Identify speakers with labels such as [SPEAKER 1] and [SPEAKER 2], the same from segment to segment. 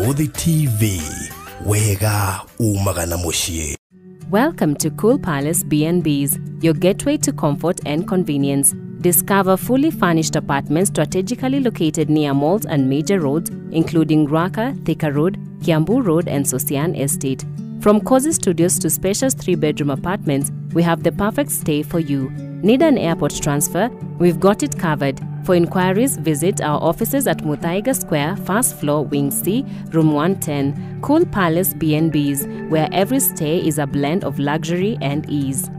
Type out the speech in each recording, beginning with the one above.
[SPEAKER 1] Barũthi TV, wega umaga na mũciĩ.
[SPEAKER 2] Welcome to Cool Palace B&Bs, your gateway to comfort and convenience. Discover fully furnished apartments strategically located near malls and major roads, including Ruaka, Thika Road, Kiambu Road, and Sosian Estate. From cozy studios to spacious 3-bedroom apartments, we have the perfect stay for you. Need an airport transfer? We've got it covered. For inquiries, visit our offices at Muthaiga Square, first floor, Wing C, Room 110, Cool Palace B&Bs, where every stay is a blend of luxury and ease.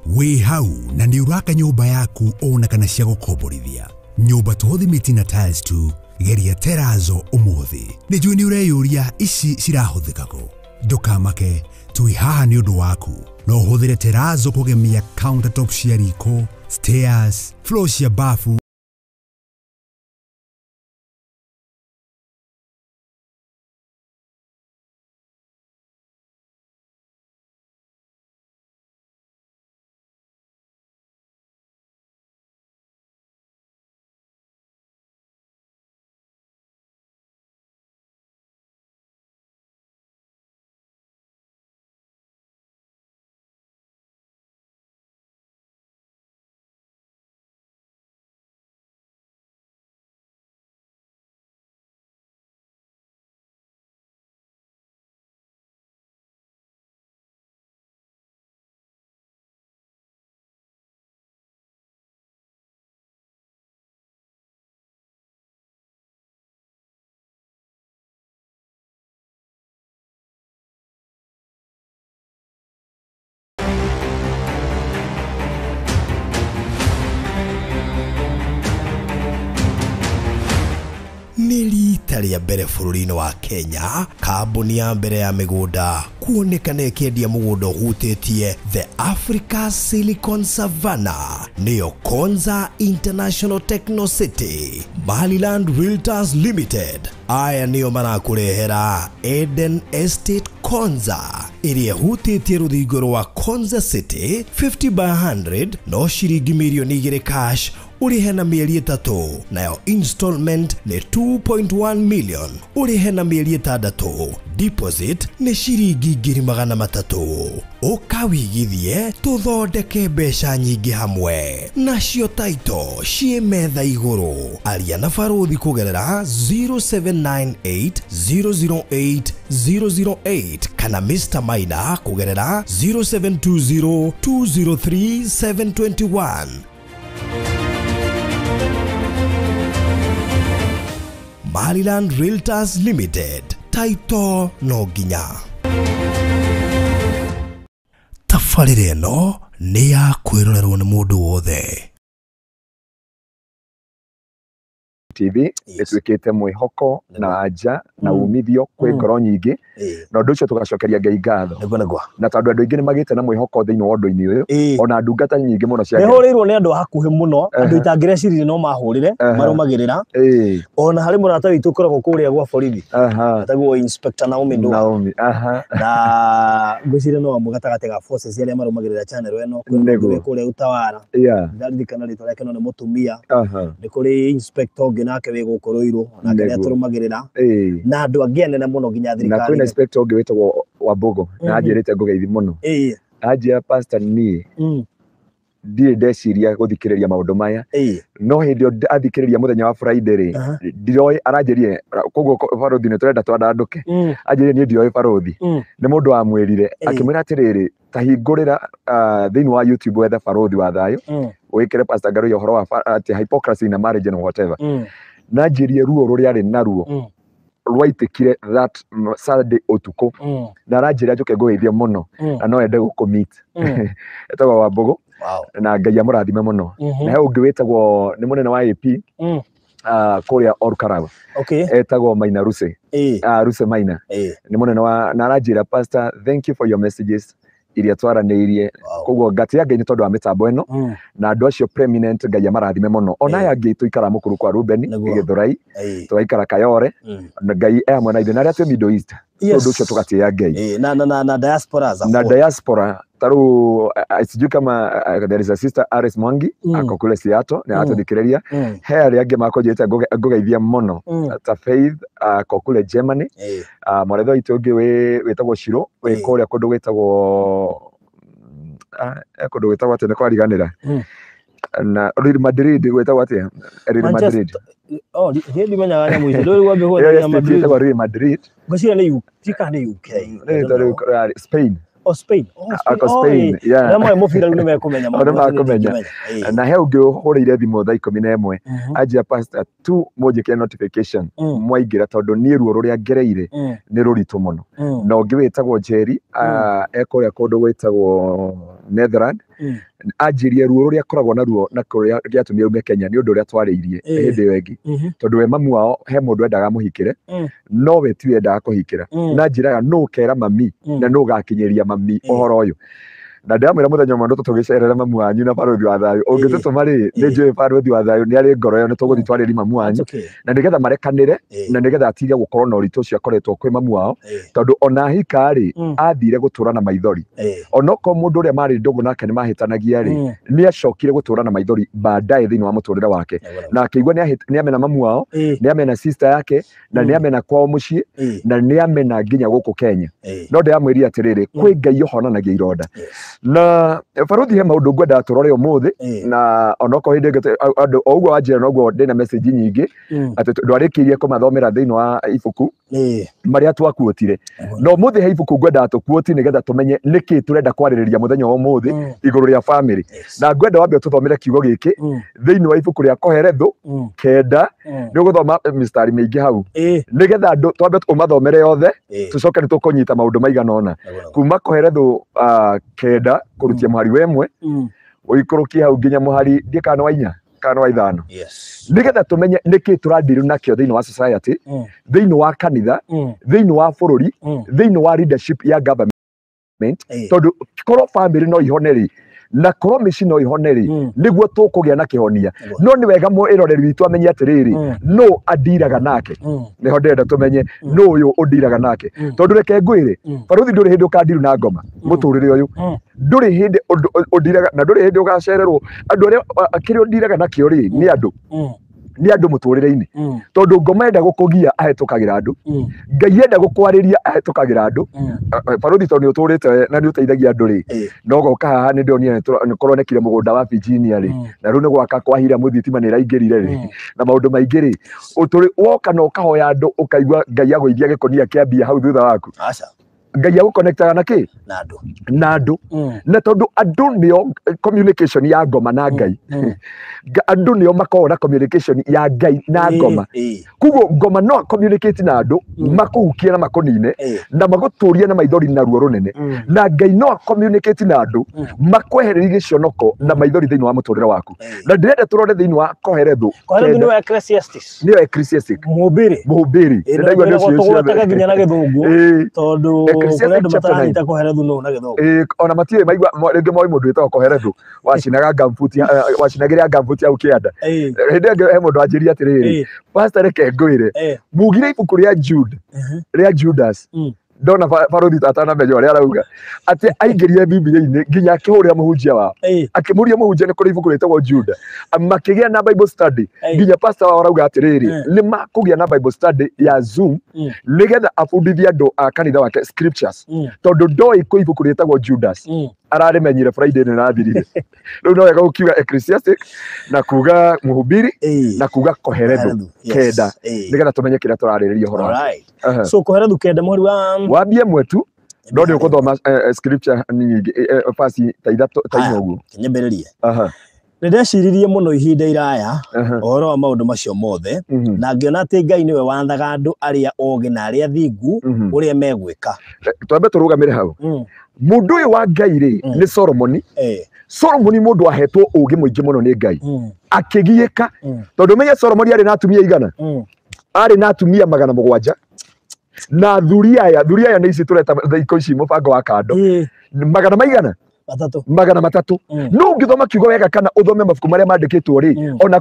[SPEAKER 1] Wĩ hau na nĩ ũraka nyũmba yaku ona kana cia gũkomborithia. Nyũmba to thimiti na tiles tu, geria terazo ũmũthĩ. Nĩ njũĩ nĩ ũreyũria ici cirahũthĩka kũ. Ndũkamake, twĩ haha nĩ ũndũ waku. No ũhũthĩre terazo kũgemia countertop cia riko, stairs, floor cia bafu. Nĩ rita rĩa mbere bũrũri-inĩ wa Kenya, kambuni ya mbere ya mĩgũnda kuonekana ĩkĩendia mũgũnda ũhutĩtie The Africa Silicon Savannah, nĩyo Konza International Techno City. Maryland Realtors Limited aya nĩo marakũrehera Eden Estate Konza ĩrĩa ĩhutĩtie rũthingo rwa Konza City 50 by 100 no ciringi mirioni 2 cash ũrĩhe na mĩeri 3, nayo installment nĩ 2.1 million ũrĩhe na mĩeri 6, deposit nĩ ciringi 300,000. Ũka wĩigithie tũthondeke mbeca nyingĩ hamwe, nacio taito ciĩ metha igũrũ. Aria na Barũthi kũgerera 0798 008 008 kana Mr. Maina kũgerera 0720 203 721. Maryland Realtors Limited, taito no nginya. Tabarĩra ĩno nĩ ya kwĩrorerwo nĩ mũndũ wothe.
[SPEAKER 3] TV ĩtuĩkĩte mwĩhoko na anja na umithio kwĩ ngoro nyingĩ, na ũndũ ũcio tũgacokeria Ngai ngatho. Na tondũ andũ aingĩ nĩ magĩte na mwĩhoko thĩinĩ wa ũndũ-inĩ ũyũ, ona ndungata nyingĩ mũno cia Ngai.
[SPEAKER 4] Nĩhũrĩirwo nĩ andũ a hakuhĩ mũno, andũ itangĩreciririe no mahũrĩre, marũmagĩrĩra. Ona harĩ mũrata witũ ũkoragwo kũrĩa gwa borithi, etagwo Inspector Naomi Ndua.
[SPEAKER 3] Naomi,
[SPEAKER 4] Na ngwĩciria no amwe gatagatĩ ga forces arĩa marũmagĩrĩra channel ĩno, kwĩ kũrĩa Utawala. Ndaririkana rĩtwa rĩake no nĩ mũtumia. Nĩ kũrĩ inspector ũngĩ nake wĩ gũkũ Ruiru, nake nĩ atũrũmagĩrĩra. Na andũ angĩ anene mũno nginya
[SPEAKER 3] Na kwĩna
[SPEAKER 4] thirikari.
[SPEAKER 3] inspector ũngĩ wĩtagwo Wambugu, na anjĩrĩte ngũgeithie mũno. Anjĩra pastor niĩ ndirĩ ndeciria gũthikĩrĩria maũndũ maya, no hĩndĩ ĩyo athikĩrĩria mũthenya wa Friday rĩ, ndiroĩ, aranjĩrire koguo Barũthi nĩ tũrenda twandandũke. Anjĩrire niĩ ndioĩ Barũthi, nĩ mũndũ wamwĩrire akĩmwĩra atĩrĩrĩ, ta hingũrĩra thĩinĩ wa YouTube wethe Barũthi wa Thayũ, wĩkĩre Pastor Ngaruiya ũhoro wa atĩ hypocrisy in a marriage and whatever. Na anjĩrie ruo rũrĩa arĩ naruo rwaitĩkire that Saturday ũtukũ, na aranjĩra njũke ngũgeithie mũno, na no ende gũkũmeet. Etagwo Wambugu, na Ngai amũrathime mũno. Na he ũngĩ wĩtagwo nĩ mũnene wa AP kũrĩa Olkalau. Etagwo Maina Ruse. Ruse Maina. Nĩ mũnene wa, na aranjĩra pastor, thank you for your messages iria twaranĩirie. Koguo ngatia Ngai nĩ tondũ wa mĩtambo ĩno na andũ acio preeminent Ngai amarathime mũno. Ona aya angĩ tũikara mũkuru kwa Ruben Githurai, tũgaikara Kayore, na Ngai e hamwe na ithuĩ na arĩa twĩ Middle East. Tondũ ũcio tũgatĩĩa Ngai.
[SPEAKER 4] Na diaspora za
[SPEAKER 3] na diaspora taru sijui kama there is a sister Aris Mwangi ako kule Seattle na atũthikĩrĩria. He arĩa angĩ makũnjĩte ngũgeithia mũno ta Faith ako kule Germany, mwaretho witũ ũngĩ wĩtagwo Shiro wĩ kũrĩa kũndũ gwĩtagwo kũndũ gwĩtagwo atĩa nĩ kwariganĩra na Real Madrid gwĩtagwo atĩa Real Madrid.
[SPEAKER 4] Oh, ndiĩ ndimenyaga nyamũ icio. Ndũĩ wambe gwetha Madrid.
[SPEAKER 3] Ĩtagwo Real Madrid.
[SPEAKER 4] Ngwĩciria nĩ UK, nĩ UK.
[SPEAKER 3] Spain.
[SPEAKER 4] Oh, Spain. Oh, Spain.
[SPEAKER 3] Ako Spain. Yeah.
[SPEAKER 4] Na moe mũbira rĩu nĩmekũmenya.
[SPEAKER 3] Nĩmekũmenya. Na he ũngĩ ũhũrĩire thimũ thaa 11 anjia pastor tu mũnjĩkĩre notification mwaingĩra tondũ niĩ ruo rũrĩa ngereire nĩ rũritũ mũno. Na ũngĩ wĩtagwo Jerry e kũrĩa kũndũ gwĩtagwo Netherland anjirie ruo rũrĩa akoragwo naruo na kũrĩa gĩatũmire ume Kenya nĩ ũndũ ũrĩa twarĩirie hĩndĩ ĩyo ĩngĩ tondũ we mamu wao he mũndũ endaga mũhikĩre no we tiwe endaga kũhikĩra na njĩraga nũ ũkera mami na nũ ũgakinyĩria mami ũhoro ũyũ. Na ndĩramwĩra mũthenya ũmwe nĩ tũgĩcerera mamu wanyu na barũthi wa thayũ ũngĩtũtũma rĩ nĩ njũĩ barũthi wa thayũ nĩ arĩ ngoro ĩyo nĩ tũgũthiĩ twarĩrie mamu wanyu na nĩgetha marekanĩre na nĩgetha atige gũkorwo na ũritũ ũcio akoretwo kwĩ mamu wao tondũ ona ahika rĩ athire gũtũra na maithori onokorwo mũndũ ũrĩa marĩ ndũgũ nake nĩ mahĩtanagia rĩ nĩ acokire gũtũra na maithori baadaye thĩinĩ wa mũtũrĩre wake na akĩigua nĩ amena mamu wao nĩ amena sister yake na nĩ amena kwao mũciĩ na nĩ amena nginya gũkũ Kenya. No ndĩramwĩria atĩrĩrĩ kwĩ Ngai ũhonanagia ironda. Na barũthi he maũndũ ngwendaga tũrore ũmũthĩ na onokorwo hĩndĩ ĩngĩ andũ o ũguo wanjĩra noguo ndĩna message nyingĩ atĩ ndwarĩkĩirie kũmathomera thĩinĩ wa ibuku marĩa twakuotire. No ũmũthĩ he ibuku ngwendaga tũkuoti nĩgetha tũmenye nĩkĩ tũrenda kwarĩrĩria mũthenya wa ũmũthĩ igũrũ rĩa family. Na ngwenda wambe ũtũthomere kiugo gĩkĩ thĩinĩ wa ibuku rĩa Koherethu 9 nĩ ũgũthoma mistari mĩingĩ hau nĩgetha andũ twambe ũmathomere yothe tũcoke nĩ tũkũnyita maũndũ maigana ũna kuma Koherethu 9 kũrutia mũhari wa 1 ũikũrũkie hau nginya mũhari ndiĩ kana wa 4 kana wa 5 nĩgetha tũmenye nĩkĩ tũrandiru nakĩo thĩinĩ wa society thĩinĩ wa kanitha thĩinĩ wa bũrũri thĩinĩ wa leadership ya government tondũ korwo family no ihone rĩ na korwo mĩciĩ no ihone rĩ nĩguo tũkũgĩa na kĩhonia. No nĩ wega mwĩroreri witũ amenye atĩrĩrĩ no andiraga nake nĩho ndĩrenda tũmenye no ũyũ ũndiraga nake tondũ reke ngwĩre barũthi ndũrĩ hĩndĩ ũkandiru na ngoma mũtũrĩre ũyũ ndũrĩ hĩndĩ ũndiraga na ndũrĩ hĩndĩ ũgacererwo andũ arĩa kĩrĩa ũndiraga nakĩo rĩ nĩ andũ nĩ andũ mũtũrĩre-inĩ tondũ ngoma enda gũkũgia ahĩtũkagĩra andũ Ngai enda gũkwarĩria ahĩtũkagĩra andũ barũthi tondũ nĩ ũtũrĩte na nĩ ũteithagia andũ rĩ no goka haha nĩ ndĩronire nĩ kũronekire mũgũnda wa Virginia rĩ na rĩu nĩ gwaka kwahira mũthitima nĩ ĩraingĩrire rĩ na maũndũ maingĩ rĩ ũtũrĩ woka na ũkahoya andũ ũkaigua Ngai agũithia gĩkũnia kĩa mbia hau thutha waku.
[SPEAKER 4] Aca.
[SPEAKER 3] Ngai agũconnectaga na kĩ na andũ na tondũ andũ nĩo communication ya ngoma na Ngai andũ nĩo makoragwo na communication ya Ngai na ngoma koguo ngoma no communicate na andũ makũhukie na makũnine na magũtũrie na maithori na ruo rũnene na Ngai no communicate na andũ makwehererie gĩconoko na maithori thĩinĩ wa mũtũrĩre waku. Na ndĩrenda tũrore thĩinĩ wa Koherethu.
[SPEAKER 4] Koherethu nĩyo Ecclesiastes.
[SPEAKER 3] Nĩyo Ecclesiastes.
[SPEAKER 4] Mũhubiri.
[SPEAKER 3] Mũhubiri.
[SPEAKER 4] Ndĩraigua nĩ ũcio tũgwetaga nginya na gĩthũngũ tondũ Ecclesiastes chapter 9 Koherethu no na gĩthũngũ.
[SPEAKER 3] Ona matiũĩ maigua rĩngĩ moĩ mũndũ wĩtagwo Koherethu wacinaga gambuti wacinagĩra gambuti hau kĩanda. Hĩndĩ ĩngĩ he mũndũ wanjĩrire atĩrĩrĩ pastor reke ngwĩre mugire ibuku rĩa Jude rĩa Judas ndona barũthi atanamenya ũrĩa arauga atĩ aingĩrire Bibilia-inĩ nginya akĩhũrĩra mũhunjia wao akĩmũria mũhunjia nĩ kũrĩ ibuku rĩtagwo Juda makĩgĩa na Bible study nginya pastor wao arauga atĩrĩrĩ nĩ makũgĩa na Bible study ya Zoom nĩgetha abundithie andũ a kanitha wake scriptures tondũ ndoĩ kwĩ ibuku rĩtagwo Judas ararĩmenyire Friday nĩ rathirire. Rĩu no wega gũkiuga Ecclesiastic na kuga mũhubiri na kuga Koherethu 9 nĩgetha tũmenye kĩrĩa tũrarĩrĩria ũhoro wake.
[SPEAKER 4] So Koherethu 9 mũhari wa
[SPEAKER 3] wambie mwetu no nĩ ũgũthoma scripture nyingĩ verse ta ithatũ ta inya ũguo.
[SPEAKER 4] Nyambĩrĩrie. Nĩ ndeciririe mũno ihinda iraya ũhoro wa maũndũ macio mothe na ngĩona atĩ Ngai nĩwe wathaga andũ arĩa ogĩ na arĩa thingu ũrĩa megwĩka.
[SPEAKER 3] Twambe tũrũgamĩre hau. Mũndũ ũyũ wa Ngai rĩ nĩ Solomoni. Solomoni mũndũ ahetwo ũũgĩ mũingĩ mũno nĩ Ngai akĩgiĩka tondũ menye Solomoni arĩ na atumia igana arĩ na atumia 700 na thuri aya nĩ ici tũreta thikũ ici mũbango wa kando 100 maigana
[SPEAKER 4] Matatũ.
[SPEAKER 3] 300. No ũngĩthoma kiugo wega kana ũthome mabuku marĩa mandĩkĩtwo rĩ, ona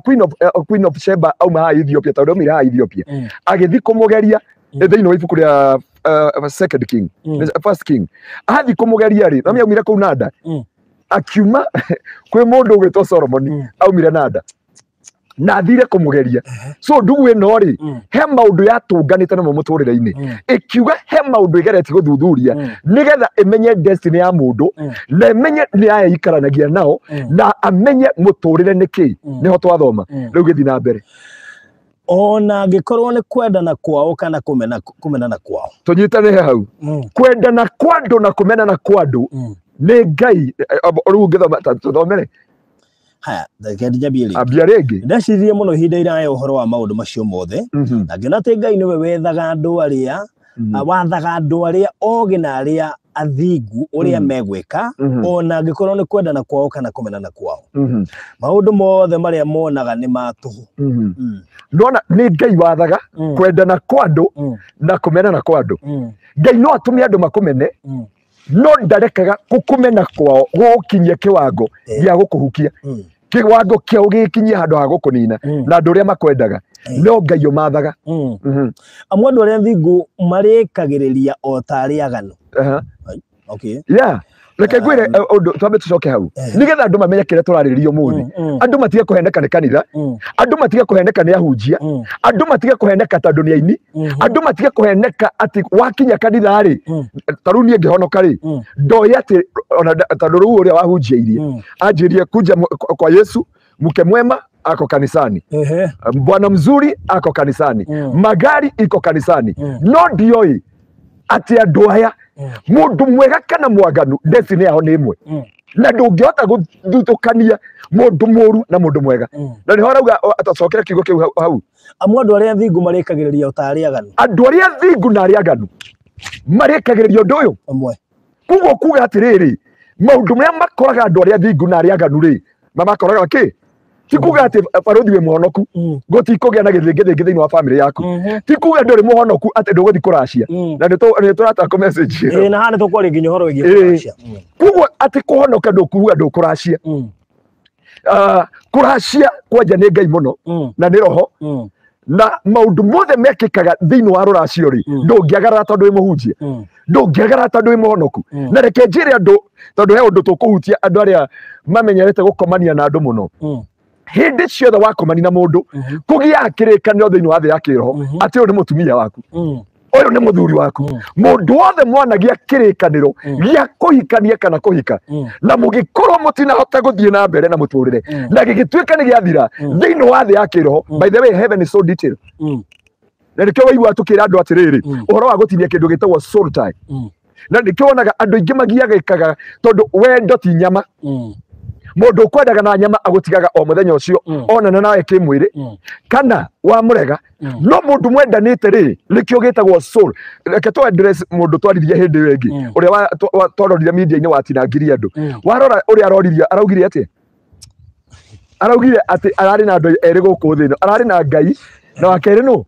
[SPEAKER 3] Queen of Sheba auma haha Ethiopia, tondũ aumire haha Ethiopia, agĩthiĩ kũmũgeria thĩinĩ wa ibuku rĩa Second King, First King, athiĩ kũmũgeria rĩ, na aumire kũu Nanda, akiuma kwĩ mũndũ ũgwĩtwo Solomon, aumire Nanda na athire kũmũgeria. So ndugu ĩno rĩ, he maũndũ yatũnganĩte namo mũtũrĩre-inĩ, ĩkiuga he maũndũ ĩgeretie gũthuthuria nĩgetha ĩmenye destiny ya mũndũ, na ĩmenye nĩ aya ikaranagia nao, na amenye mũtũrĩre nĩ kĩĩ. Nĩho twathoma. Rĩu gĩthiĩ na mbere.
[SPEAKER 4] Ona angĩkorwo nĩ kwendana kwao kana kũmenana kwao.
[SPEAKER 3] Tũnyitane hau. Kwendana kwa andũ na kũmenana kwa andũ nĩ Ngai. Rĩu ũngĩthoma tũthomere.
[SPEAKER 4] Haya, reke njambie rĩngĩ.
[SPEAKER 3] Ambia rĩngĩ.
[SPEAKER 4] Ndeciririe mũno ihinda iraya ũhoro wa maũndũ macio mothe, na ngĩona atĩ Ngai nĩwe wethaga andũ arĩa, wathaga andũ arĩa ogĩ na arĩa athingu ũrĩa megwĩka, ona angĩkorwo nĩ kwendana kwao kana kũmenana kwao. Maũndũ mothe marĩa monaga nĩ ma tũhũ.
[SPEAKER 3] Nona nĩ Ngai wathaga kwendana kwa andũ na kũmenana kwa andũ. Ngai no atũme andũ makũmene, no ndarekaga gũkũmena kwao gũgũkinyia kĩwango gĩa gũkũhukia. Kĩwango kĩao gĩgĩkinyia handũ ha gũkũnina, na andũ arĩa makwendaga no Ngai ũmathaga.
[SPEAKER 4] Amwe andũ arĩa thingu marĩkagĩrĩria o ta arĩa aganu. Okay.
[SPEAKER 3] Yeah. Reke ngwĩre ũndũ, twambe tũcoke hau nĩgetha andũ mamenye kĩrĩa tũrarĩrĩria ũmũthĩ. Andũ matige kũheneka nĩ kanitha, andũ matige kũheneka nĩ ahunjia, andũ matige kũheneka tondũ nĩ aini, andũ matige kũheneka atĩ wakinya kanitha rĩ, ta rĩu niĩ ngĩhonoka rĩ, ndoĩ atĩ ona tondũ rĩu ũrĩa wahunjiairie anjĩrie kuja kwa Yesu, mke mwema ako kanisani, bwana mzuri ako kanisani, magari iko kanisani, no ndioĩ atĩ andũ aya mũndũ mwega kana mwaganu destiny yao nĩ ĩmwe, na ndũngĩhota gũthutũkania mũndũ mũru na mũndũ mwega. Na nĩho arauga atacokera kiugo kĩu hau.
[SPEAKER 4] Amwe andũ arĩa thingu marĩkagĩrĩria o ta arĩa aganu.
[SPEAKER 3] Andũ arĩa thingu na arĩa aganu marĩkagĩrĩria ũndũ ũyũ
[SPEAKER 4] ũmwe.
[SPEAKER 3] Koguo kuga atĩrĩrĩ, maũndũ marĩa makoraga andũ arĩa thingu na arĩa aganu rĩ, mamakoraga kĩ? Ti kuga atĩ barũthi wĩ mũhonoku gũtikũgĩa na gĩthĩngĩthĩngĩ thĩinĩ wa family yaku, ti kuga ndũrĩ mũhonoku atĩ ndũgũthiĩ kũracia, na nĩ tũrataka message ĩyo.
[SPEAKER 4] Na haha nĩ tũkwaria nginya ũhoro wĩgiĩ kũracia.
[SPEAKER 3] Koguo atĩ kũhonoka ndũkuga ndũkũracia. Kũracia kwanja nĩ Ngai mũno, na nĩ roho, na maũndũ mothe mekĩkaga thĩinĩ wa rũracio rĩ, ndũngĩagarara tondũ wĩ mũhunjia, ndũngĩagarara tondũ wĩ mũhonoku. Na reke njĩre andũ, tondũ he ũndũ tũkũhutia andũ arĩa mamenyerete gũkomania na andũ mũno. Hĩndĩ ciothe wakomania na mũndũ, kũgĩaga kĩrĩkanĩro thĩinĩ wa thĩ ya kĩroho atĩ ũyũ nĩ mũtumia waku, ũyũ nĩ mũthuri waku. Mũndũ wothe mwanagia kĩrĩkanĩro gĩa kũhikania kana kũhika, na mũgĩkorwo mũtinahota gũthiĩ na mbere na mũtũrĩre, na gĩgĩtuĩka nĩ gĩathira thĩinĩ wa thĩ ya kĩroho. By the way, heaven is so detailed. Na nĩkĩo waigua tũkĩra andũ atĩrĩrĩ, ũhoro wa gũtinia kĩndũ gĩtagwo soul tie. Na nĩkĩo wonaga andũ aingĩ magiagĩkaga tondũ wendo ti nyama. Mũndũ ũkwendaga na nyama agũtigaga o mũthenya ũcio onana nawe kĩmwĩrĩ, kana wamũrega. No mũndũ mwendanĩte rĩ, nĩkĩo gĩtagwo soul. Reke tũ address mũndũ twaririe hĩndĩ ĩyo ĩngĩ, ũrĩa twarorire media-inĩ watinangirie andũ. Warora ũrĩa aroririe, araugire atĩa? Araugire atĩ ararĩ na andũ erĩ gũkũ thĩ ĩno, ararĩ na Ngai na wa kerĩ nũ?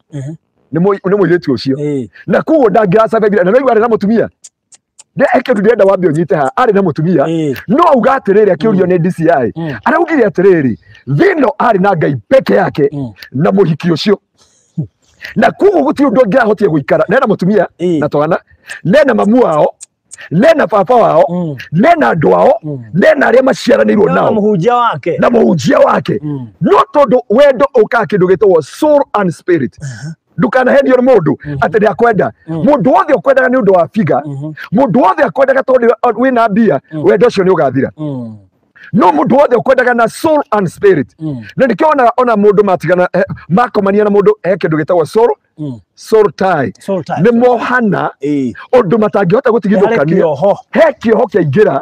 [SPEAKER 3] Nĩ mũirĩtu ũcio. Na koguo ndangĩrasurvive, na nĩwaigua arĩ na mũtumia. Eke ndĩrenda wambe ũnyite haha, arĩ na mũtumia, no auga atĩrĩrĩ akĩũrio nĩ DCI, araugire atĩrĩrĩ, thĩ ĩno arĩ na Ngai peke yake na mũhiki ũcio, na koguo gũtirĩ ũndũ angĩrahotia gũikara nena mũtumia na twana, nena mamu wao, nena baba wao, nena andũ ao, nena arĩa maciaranĩirwo nao, na mũhunjia wake. No tondũ wendo ũkaga kĩndũ gĩtagwo soul and spirit. Ndũkanahenio nĩ mũndũ atĩ nĩ akwenda. Mũndũ wothe ũkwendaga nĩ ũndũ wa figa, mũndũ wothe akwendaga tondũ wĩna mbia, wendo ũcio nĩ ũgathira. No mũndũ wothe ũkwendaga na soul and spirit. Na nĩkĩo ona mũndũ matigana, makomania na mũndũ he kĩndũ gĩtagwo soul tie. Nĩ mohana ũndũ matangĩhota gũtigithũkania. He kĩoho kĩaingĩra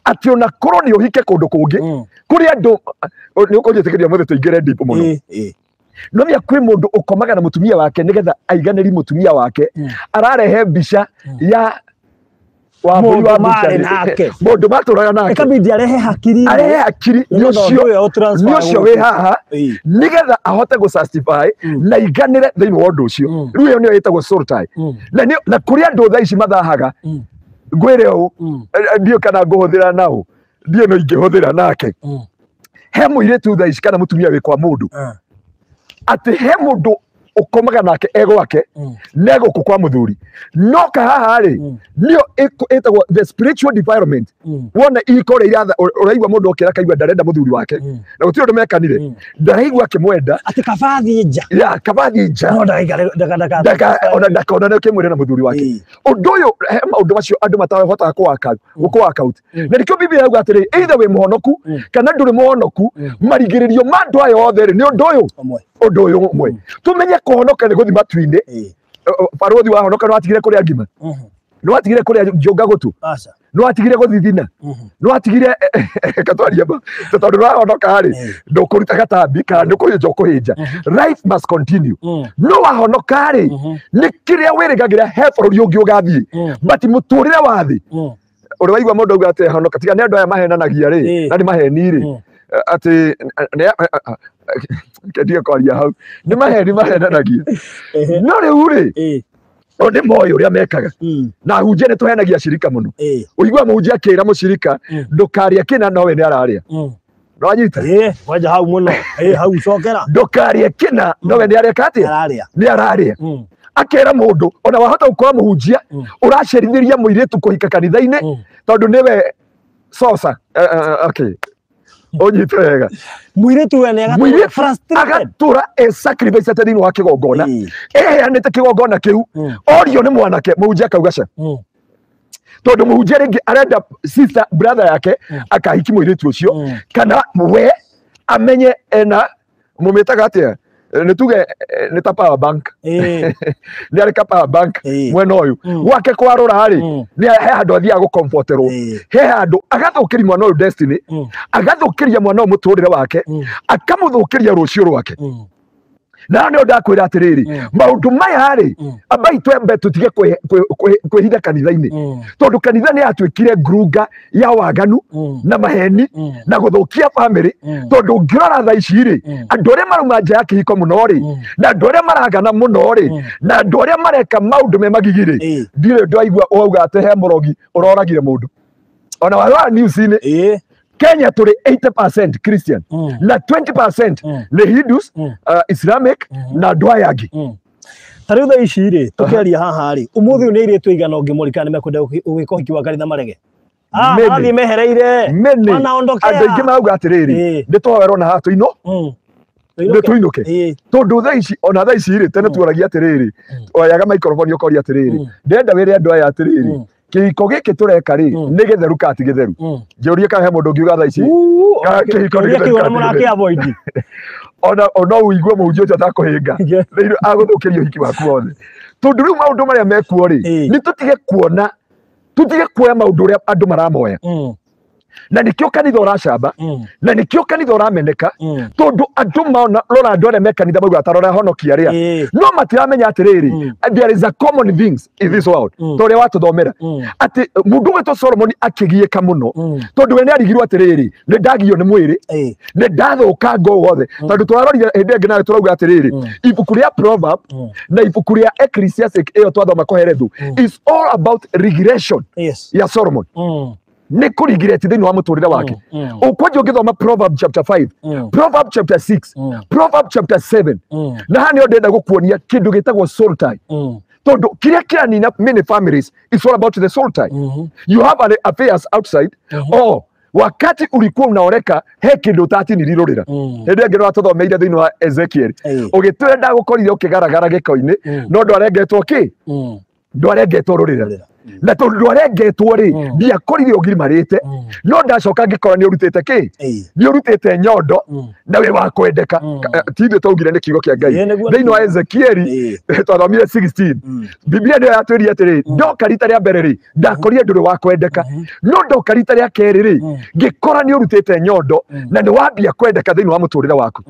[SPEAKER 3] atĩ ona korwo nĩ ũhike kũndũ kũngĩ, kũrĩ andũ nĩ ũkũnjĩtĩkĩria mũthĩ tũingĩre deep mũno. No mia kwĩ mũndũ ũkomaga na mũtumia wake nĩgetha aiganĩri mũtumia wake, ararehe mbica ya
[SPEAKER 4] Wambui wa nake
[SPEAKER 3] mundu maturaga nake
[SPEAKER 4] ikabidi arehe hakiri
[SPEAKER 3] ni ucio wi haha nigetha ahote gu justify na iganire thiini wa undu ucio. Riu iyo niyo itagwo soul tie. Na kuri andu thaa ici mathahaga ngwire uu ndio kana nguhuthira nao Ndiĩ no ingĩhũthĩra nake. He mũirĩtu thaa ici kana mũtumia wĩ kwa mũndũ. Atĩ he mũndũ ũkomaga nake e gwake ne gũkũ kwa mũthuri. No kahaha rĩ nĩyo ĩtagwo the spiritual defilement. Wona ihiko rĩrĩa ũraigua mũndũ okĩra kaigua ndarenda mũthuri wake. Na gũtirĩ ũndũ mekanire. Ndaraigua akĩmwenda.
[SPEAKER 4] Atĩ kaba athiĩ nja.
[SPEAKER 3] Ya kaba athiĩ nja.
[SPEAKER 4] No ndagaikare
[SPEAKER 3] ona ndakonane kĩmwĩrĩ na mũthuri wake. Ũndũ ũyũ he maũndũ macio andũ matahotaga kũ work out. Na nĩkĩo Biblia yauga atĩrĩ either wĩ mũhonoku kana ndũrĩ mũhonoku marigĩrĩrio ma andũ aya othe rĩ nĩ ũndũ ũyũ. Ũndũ ũyũ ũmwe. Tumenye kũhonoka nĩ gũthiĩ matu-inĩ. Barũthi wahonoka nĩ watigire kũrĩa ngima. Nĩ watigire kũrĩa njũnga gũtũ. Nĩ watigire gũthithina. Nĩ watigire katwaria ma. Tondũ nĩ wahonoka rĩ ndũkũruta gatambi kana ndũkũhĩnja ũkũhĩnja. Life must continue. No wahonoka rĩ nĩ kĩrĩa wĩrĩgagĩra he bũrũri ũngĩ ũgathiĩ. But mũtũrĩre wa thĩ. Ũrĩa waigua mũndũ auga atĩ honoka tiga nĩ andũ aya mahenanagia rĩ na nĩ maheni rĩ atĩ kendige kwaria hau nĩ maheni mahenanagia. No rĩu rĩ o nĩ moĩ ũrĩa mekaga. Na ahunjia nĩ tũhenagia cirika mũno. Ũigua mũhunjia akĩra mũcirika ndũkarĩe kĩna nowe nĩ ararĩa. Nĩwanyita?
[SPEAKER 4] Kwanja hau mũno. Hau cokera.
[SPEAKER 3] Ndũkarĩe kĩna nowe nĩ areka atĩa? Nĩ ararĩa. Akera mũndũ ona wahota gũkorwo mũhunjia ũracerithĩria mũirĩtu kũhika kanitha-inĩ tondũ nĩwe sosa. Okay. Ũnyite wega.
[SPEAKER 4] Mũirĩtu we nĩ agatũra frustrated.
[SPEAKER 3] Agatũra e sacrifice ate thĩinĩ wa kĩgongona. Eheanĩte kĩgongona kĩu. Orio nĩ mwanake mũhunjia akauga ca. Tondũ mũhunjia rĩngĩ arenda sister brother yake akahiki mũirĩtu ũcio kana we amenye ena mũmĩtaga atĩa nĩ tuge nĩ ta power bank. Nĩ arĩ ka power bank mwena ũyũ gwake kwarora rĩ nĩ he handũ athiaga gũcomforterwo. He handũ agathũkĩria mwana ũyũ destiny, agathũkĩria mwana ũyũ mũtũrĩre wake, akamũthũkĩria rũciũ rwake. Na nĩ ndakwĩra atĩrĩrĩ maũndũ maya rĩ ambai twembe tũtige kwĩhitha kanitha-inĩ tondũ kanitha nĩ yatuĩkire ngurunga ya waganu na maheni na gũthũkia family tondũ ũngĩrora thaa ici rĩ andũ arĩa marauma nja ya kĩhiko mũno rĩ na andũ arĩa maragana mũno rĩ na andũ arĩa mareka maũndũ me magigi rĩ ndirĩ ndaigua ũrauga atĩ he mũrogi ũroragire mũndũ ona warora news-inĩ. Kenya tũrĩ 80% Christian na 20% nĩ Hindus, Islamic na andũ aya angĩ.
[SPEAKER 4] Ta rĩu thaa ici rĩ tũkĩaria haha rĩ ũmũthĩ ũyũ nĩ airĩtu aigana ũngĩmorikana nĩ mekwenda gwĩka ũhiki wa kanitha marege. Marathiĩ mehereire.
[SPEAKER 3] Andũ aingĩ marauga atĩrĩrĩ nĩ tũhoerwo na haha tũino nĩ tũinũke tondũ thaa ici ona thaa ici rĩ tene tuoragia atĩrĩrĩ oyaga microphone ũkoria atĩrĩrĩ ndĩrenda wĩre andũ aya atĩrĩrĩ kĩhiko gĩkĩ tũreka rĩ nĩ gĩtheru kana ti gĩtheru. Njũrie kana he mũndũ ũngiuga thaa ici kĩhiko nĩ gĩtheru kana ti gĩtheru. Ona no ũigue mũhunjia ũcio atakũhĩnga agũthũkĩria ũhiki waku wothe. Tondũ rĩu maũndũ marĩa mekuo rĩ nĩ tũtige kuona tũtige kuoya maũndũ ũrĩa andũ maramoya. Na nĩkĩo kanitha ũracamba na nĩkĩo kanitha ũrameneka tondũ andũ maona rora andũ arĩa me kanitha mauga ta rora honokia arĩa no matiramenya atĩrĩrĩ there is a common things in this world ta ũrĩa watũthomera atĩ mũndũ ũgwĩtwo Solomon akĩgiĩka mũno tondũ we nĩarigirwo atĩrĩrĩ nĩ ndagio nĩ mwĩrĩ nĩ ndathũkanga ũũ wothe tondũ tũrarorire hĩndĩ ĩngĩ nayo tũrauga atĩrĩrĩ ibuku rĩa Proverb na ibuku rĩa Ecclesiastes ĩyo twathoma Kohelethu is all about regression ya Solomon. Nĩ kũrigireti thĩinĩ wa mũtũrĩre wake. Ũkwanja ũngĩthoma Proverb chapter 5, Proverb chapter 6, Proverb chapter 7 na haha nĩho ndĩrenda gũkuonia kĩndũ gĩtagwo soul tie. Tondũ kĩrĩa kĩranina many families is all about the soul tie. You have an affairs outside or wakati ulikuwa unaoreka he kĩndũ ũtatiniri rũrĩra. Hĩndĩ ĩngĩ nĩwatũthomeire thĩinĩ wa Ezekiel ũgĩtwĩra ndagũkorire ũkĩgaragara gĩko-inĩ no ndwarengetwo kĩ ndwarengetwo rũrĩra. Na tondũ ndwarengetwo rĩ ndiakorire ũgimarĩte no ndacoka ngĩkora nĩ ũrutĩte kĩ nĩ ũrutĩte nyondo na wĩ wa kwendeka. Ti ithuĩ twaugire nĩ kiugo kĩa Ngai. Thĩinĩ wa Ezekieli twathomire 16 Biblia nĩyo yatwĩrire atĩrĩ ndoka rita rĩa mbere rĩ ndakorire ndũrĩ wa kwendeka no ndoka rita rĩa kerĩ rĩ ngĩkora nĩ ũrutĩte nyondo na nĩ wambia kwendeka thĩinĩ wa mũtũrĩre waku.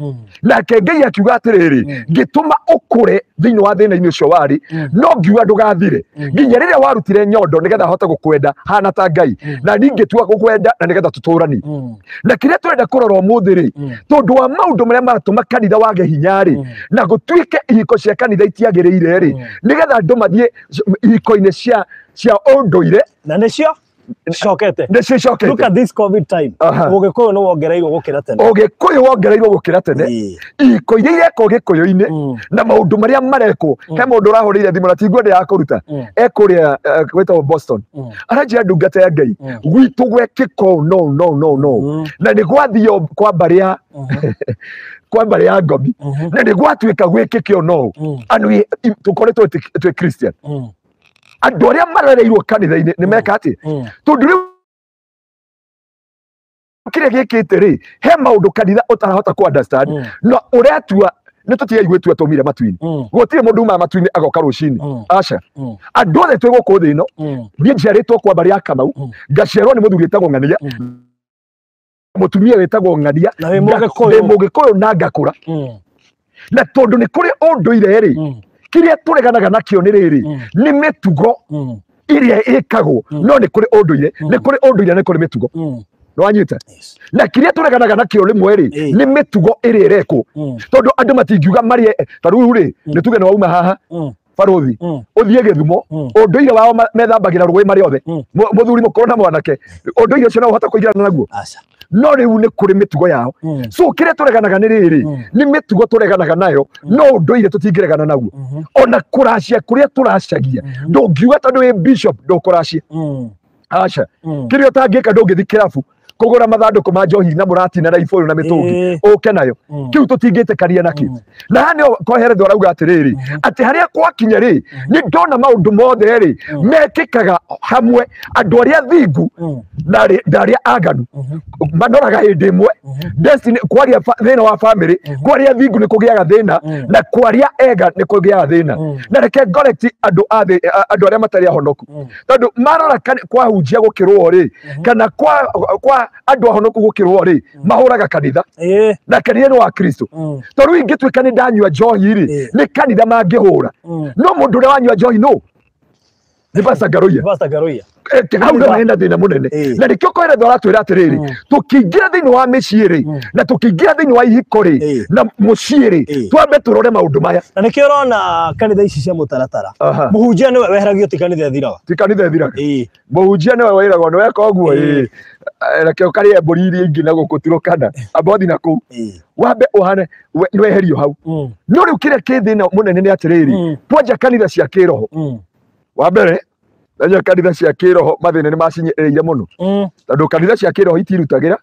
[SPEAKER 3] Nake Ngai akiuga atĩrĩrĩ ngĩtũma ũkũre thĩinĩ wa thĩna-inĩ ũcio warĩ no ngiuga ndũgathire nginya rĩrĩa warutire nyondo nĩgetha hote gũkwenda hana ta Ngai na ningĩtua gũkwenda na nĩgetha tũtũranie. Na kĩrĩa tũrenda kũrora ũmũthĩ rĩ tondũ wa maũndũ marĩa maratũma kanitha wage hinya rĩ na gũtuĩke ihiko cia kanitha itiagĩrĩire rĩ nĩgetha andũ mathiĩ ihiko-inĩ cia ũndũire
[SPEAKER 4] na nĩcio Cokete.
[SPEAKER 3] Nĩ cicokete.
[SPEAKER 4] Look at this COVID time. Ũgĩkũyũ nĩ wongereirwo gũkĩra tene.
[SPEAKER 3] Ũgĩkũyũ wongereirwo gũkĩra tene. Iko iria irekwo gĩkũyũ-inĩ na maũndũ marĩa marekwo. He mũndũ ũrahũrĩire thimũ na ti nguo ya kũruta. Ekũrĩa gwĩtagwo Boston. Aranjĩra ndungata ya Ngai. Gwitũ gwekĩka ũũ no no no no. Na nĩ gwathio kwa mbarĩ ya kwa mbarĩ ya Ngomi. Na nĩ gwatuĩka gwĩkĩke ũũ no. And we tũkoretwo twĩ Christian. Andũ arĩa marereirwo kanitha-inĩ nĩ meka atĩ tondũ rĩu kĩrĩa gĩkĩte rĩ he maũndũ kanitha ũtarahota kũ understand na ũretua nĩ tũtigai gwĩtua twaumire matu-inĩ. Gũtirĩ mũndũ umaga matu-inĩ agoka rũcinĩ. Aca. Andũ othe twĩ gũkũ thĩ ĩno niĩ njiarĩtwo kwa mbarĩ ya Kamau ngaciarwo nĩ mũthuri wĩtagwo Ng'ania mũtumia wĩtagwo Ng'ania ndĩ mũgĩkũyũ na ngakũra. Na tondũ nĩ kũrĩ ũndũire rĩ kĩrĩa tũreganaga nakĩo nĩ rĩrĩ nĩ mĩtugo ĩrĩa ĩkagwo no nĩ kũrĩ ũndũire nĩ kũrĩ ũndũire nĩ kũrĩ mĩtugo. Nĩwanyita? Na kĩrĩa tũreganaga nakĩo rĩmwe rĩ nĩ mĩtugo ĩrĩa ĩrekwo tondũ andũ matingiuga marĩe ta rĩu rĩ nĩ tuge nĩ wauma haha barothi ũthiĩ Gĩthumo ũndũire wao methambagĩra rũĩ marĩ othe mũthuri mũkũrũ na mwanake ũndũire ũcio no ũhote kũingĩrana naguo. No rĩu nĩ kũrĩ mĩtugo yao. So kĩrĩa tũreganaga nĩ rĩrĩ nĩ mĩtugo tũreganaga nayo no ũndũire tũtingĩregana naguo. Ona kũracia kũrĩa tũracagia ndũngiuga tondũ wĩ bishop ndũkũracia. Aca. Kĩrĩa ũtangĩka ndũngĩthiĩ kĩrabu kũgũra mathandũkũ ma njohi na mũratina na ibũyũ na mĩtũngi ũke nayo. Kĩu tũtingĩtĩkania nakĩo. Na haha nĩho Koheletho arauga atĩrĩrĩ atĩ harĩa gwakinya rĩ nĩ ndona maũndũ mothe rĩ mekĩkaga hamwe andũ arĩa thingu na arĩa aganu manoraga hĩndĩ ĩmwe. Destiny kwaria thĩna wa family kwaria thingu nĩ kũgĩaga thĩna na kwaria ega nĩ kũgĩaga thĩna. Na reke ngorect andũ andũ arĩa matarĩ ahonoku tondũ marora kwahunjia gũkĩrwo rĩ kana kwa andũ ahonoku gũkĩrwo rĩ mahũraga kanitha na kanitha nĩ wa Kristo. Tondũ ingĩtuĩka nĩ ndanyua njohi rĩ nĩ kanitha mangĩhũra no mũndũ ũrĩa wanyua njohi no nĩ Pastor Ngaruiya.
[SPEAKER 4] Pastor Ngaruiya.
[SPEAKER 3] Hau nĩho hena thĩna mũnene. Na nĩkĩo Koheletho aratwĩra atĩrĩrĩ tũkĩingĩra thĩinĩ wa mĩciĩ rĩ na tũkĩingĩra thĩinĩ wa ihiko rĩ na mũciĩ rĩ twambe tũrore maũndũ maya.
[SPEAKER 4] Na nĩkĩo ũrona kanitha ici cia mũtaratara mũhunjia nĩwe weheragio ti kanitha ĩthiraga.
[SPEAKER 3] Ti kanitha ĩthiraga. Mũhunjia nĩwe wĩragwo nĩ weka ũguo reke ũkarĩe mbũri iria ingĩ na gũkũ Turkana amba ũthiĩ na kũu wambe ũhane nĩweherio hau. No rĩu kĩrĩa kĩ thĩna mũnene nĩ atĩrĩrĩ twanja kanitha cia kĩroho. Wa mbere ndaja kanitha cia kĩroho mathĩna nĩ macinyĩrĩire mũno tondũ kanitha cia kĩroho itirutagĩra.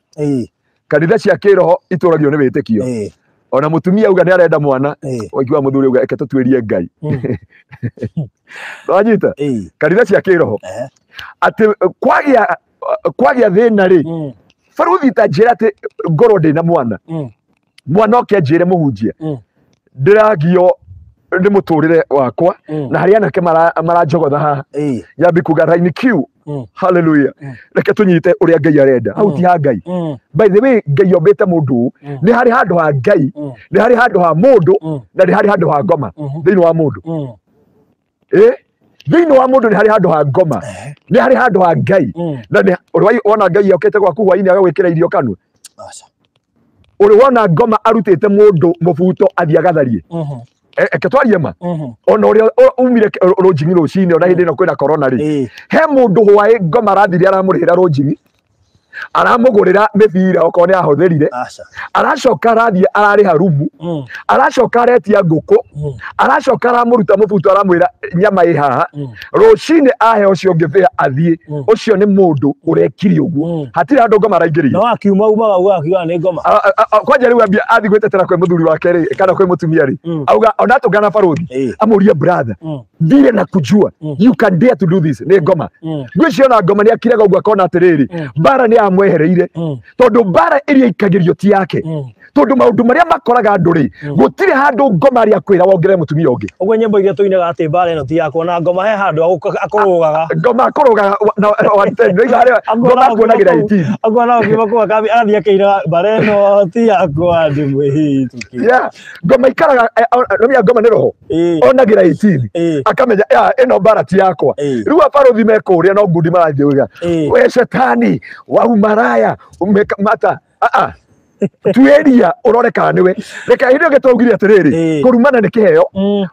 [SPEAKER 3] Kanitha cia kĩroho itũragio nĩ wĩtĩkio. Ona mũtumia auga nĩ arenda mwana waigua mũthuri auga eke tũtuĩrie Ngai. Wanyita? Kanitha cia kĩroho atĩ kwagĩa thĩna rĩ baruthi ta njĩra atĩ ngorwo ndĩna mwana mwana oke anjĩre mũhunjia ndĩragio nĩ mũtũrĩre wakwa na harĩa anake maranjogotha haha nyambi kuga raini Q. Hallelujah. Reke tũnyite ũrĩa Ngai arenda. Hau ti ha Ngai. By the way Ngai ombĩte mũndũ nĩ harĩ handũ ha Ngai nĩ harĩ handũ ha mũndũ na nĩ harĩ handũ ha ngoma thĩinĩ wa mũndũ. Thĩinĩ wa mũndũ nĩ harĩ handũ ha ngoma nĩ harĩ handũ ha Ngai na nĩ ũrĩ wona Ngai okĩte gwaku hwainĩ agagwĩkĩra irio kanua. Ũrĩ wona ngoma arutĩte mũndũ mũbuto athiĩ agatharie. Eke twarie ma ona ũrĩa umire rũnjingi rũcinĩ ona hĩndĩ ĩno kwĩna corona rĩ he mũndũ hwaĩ ngoma arathire aramũrĩhĩra rũnjingi aramũgũrĩra mĩbira okorwo nĩ ahũthĩrire aracoka arathiĩ ararĩha rumu aracoka aretia ngũkũ aracoka aramũruta mũbuto aramwĩra nyama ĩ haha rũcinĩ ahe ũcio ũngĩ bĩa athiĩ. Ũcio nĩ mũndũ ũrekire ũguo hatirĩ handũ ngoma araingĩrĩire.
[SPEAKER 4] No akiuma umaga uga akiuga nĩ ngoma.
[SPEAKER 3] Kwanja rĩu ambia athiĩ gwĩtetera kwĩ mũthuri wake rĩ kana kwĩ mũtumia rĩ auga ona atũngana barothi amũrie brother thire na kujua you can dare to do this nĩ ngoma. Ngwĩciria ona ngoma nĩ akiraga ũguo akona atĩrĩrĩ mbara nĩ amwehereire tondũ mbara ĩrĩa ikagĩrio ti yake tondũ maũndũ marĩa makoraga andũ rĩ gũtirĩ handũ ngoma arĩa akwĩra wongerere mũtumia ũngĩ.
[SPEAKER 4] Ũguo nyĩmbo iria tũinaga atĩ mbara ĩno ti yakwa na ngoma he handũ akũrũgaga.
[SPEAKER 3] Ngoma akũrũgaga ngoma akuonagĩra 18
[SPEAKER 4] akuona ũkiuma kũu agathiĩ akĩinaga mbara ĩno ti yakwa ndĩ mwĩhĩtũki.
[SPEAKER 3] Ngoma ikaraga nĩmenya ngoma nĩ roho onagĩra 18 akamenya ĩno mbara ti yakwa. Rĩu abarothi me kũrĩa no ngundi marathiĩ uga we shetani waumaraya mata tueria urore kana niwe. Reke hĩndĩ ĩyo twaugire atĩrĩrĩ kũrumana nĩ kĩheo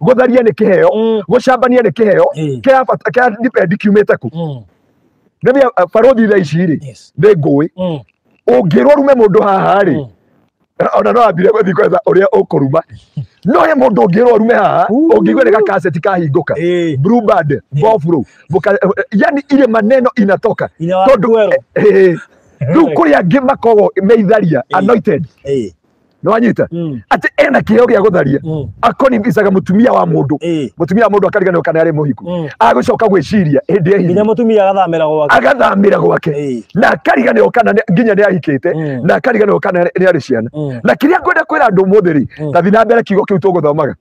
[SPEAKER 3] gũtharia nĩ kĩheo gũcambania nĩ kĩheo kĩrabata kĩa depend kiumĩte kũ. Nĩ barothi thaa ici rĩ nĩ ngũĩ ũngĩrwo ũrume mũndũ haha rĩ ona no ambire gũthiĩ gwetha ũrĩa ũkũruma no he mũndũ ũngĩrwo ũrume haha ũngĩigua nĩ gakaseti kahingũka Blue Band Boflo yani ile maneno inatoka tondũ rĩu kũrĩ angĩ makoragwo meitharia anointed nĩwanyita atĩ ena kĩheo gĩa gũtharia akonibicaga mũtumia wa mũndũ mũtumia wa mũndũ akariganĩrwo kana arĩ mũhiku agũcoka gwĩciria hĩndĩ ya
[SPEAKER 4] nginya mũtumia
[SPEAKER 3] agathamĩra gwake na akariganĩrwo kana nginya nĩ ahikĩte na akariganĩrwo kana nĩ arĩ ciana na kĩrĩa ngwenda kwĩra andũ ũmũthĩ rĩ ta thiĩ na mbere kiugo kĩu tũgũthomaga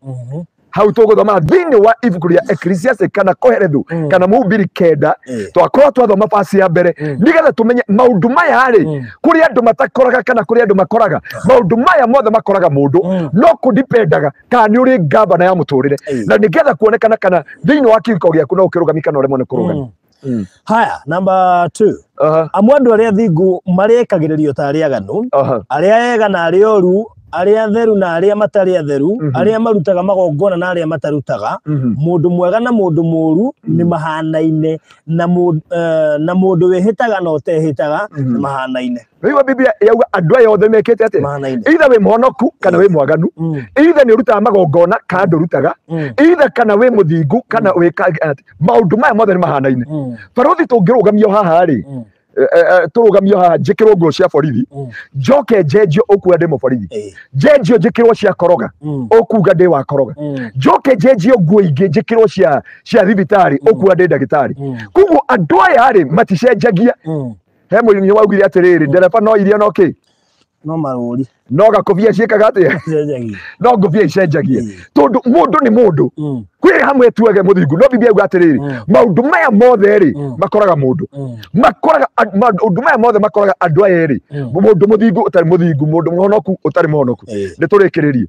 [SPEAKER 3] hau tũgũthoma thĩinĩ wa ibuku rĩa Ecclesiastes kana Kohelethu kana Mũhubiri 9 twakorwo twathoma pasi ya mbere nĩgetha tũmenye maũndũ maya rĩ kũrĩ andũ matakoraga kana kũrĩ andũ makoraga maũndũ maya mothe makoraga mũndũ no kũdipendaga kana nĩ ũrĩ ngavana ya mũtũrĩre na nĩgetha kuonekana kana thĩinĩ wa kĩhiko gĩaku no ũkĩrũgamia kana ũremwo nĩ kũrũgamia.
[SPEAKER 4] Haya, number 2. Amwe andũ arĩa thingu marĩkagĩrĩrio ta arĩa aganu, arĩa ega na arĩa oru, arĩa atheru na arĩa matarĩ atheru, arĩa marutaga magongona na arĩa matarutaga, mũndũ mwega na mũndũ mũũru nĩ mahanaine, na mũndũ wĩhĩtaga na ũtehĩtaga nĩ mahanaine.
[SPEAKER 3] Rĩu Biblia yauga andũ aya othe mekĩte atĩa? Either wĩ mũhonoku kana wĩ mwaganu, either nĩ ũrutaga magongona kana ndũrutaga, either kana wĩ mũthingu kana wĩ maũndũ maya mothe nĩ mahanaine. Barothi tũngĩrũgamio haha rĩ tũrũgamio haha njĩkĩrwo nguo cia borithi njoke njenjio ũkuga ndĩ mũborithi njenjio njĩkĩrwo cia koroga ũkuga ndĩ wa koroga njoke njenjio nguo ingĩ njĩkĩrwo cia thibitarĩ ũkuga ndĩ ndagĩtarĩ. Koguo andũ aya rĩ maticenjagia. He mũini waugire atĩrĩrĩ ndereba no iria no kĩ
[SPEAKER 4] no marũri
[SPEAKER 3] no gakũbia ciĩkaga atĩa no ngũbia icenjagia tondũ mũndũ nĩ mũndũ kwĩ hamwe tuage mũthingu no Biblia yauga atĩrĩrĩ maũndũ maya mothe rĩ makoraga mũndũ makoraga maũndũ maya mothe makoraga andũ aya erĩ mũndũ mũthingu ũtarĩ mũthingu mũndũ mũhonoku ũtarĩ mũhonoku. Nĩ tũrĩkĩrĩrie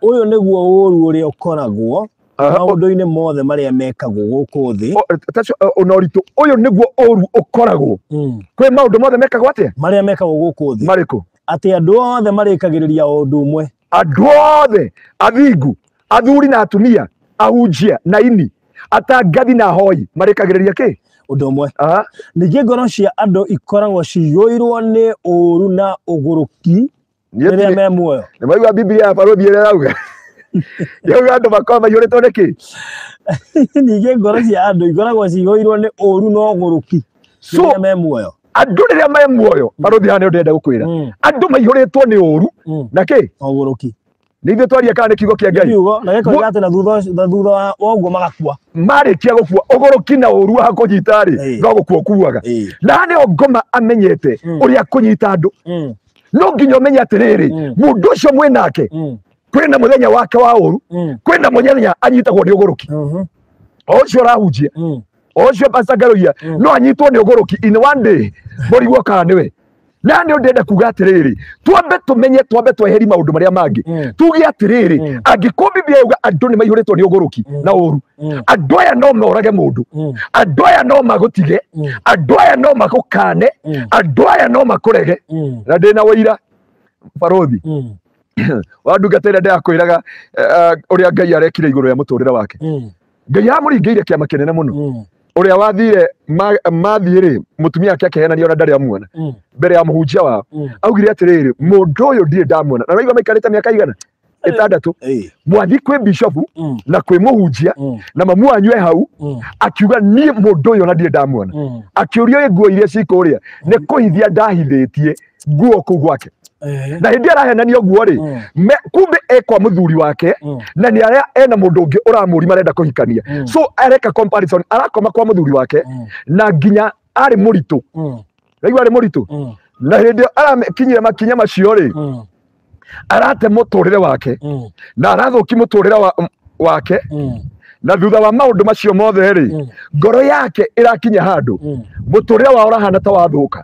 [SPEAKER 4] ũyũ nĩguo ũũru ũrĩa ũkoragwo maũndũ-inĩ mothe marĩa mekagwo gũkũ thĩ.
[SPEAKER 3] Ona ũritũ ũyũ nĩguo ũũru ũkoragwo kwĩ maũndũ mothe mekagwo atĩa
[SPEAKER 4] marĩa mekagwo gũkũ thĩ
[SPEAKER 3] marĩkũ
[SPEAKER 4] atĩ andũ othe marĩkagĩrĩria o ũndũ ũmwe
[SPEAKER 3] andũ othe athingu athuri na atumia ahunjia na ini atangathi na ahoi marĩkagĩrĩria kĩ
[SPEAKER 4] ũndũ ũmwe. Ningĩ ngoro cia andũ ikoragwo ciyũirwo nĩ ũũru na ũgũrũki rĩrĩa me muoyo.
[SPEAKER 3] Nĩ maigua Biblia ya barothi ĩrĩa ĩrauga yauga andũ makoragwo maiyũrĩtwo nĩ kĩ?
[SPEAKER 4] Ningĩ ngoro cia andũ ikoragwo ciyũirwo nĩ ũũru na ũgũrũki rĩrĩa me muoyo.
[SPEAKER 3] Andũ rĩrĩa me muoyo barothi haha nĩ ndĩrenda gũkwĩra andũ maiyũrĩtwo nĩ ũũru na kĩ?
[SPEAKER 4] Ũgũrũki.
[SPEAKER 3] Nĩ ithuĩ twaria kana nĩ kiugo kĩa Ngai?
[SPEAKER 4] Kiugo na gĩkoiga atĩ na thutha wa ũguo magakua
[SPEAKER 3] marĩkia gũkua ũgũrũki na ũũru wa kũnyita rĩ no gũkua ũkuaga. Na nĩho ngoma amenyete ũrĩa kũnyita andũ no nginya ũmenye atĩrĩrĩ mũndũ ũcio mwĩ nake kwĩna mũthenya wake wa ũũru kwĩna mũthenya anyitagwo nĩ ũgũrũki o ũcio ũrahunjia o ũcio Pastor Ngaruiya no anyitwo nĩ ũgũrũki in one day mũrigwo kana nĩwe. Na nĩ ndĩrenda kuga atĩrĩrĩ twambe tũmenye twambe tweheri maũndũ marĩa mangĩ tuge atĩrĩrĩ angĩkorwo Biblia yauga andũ nĩ maihũrĩtwo nĩ ũgũrũki na ũũru andũ aya no morage mũndũ andũ aya no magũtige andũ aya no magũkane andũ aya no makũrege. Na ndĩna ũira barothi wa ndungata ĩrĩa ndĩrakwĩraga ũrĩa Ngai arekire igũrũ rĩa mũtũrĩre wake. Ngai amũringĩire kĩama kĩnene mũno ũrĩa wathire mathiĩ rĩ mũtumia ake akĩhenania ona ndarĩ amuona mbere ya mũhunjia wao augire atĩrĩrĩ mũndũ ũyũ ndirĩ ndamuona na ũraigua maikarĩte mĩaka igana 6 mwathi kwĩ bishopu na kwĩ mũhunjia na mamu wanyu e hau akiuga niĩ mũndũ ũyũ ona ndirĩ ndamuona akĩũrio nguo iria ci kũrĩa nĩ kũhithia ndahithĩtie nguo kũu gwake na hĩndĩ arahenania ũguo rĩ kumbe e kwa mũthuri wake na nĩ arĩa ena mũndũ ũngĩ ũramũri marenda kũhikania so areka comparison arakoma kwa mũthuri wake na nginya arĩ mũritũ raigua arĩ mũritũ na hĩndĩ arakinyire makinya macio rĩ arate mũtũrĩre wake na arathũki mũtũrĩre wake na thutha wa maũndũ macio mothe rĩ ngoro yake ĩrakinya handũ mũtũrĩre wao ũrahana ta wathũka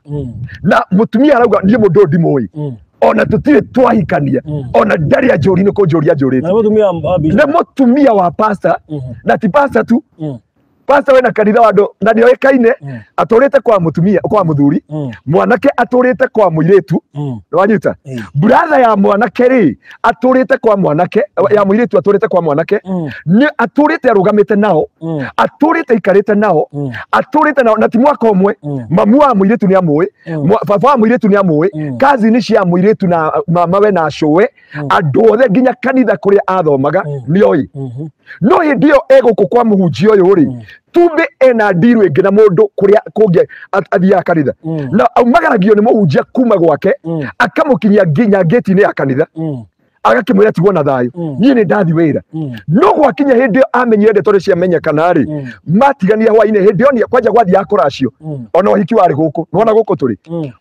[SPEAKER 3] na mũtumia arauga niĩ mũndũ ũyũ ndimũĩ ona tũtirĩ twahikania ona ndarĩ anjũri nĩ kũnjũria anjũrĩte nĩ mũtumia wa pastor na ti pastor tu Pastor wena kanitha wa andũ na nĩoĩkaine atũrĩte kwa mũtumia kwa mũthuri, mwanake atũrĩte kwa mũirĩtu, nĩwanyita? Brother ya mwanake rĩ atũrĩte kwa mwanake, ya mũirĩtu atũrĩte kwa mwanake, nĩ atũrĩte arũgamĩte nao, atũrĩte aikarĩte nao, atũrĩte nao na ti mwaka ũmwe. Mamu wa mũirĩtu nĩ amũĩ, baba wa mũirĩtu nĩ amũĩ, cousin cia mũirĩtu na mamawe na cũwe, andũ othe nginya kanitha kũrĩa athomaga nĩoĩ. No hĩndĩ ĩyo egũkũ kwa mũhunjia ũyũ rĩ, tumbe ena ndiru ĩngĩ na mũndũ kũrĩa kũngĩ athiaga kanitha, na aumagaragio nĩ mũhunjia kuma gwake akamũkinyia nginya ngĩti-inĩ ya kanitha, agakĩmwĩra tigwo na thayũ, niĩ nĩ ndathi wĩra. No gwakinya hĩndĩ ĩyo amenyire ndeto nĩ ciamenyekana rĩ, matigania hwainĩ hĩndĩ ĩyo kwanja gwathiaga kũracio, ona ũhiki warĩ gũkũ, nĩwona gũkũ tũrĩ,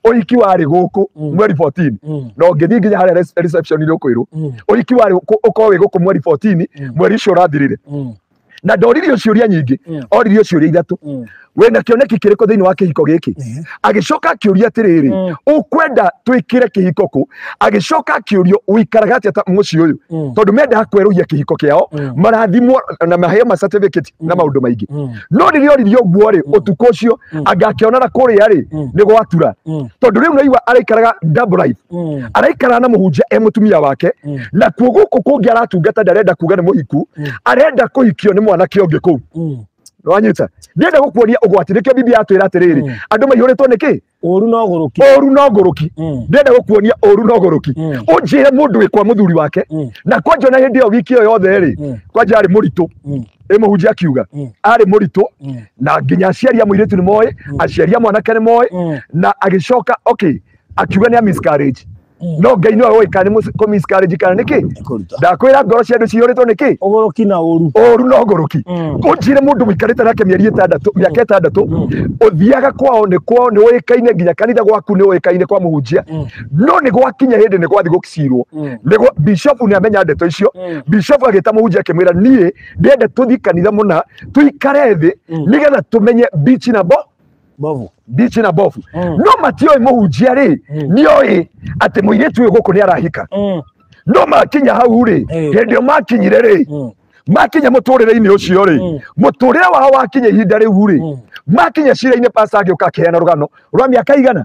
[SPEAKER 3] ũhiki warĩ gũkũ mweri 14, na ũngĩthiĩ nginya harĩa reception nĩ ũkwĩrwo ũhiki warĩ ũkorwo wĩ gũkũ mweri 14, mweri ũcio ũrathirire. Na ndoririo ciũria nyingĩ, oririo ciũria ithatũ. Wĩna kĩoneki kĩrĩkũ thĩinĩ wa kĩhiko gĩkĩ? Agĩcoka akĩũria atĩrĩrĩ, ũkwenda twĩkĩre kĩhiko kũ? Agĩcoka akĩũrio ũikaraga atĩa ta mũciĩ ũyũ, tondũ mendaga kwerũhia kĩhiko kĩao, marathimwo na maheo ma certificate na maũndũ maingĩ. No rĩrĩa oririo ũguo rĩ, ũtukũ ũcio angakĩonana kũrĩa rĩ, nĩ gwatura, tondũ rĩu naigua araikaraga double life, araikaraga na mũhunjia e mũtumia wake, na kuo gũkũ kũngĩ aratungata ndarenda kuga nĩ mũhiku, arenda kũhikio nĩ mwanake ũngĩ kũu. Wanyita? Ndĩrenda gũkuonia ũgwati, nĩkĩo Biblia yatwĩra atĩrĩrĩ, andũ maihũrĩtwo nĩ kĩ?
[SPEAKER 4] Ũru na ũgũrũki.
[SPEAKER 3] Ũru na ũgũrũki. Ndĩrenda gũkuonia ũru na ũgũrũki. Ũnjĩre mũndũ wĩ kwa mũthuri wake, na kwanja ona hĩndĩ ĩyo wiki ĩyo yothe rĩ, kwanja arĩ mũritũ, ĩ mũhunjia akiuga arĩ mũritũ, na nginya aciari a mũirĩtu nĩ moĩ, aciari a mwanake nĩ moĩ, na agĩcoka okay, akiuga nĩ a miscarriage. No Ngai nĩwe ũĩ kana nĩ kũ miscarriage kana nĩ kĩ. Ndakwĩra ngoro cia andũ cihũrĩtwo nĩ kĩ?
[SPEAKER 4] Ũgũrũki na ũru.
[SPEAKER 3] Ũru na ũgũrũki. Ũnjĩre mũndũ mũikarĩte nake mĩeri ĩtandatũ, mĩaka ĩtandatũ, ũthiaga kwao nĩ kwao nĩ ũĩkaine, nginya kanitha gwaku nĩ ũĩkaine kwa mũhunjia, no nĩ gwakinya hĩndĩ nĩ gwathi gũcirwo. Nĩguo bishop nĩ amenya ndeto icio. Bishop agĩta mũhunjia akĩmwĩra niĩ ndĩrenda tũthiĩ kanitha mũna tũikare thĩ nĩgetha tũmenye bichi na bo
[SPEAKER 4] bovu,
[SPEAKER 3] bichi na bovu. No matioĩ mũhunjia rĩ, nĩoĩ atĩ mũirĩtu ũyũ gũkũ nĩ arahika. No makinya hau rĩ, hĩndĩ ĩyo makinyire rĩ, makinya mũtũrĩre-inĩ ũcio rĩ, mũtũrĩre wao wakinya ihinda rĩu rĩ, makinya cira-inĩ, pastor agĩũka akĩheana rũgano rwa mĩaka igana,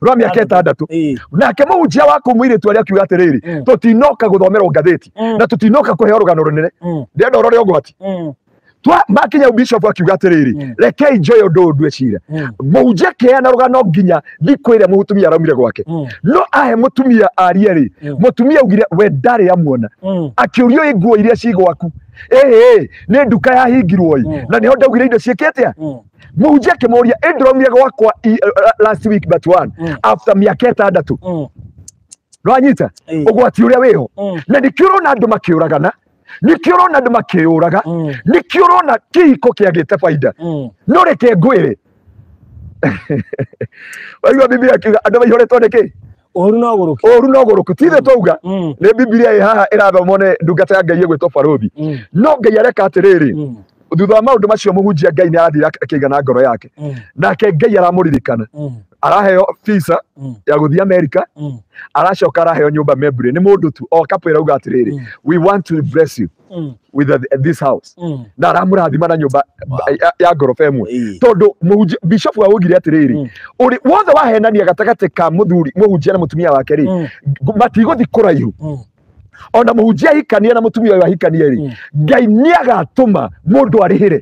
[SPEAKER 3] rwa mĩaka ĩtandatũ. Nake mũhunjia wa kũu mũirĩtu arĩa akiuga atĩrĩrĩ, tũtinoka gũthomerwo ngathĩti na tũtinoka kũheo rũgano rũnene, ndĩrenda ũrore ũgwati. Makinya bishop akiuga atĩrĩrĩ, rekei njoe ũndũ ũyũ ndue cira. Mũhunjia akĩheana rũgano nginya thikũ ĩrĩa mũtumia araumire gwake. No ahe mũtumia arie rĩ, mũtumia augire we ndarĩ amuona. Akĩũrio ĩ nguo iria ci gwaku, ĩĩ nĩ nduka yahingirwo ĩ, na nĩho ndaugire indo ciĩke atĩa. Mũhunjia akĩmũria ĩ ndĩraumire gwakwa last week but one after mĩaka ĩtandatũ. Nĩwanyita ũgwati ũrĩa wĩho? Na nĩkĩo ũrona andũ makĩũragana, nĩkĩo ũrona andũ makĩũraga, nĩkĩo ũrona kĩhiko kĩagĩte baida. No reke ngwĩre, waigua Biblia akiuga andũ maihũrĩtwo nĩ kĩ?
[SPEAKER 4] Ũru na ũgũrũki.
[SPEAKER 3] Ũru na ũgũrũki. Ti ithuĩ twauga, nĩ Biblia ĩ haha ĩrathomwo nĩ ndungata ya Ngai ĩgwĩtwo Barũthi. No Ngai areka atĩrĩrĩ, thutha wa maũndũ macio mũhunjia Ngai nĩ arathire akĩigana ngoro yake, nake Ngai aramũririkana, araheo visa ya gũthiĩ America, aracoka araheo nyũmba Membury nĩ mũndũ tu o couple ĩrauga atĩrĩrĩ, we want to bless you with this house, na aramũrathima na nyũmba ya ngoroba ĩmwe, tondũ bishop augire atĩrĩrĩ, ũrĩ wothe wahenania gatagatĩ ka mũthuri mũhunjia na mũtumia wake rĩ, matigũthiĩ kũraihu. Ona mũhunjia ahikania na mũtumia ũyũ ahikanie rĩ, Ngai nĩagatũma mũndũ arĩhĩre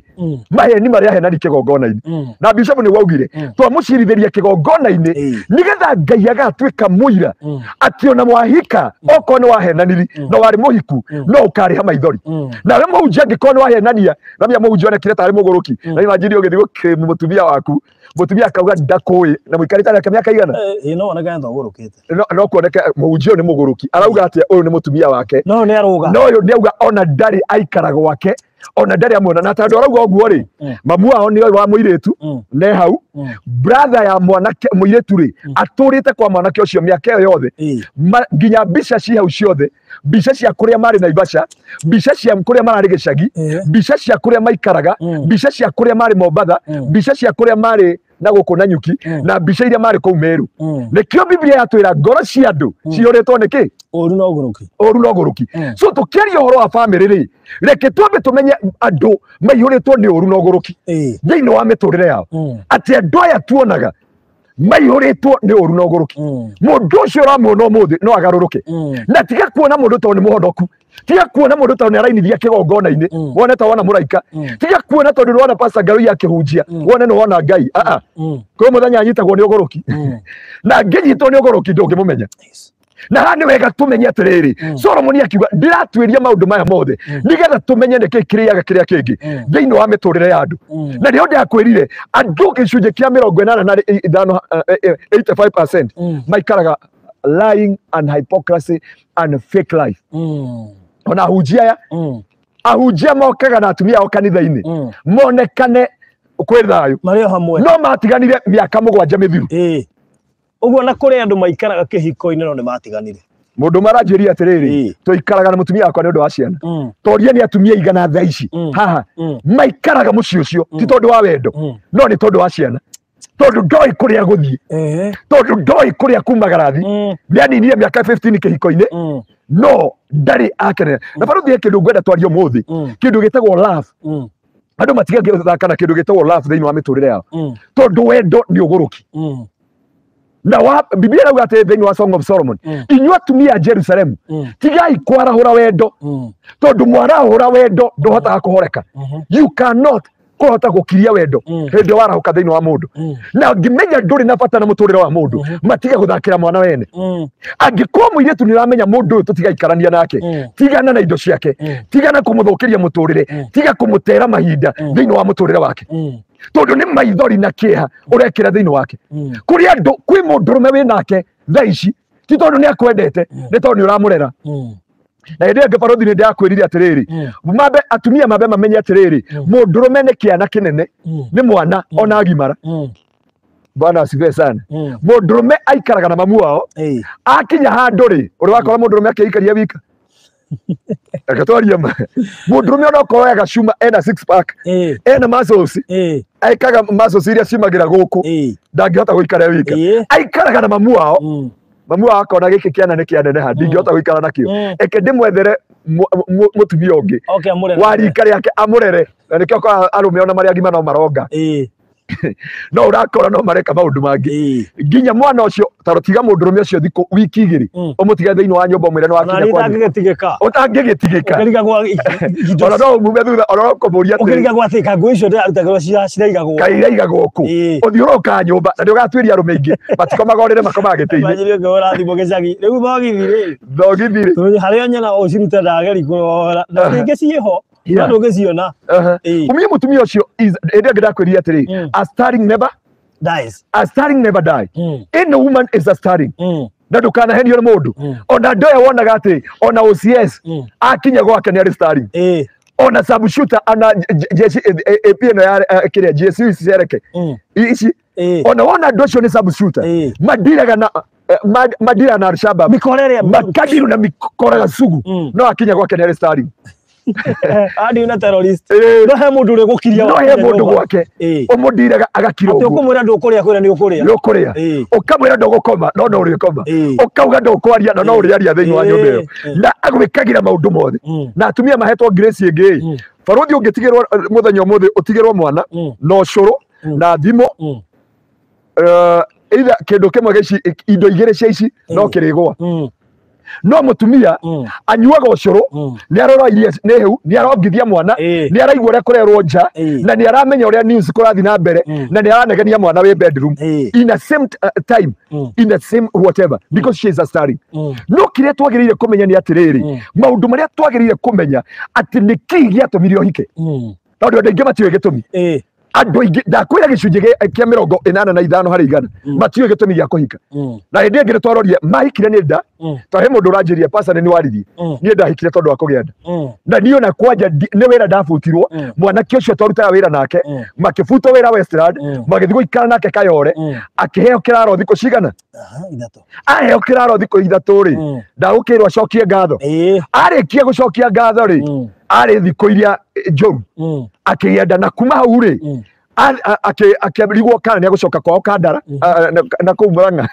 [SPEAKER 3] maheni marĩa ahenani kĩgongona-inĩ. Na bishop nĩguo augire twamũcirithĩria kĩgongona-inĩ nĩgetha Ngai agatuĩka mũira atĩ ona mwahika okorwo nĩ wahenaniri na warĩ mũhiku no ũkarĩha maithori. Nawe mũhunjia angĩkorwo nĩ wahenania, na mĩa mũhunjia onekire tarĩ mũgũrũki, na imagine ũgĩthiĩ gũkĩmu mũtumia waku, mũtumia akauga ndakũĩ na mũikarĩte nake mĩaka igana,
[SPEAKER 4] no oneke ta ũgũrũkĩte,
[SPEAKER 3] no kuoneke mũhunjia ũyũ nĩ mũgũrũki, arauga atĩ ũyũ nĩ mũtumia wake,
[SPEAKER 4] no nĩ arauga,
[SPEAKER 3] no ũyũ nĩ auga ona ndarĩ aikara gwake, ona ndarĩ amuona. Na tondũ arauga ũguo rĩ, mamu wao nĩ wa mũirĩtu ne hau, brother ya mwanake mũirĩtu rĩ, atũrĩte kwa mwanake ũcio mĩaka ĩyo yothe, nginya mbica ci hau ciothe, mbica cia kũrĩa marĩ Naivasha, mbica cia kũrĩa mararĩ gĩcagi, mbica cia kũrĩa maikaraga, mbica cia kũrĩa marĩ Mombatha, mbica cia kũrĩa marĩ na gũkũ Nanyuki na mbica iria marĩ kũu Meru. Nĩkĩo Biblia yatwĩra ngoro cia andũ cihũrĩtwo nĩ kĩ?
[SPEAKER 4] Ũru na ũgũrũki.
[SPEAKER 3] Ũru na ũgũrũki. So tũkĩaria ũhoro wa family rĩ, reke twambe tũmenye andũ maihũrĩtwo nĩ ũru na ũgũrũki thĩinĩ wa mĩtũrĩre yao. Atĩ andũ aya tuonaga maihũrĩtwo nĩ ũru na ũgũrũki. Mũndũ ũcio ũramuona ũmũthĩ no agarũrũke. Na tiga kuona mũndũ tondũ nĩ mũhonoku, tiga kuona mũndũ tondũ nĩ arainithia kĩgongona-inĩ, wone ta wona mũraika, tiga kuona tondũ nĩ wona Pastor Ngarui akĩhunjia, wone nĩ wona Ngai. Kwĩ mũthenya anyitagwo nĩ ũgũrũki. Na angĩnyitwo nĩ ũgũrũki ndũngĩmũmenya. Na haha nĩ wega tũmenye atĩrĩrĩ, Solomoni akiuga ndĩratuĩria maũndũ maya mothe nĩgetha tũmenye nĩkĩ kĩrĩaga kĩrĩa kĩngĩ thĩinĩ wa mĩtũrĩre ya andũ. Na nĩho ndĩrakwĩrire andũ gĩcunjĩ kĩa 85, 85% maikaraga lying and hypocrisy and fake life. Ona ahunjia aya, ahunjia mokaga na atumia ao kanitha-inĩ monekane kwĩ thayũ,
[SPEAKER 4] marĩ o hamwe,
[SPEAKER 3] no matiganire mĩaka 7 mĩthiru.
[SPEAKER 4] Ũguo na kũrĩ andũ maikaraga kĩhiko-inĩ no nĩ matiganire.
[SPEAKER 3] Mũndũ maranjĩria atĩrĩrĩ, tũikaraga na mũtumia wakwa nĩ ũndũ wa ciana. Toria nĩ atumia igana thaa ici haha maikaraga mũciĩ ũcio ti tondũ wa wendo, no nĩ tondũ wa ciana, tondũ ndoĩ kũrĩa gũthiĩ, tondũ ndoĩ kũrĩa kumagara thi. Nĩaninire mĩaka 15 kĩhiko-inĩ, no ndarĩ akenera. Na barũthi he kĩndũ ngwenda twarie ũmũthĩ, kĩndũ gĩtagwo love. Andũ matigagĩthaka na kĩndũ gĩtagwo love thĩinĩ wa mĩtũrĩre yao, tondũ wendo nĩ ũgũrũki. Na wa Biblia irauga atĩ thĩinĩ wa Song of Solomon, inyuĩ atumia a Jerusalemu, tigai kwarahũra wendo, tondũ mwarahũra wendo ndũhotaga kũhoreka. You cannot kũhota gũkiria wendo hĩndĩ warahũka thĩinĩ wa mũndũ. Na ũngĩmenya ndũrĩ na bata na mũtũrĩre wa mũndũ, matige gũthakĩra mwana wene. Angĩkorwo mũirĩtu nĩ ũramenya mũndũ ũyũ tũtigaikarania nake, tigana na indo ciake, tigana kũmũthũkĩria mũtũrĩre, tiga kũmũtera mahinda thĩinĩ wa mũtũrĩre wake, tondũ nĩ maithori na kĩeha ũrekĩra thĩinĩ wake. Kũrĩ andũ, kwĩ mũndũrũme wĩ nake thaa ici ti tondũ nĩ akwendete, nĩ tondũ nĩ ũramũrera. Na hĩndĩ ĩngĩ barũthi nĩ ndĩrakwĩrire atĩrĩrĩ, mambe atumia mambe mamenye atĩrĩrĩ, mũndũrũme nĩ kĩana kĩnene, nĩ mwana ona agimara. Bwana asifiwe sana. Mũndũrũme aikaraga na mamu wao, akinya handũ rĩ, ũrĩ wakora mũndũrũme akĩikaria wika. Reke twarie ma. Mũndũrũme ona okorwo ega cuma ena six pack, ena muscles, aikaga muscles iria ciumagĩra gũkũ, ndangĩhota gũikara wika. Aikaraga na mamu wao. Mamu wao akona gĩkĩ kĩana nĩ kĩaneneha, ndingĩhota gũikara nakĩo, eke ndĩmwethere mũtumia ũngĩ wa rika rĩake amũrere. Na nĩkĩo ũkoraga arũme ona marĩa agima no maronga, no ũrakora no mareka maũndũ mangĩ. Nginya mwana ũcio tarũtiga mũndũrũme ũcio thikũ wiki 2, ũmũtige thĩinĩ wa nyũmba ũmwĩre nĩ wakinya kwanyu. Ũtangĩgĩtigĩka. Ona no umume thutha, ona no kũmũria atĩrĩ,
[SPEAKER 4] ũkĩrigagwo atĩ kangũ icio ndĩrarutagĩrwo ciraigagwo.
[SPEAKER 3] Kaĩ iraigagwo kũ? Ũthiũrũrũkaga nyũmba na nĩũgatuĩria arũme aingĩ matikomaga ũrĩrĩ, makomaga gĩtĩ-inĩ.
[SPEAKER 4] Imagine ũkĩhũra thimũ gĩcagi. Rĩu thogithi rĩ?
[SPEAKER 3] Thogithi rĩ?
[SPEAKER 4] Harĩa nyona ũcirute ndageri kũrora. Na rĩngĩ ciĩho, no ndũngĩciona.
[SPEAKER 3] Ũmenye mũtumia ũcio hĩndĩ ĩngĩ ndakwĩrire atĩrĩ, a starling never
[SPEAKER 4] dies.
[SPEAKER 3] A starling never die. Any woman is a starling. Na ndũkanahenio nĩ mũndũ. Ona andũ aya wonaga atĩ ona OCS akinya gwake nĩ arĩ starling. Ona sub-shooter, ona jeshi AP ĩno ya kĩrĩa GSU ici ciareke ici, ona wona andũ acio nĩ sub-shooter, mandiraga na mandira na Al-Shabaab,
[SPEAKER 4] mikora ĩrĩa
[SPEAKER 3] makadiru na mikoraga sugu, no akinya gwake nĩ arĩ starling.
[SPEAKER 4] Adi na terrorist. No he mũndũ ũrĩ gũkiria
[SPEAKER 3] no he mũndũ gwake ũmũndiraga agakira
[SPEAKER 4] ũguo. Atĩ ũkũmwĩra ndũkũrĩa kwĩra nĩ ũkũrĩa.
[SPEAKER 3] Nĩ ũkũrĩa. Ũkamwĩra ndũgũkoma no no ũrĩkoma. Ũkauga ndũkwaria no no ũrĩaria thĩinĩ wa nyũmba ĩyo. Na agwĩkagĩra maũndũ mothe. Na atumia mahetwo grace ĩngĩ. Barũthi ũngĩtigĩrwo mũthenya ũmũthĩ ũtigĩrwo mwana na ũcũrũ na thimũ, either kĩndũ kĩmwe gĩa ici, indo igĩrĩ cia ici no kĩrĩgwa. No mũtumia anyuaga ũcũrũ, nĩ arora iria nĩ hĩu, nĩ arongithia mwana, nĩ araigua ũrĩa kũrerwo nja, na nĩ aramenya ũrĩa news kũrathiĩ na mbere, na nĩ aranegenia mwana wĩ bedroom in the same time, in the same whatever, because she is a starling. No kĩrĩa twagĩrĩire kũmenya nĩ atĩrĩrĩ, maũndũ marĩa twagĩrĩire kũmenya atĩ nĩ kĩĩ gĩatũmire ũhike, tondũ andũ aingĩ matiũĩ gĩtũmi. Andũ aingĩ ndakwĩra gĩcunjĩ kĩa 85 harĩ igana matiũĩ gĩtũmi gĩa kũhika. Na hĩndĩ ĩngĩ nĩtwarorie mahikire nĩ nda, tondũ he mũndũ ũranjĩria pasa nĩ waririe, niĩ ndahikire tondũ wa kũgĩa nda. Na niĩ ona kwanja nĩ wĩra ndabutirwo, mwanake ũcio twarutaga wĩra nake, makĩbutwo wĩra Westland, magĩthiĩ gũikara nake Kayore, akĩheo kĩraro thikũ cigana? Aheo kĩraro thikũ 3 rĩ, ndagũkĩrwo acokie ngatho. Arĩkia gũcokia ngatho rĩ, arĩ thikũ iria njũru, akĩgĩa nda, na kuma hau rĩ, Akĩrigwo kana nĩ agũcoka kwao Kandara na kũu Murang'a,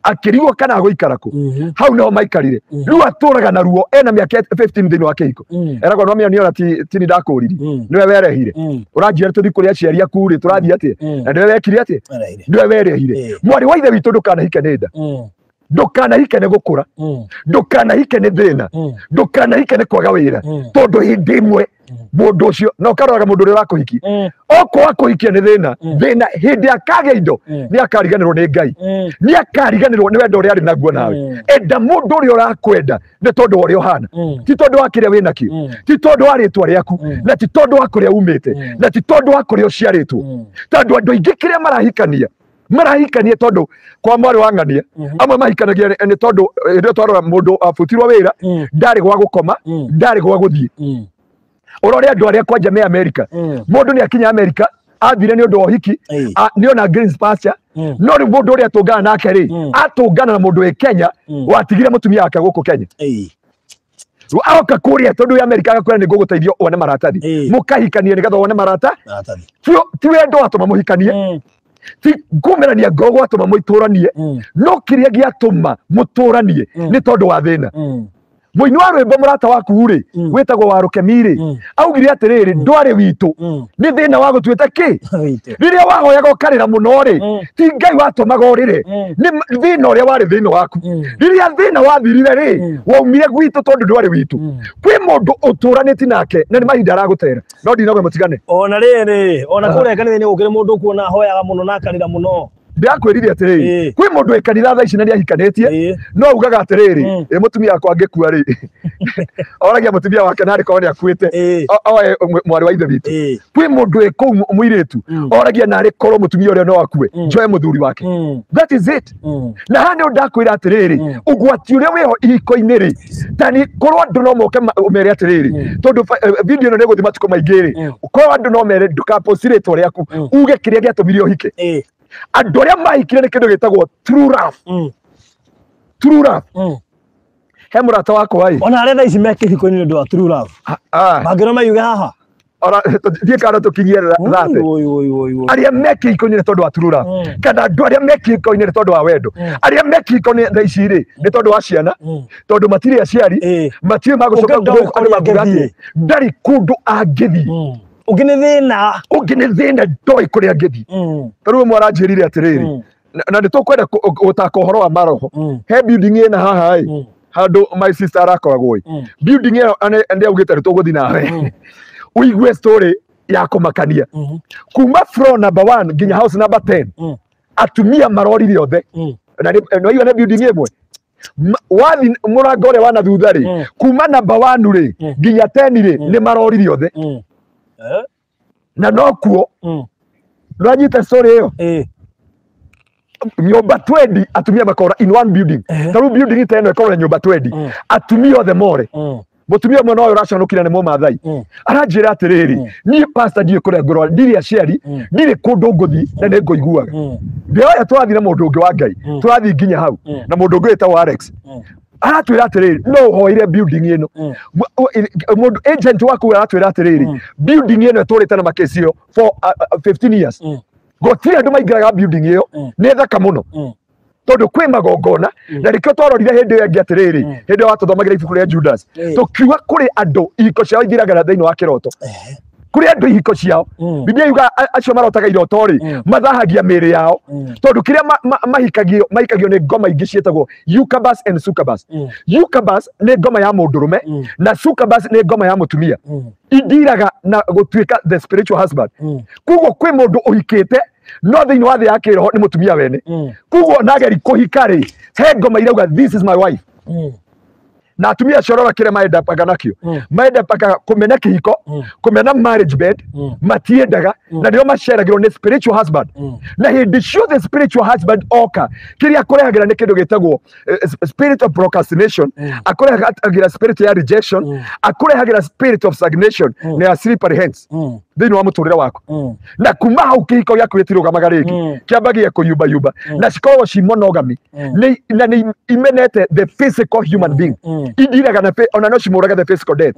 [SPEAKER 3] akĩrigwo kana agũikara kũ. Hau nĩho maikarire. Rĩu atũraga na ruo ena mĩaka 15 thĩinĩ wa kĩhiko. Eragwo no mĩoni ti ti ndakũririe, nĩwe werehire, ũranjĩra tũthiĩ kũrĩ aciari aku rĩ, tũrathiĩ atĩa? Na nĩwe wekire atĩa? Nĩwe werehire. Mwarĩ wa ithe witũ, ndũkanahike nĩ nda, ndũkanahike nĩ gũkũra, ndũkanahike nĩ thĩna, ndũkanahike nĩ kwaga wĩra, tondũ hĩndĩ ĩmwe mũndũ ũcio na ũkaroraga mũndũ ũrĩa ũrakũhikia, okorwo akũhikia nĩ thĩna, thĩna hĩndĩ akagĩa indo nĩ akariganĩrwo nĩ Ngai, nĩ akariganĩrwo nĩ wendo ũrĩa arĩ naguo nawe. Enda mũndũ ũrĩa ũrakwenda nĩ tondũ wa ũrĩa ũhana, ti tondũ wa kĩrĩa wĩnakĩo, ti tondũ wa rĩtwa rĩaku, na ti tondũ wa kũrĩa umĩte, na ti tondũ wa kũrĩa ũciarĩtwo. Tondũ andũ aingĩ kĩrĩa marahikania tondũ kwa mwarĩ wa ng'ania, amwe mahikanagia nĩ tondũ hĩndĩ ĩyo twarora mũndũ abutirwo wĩra, ndarĩ gwa gũkoma, ndarĩ gwa gũthiĩ. Ũrore andũ arĩa kwanja me America, mũndũ nĩ akinya America athire nĩ ũndũ wa ũhiki, nĩ ona green pasture, no rĩu mũndũ ũrĩa atũngana nake rĩ, atũngana na mũndũ wĩ Kenya watigire mũtumia wake gũkũ Kenya. Aoka kũrĩa tondũ wĩ America agakwĩra nĩ ngũgũteithia wone maratathi, mũkahikania nĩgetha wone maratathi. Ti wendo watũma mũhikanie, ti kumĩrania ngoro gwatũma mũitũranie, no kĩrĩa gĩatũma mũtũranie nĩ tondũ wa thĩna. Mũini wa rwĩmbo mũrata waku rĩ, wĩtagwo Warũkemi rĩ, augire atĩrĩrĩ, ndwarĩ witũ nĩ thĩna wa gũtuĩte kĩ. Rĩrĩa wahoyaga ũkarĩra mũno rĩ, ti Ngai watũmaga ũrĩre, nĩ thĩna ũrĩa warĩ thĩinĩ waku. Rĩrĩa thĩna wathirire rĩ, waumire gwitũ tondũ ndwarĩ witũ. Kwĩ mũndũ ũtũranĩti nake na nĩ mahinda aragũtera, no ndinauga mũtigane.
[SPEAKER 4] Ona rĩrĩ, ona kũrĩa kanitha-inĩ gũkĩrĩ mũndũ ũkuona ahoyaga mũno na akarĩra mũno.
[SPEAKER 3] Ndĩrakwĩrire atĩrĩrĩ, kwĩ mũndũ wĩ kanitha thaa ici na nĩahikanĩtie, no ugaga atĩrĩrĩ, ĩ mũtumia wakwa angĩkua rĩ, oragia mũtumia wake narĩ korwo nĩakuĩte, oe mwarĩ wa ithe witũ. Kwĩ mũndũ wĩ kũu mũirĩtu, oragia narĩ korwo mũtumia ũrĩa no akue, njoe mũthuri wake. That is it. Na haha nĩho ndakwĩra atĩrĩrĩ, ũgwati ũrĩa wĩho ihiko-inĩ rĩ, tani korwo andũ no moke mere atĩrĩrĩ, tondũ video ĩno nĩĩgũthiĩ matukũ maingĩ rĩ, korwo andũ no mere ndũkaposti rĩtwa rĩaku, uge kĩrĩa gĩatũmire ũhike. Andũ arĩa mahikire nĩ kĩndũ gĩtagwo true love. True love. He mũrata wakwa ĩ,
[SPEAKER 4] Ona arĩa thaa ici me kĩhiko-inĩ nĩ ũndũ wa true love, mangĩona mayuge haha,
[SPEAKER 3] ora thiĩ kana tũkinyie thate. Arĩa me kĩhiko-inĩ nĩ tondũ wa true love, kana andũ arĩa me kĩhiko-inĩ nĩ tondũ wa wendo, arĩa me kĩhiko-inĩ thaa ici rĩ nĩ tondũ wa ciana, tondũ matirĩ aciari, matirĩ magũcoka gũkũ, andũ makuga atĩ ndarĩ kũndũ angĩthiĩ.
[SPEAKER 4] Ũngĩ nĩ thĩna,
[SPEAKER 3] ũngĩ nĩ thĩna, ndoĩ kũrĩa angĩthiĩ. Ta rĩu ũmwe aranjĩrire atĩrĩrĩ, na nĩ tũkwenda gũtaka ũhoro wa maroho. He building ĩna haha ĩ, handũ my sister arakoragwo ĩ, building ĩyo nĩ augĩte nĩ tũgũthiĩ nawe ũigue story ya kũmakania. Kuma floor number 1 nginya house number 10, atumia marorire othe. Na nĩwaigua nĩ building ĩmwe, wathi mũrango ũrĩa wa na thutha rĩ, kuma number 1 rĩ nginya 10 rĩ, nĩ marorire othe. Na nokuo nĩwanyita story ĩyo, nyũmba 20 atumia makora in one building. Ta rĩu building ta ĩno ĩkorwo na nyũmba 20, atumia othe more. Mũtumia ũmwe nowe ũracanũkire nĩ Mũmathai, aranjĩra atĩrĩrĩ, niĩ pastor ndiũĩ kũrĩa ngũrora, ndirĩ aciari, ndirĩ kũndũ ngũthiĩ, na nĩ ngũiguaga. Ndĩroya tũrathiĩ na mũndũ ũngĩ wa Ngai, tũrathiĩ nginya hau na mũndũ ũngĩ wĩtagwo Alex, aratwĩra atĩrĩrĩ, no ũhoire building ĩno. Mũndũ agent waku aratwĩra atĩrĩrĩ, building ĩno ĩtũrĩte na makesi ĩyo for 15 years, gũtirĩ andũ maingĩraga building ĩyo, nĩ thaka mũno tondũ kwĩ magongona. Na nĩkĩo twarorire hĩndĩ ĩyo ĩngĩ atĩrĩrĩ, hĩndĩ ĩyo watũthomagĩra ibuku rĩa Judas, tũkiuga kũrĩ andũ ihiko ciao ithiraga thĩinĩ wa kĩroto. Kũrĩ andũ ihiko ciao, Biblia yuga acio marotaga iroto rĩ, mathahagia mĩĩrĩ yao, tondũ kĩrĩa mahikagio nĩ ngoma ingĩ ciĩtagwo Eucabus and Succubus. Eucabus nĩ ngoma ya mũndũrũme, na Succubus nĩ ngoma ya mũtumia. Indiraga na gũtuĩka the spiritual husband. Koguo kwĩ mũndũ ũhikĩte no thĩinĩ wa thĩ ya kĩroho nĩ mũtumia wene. Koguo nageri kũhika rĩ, he ngoma irauga this is my wife. Na atumia acio rora kĩrĩa maendaga nakĩo, maendaga kũmena kĩhiko, kũmena marriage bed, matiendaga, na nĩo maceragĩrwo nĩ spiritual husband. Na hĩndĩ ciothe spiritual husband oka, kĩrĩa akũrehagĩra nĩ kĩndũ gĩtagwo spirit of procrastination, akũrehagĩra spirit ya rejection, akũrehagĩra spirit of stagnation na ya slippery hands thĩinĩ wa mũtũrĩre waku. Na kuma hau kĩhiko gĩaku gĩtirũgamaga rĩngĩ, kĩambagia kũyumbayumba, na cikoragwo ci monogamy, na nĩ imenete the physical human being, indiraga na ona no cimũrage the physical death.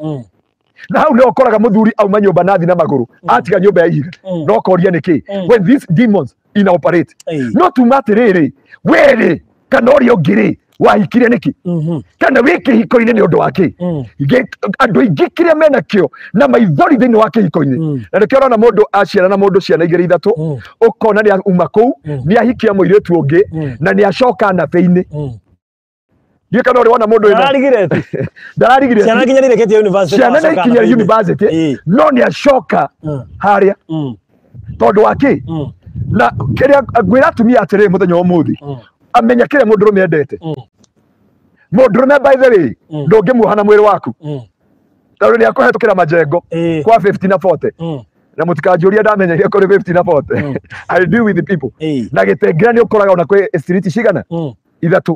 [SPEAKER 3] Na hau nĩho ũkoraga mũthuri auma nyũmba nathi na magũrũ atiga nyũmba ya ihiga no koria nĩkĩ when these demons inoperate no tuma atĩrĩrĩ werĩ kana ũrĩa ũngĩ rĩ wahikire nĩkĩ kana wĩ kĩhiko-inĩ nĩ ũndũ wa kĩ andũ aingĩ kĩrĩa mena kĩo na maithori thĩinĩ wa kĩhiko-inĩ na nĩkĩo ũrona mũndũ aciara na mũndũ ciana igĩrĩ ithatũ ũkona nĩ auma kũu nĩ ahikia mũirĩtu ũngĩ na nĩ acoka nabĩ-inĩ ndiũ kana ũrĩ wona mũndũ ndararigire
[SPEAKER 4] ciana nginya nĩirĩkĩtie university
[SPEAKER 3] ciana nĩ ikinyire university no nĩ acoka harĩa tondũ wa kĩ na kĩrĩa ngwĩra atumia atĩrĩrĩ mũthenya wa ũmũthĩ amenya kĩrĩa mũndũrũme endete mũndũrũme by the way ndũngĩmuoha na mwĩrĩ waku tondũ nĩ akũhetũkĩra majengo kwa 50 na 40 na mũtikanjũrie ndamenyeire kũrĩ 50 na 40 I deal with the people na gĩtengera nĩ ũkoraga ona kwĩ street cigana ithatũ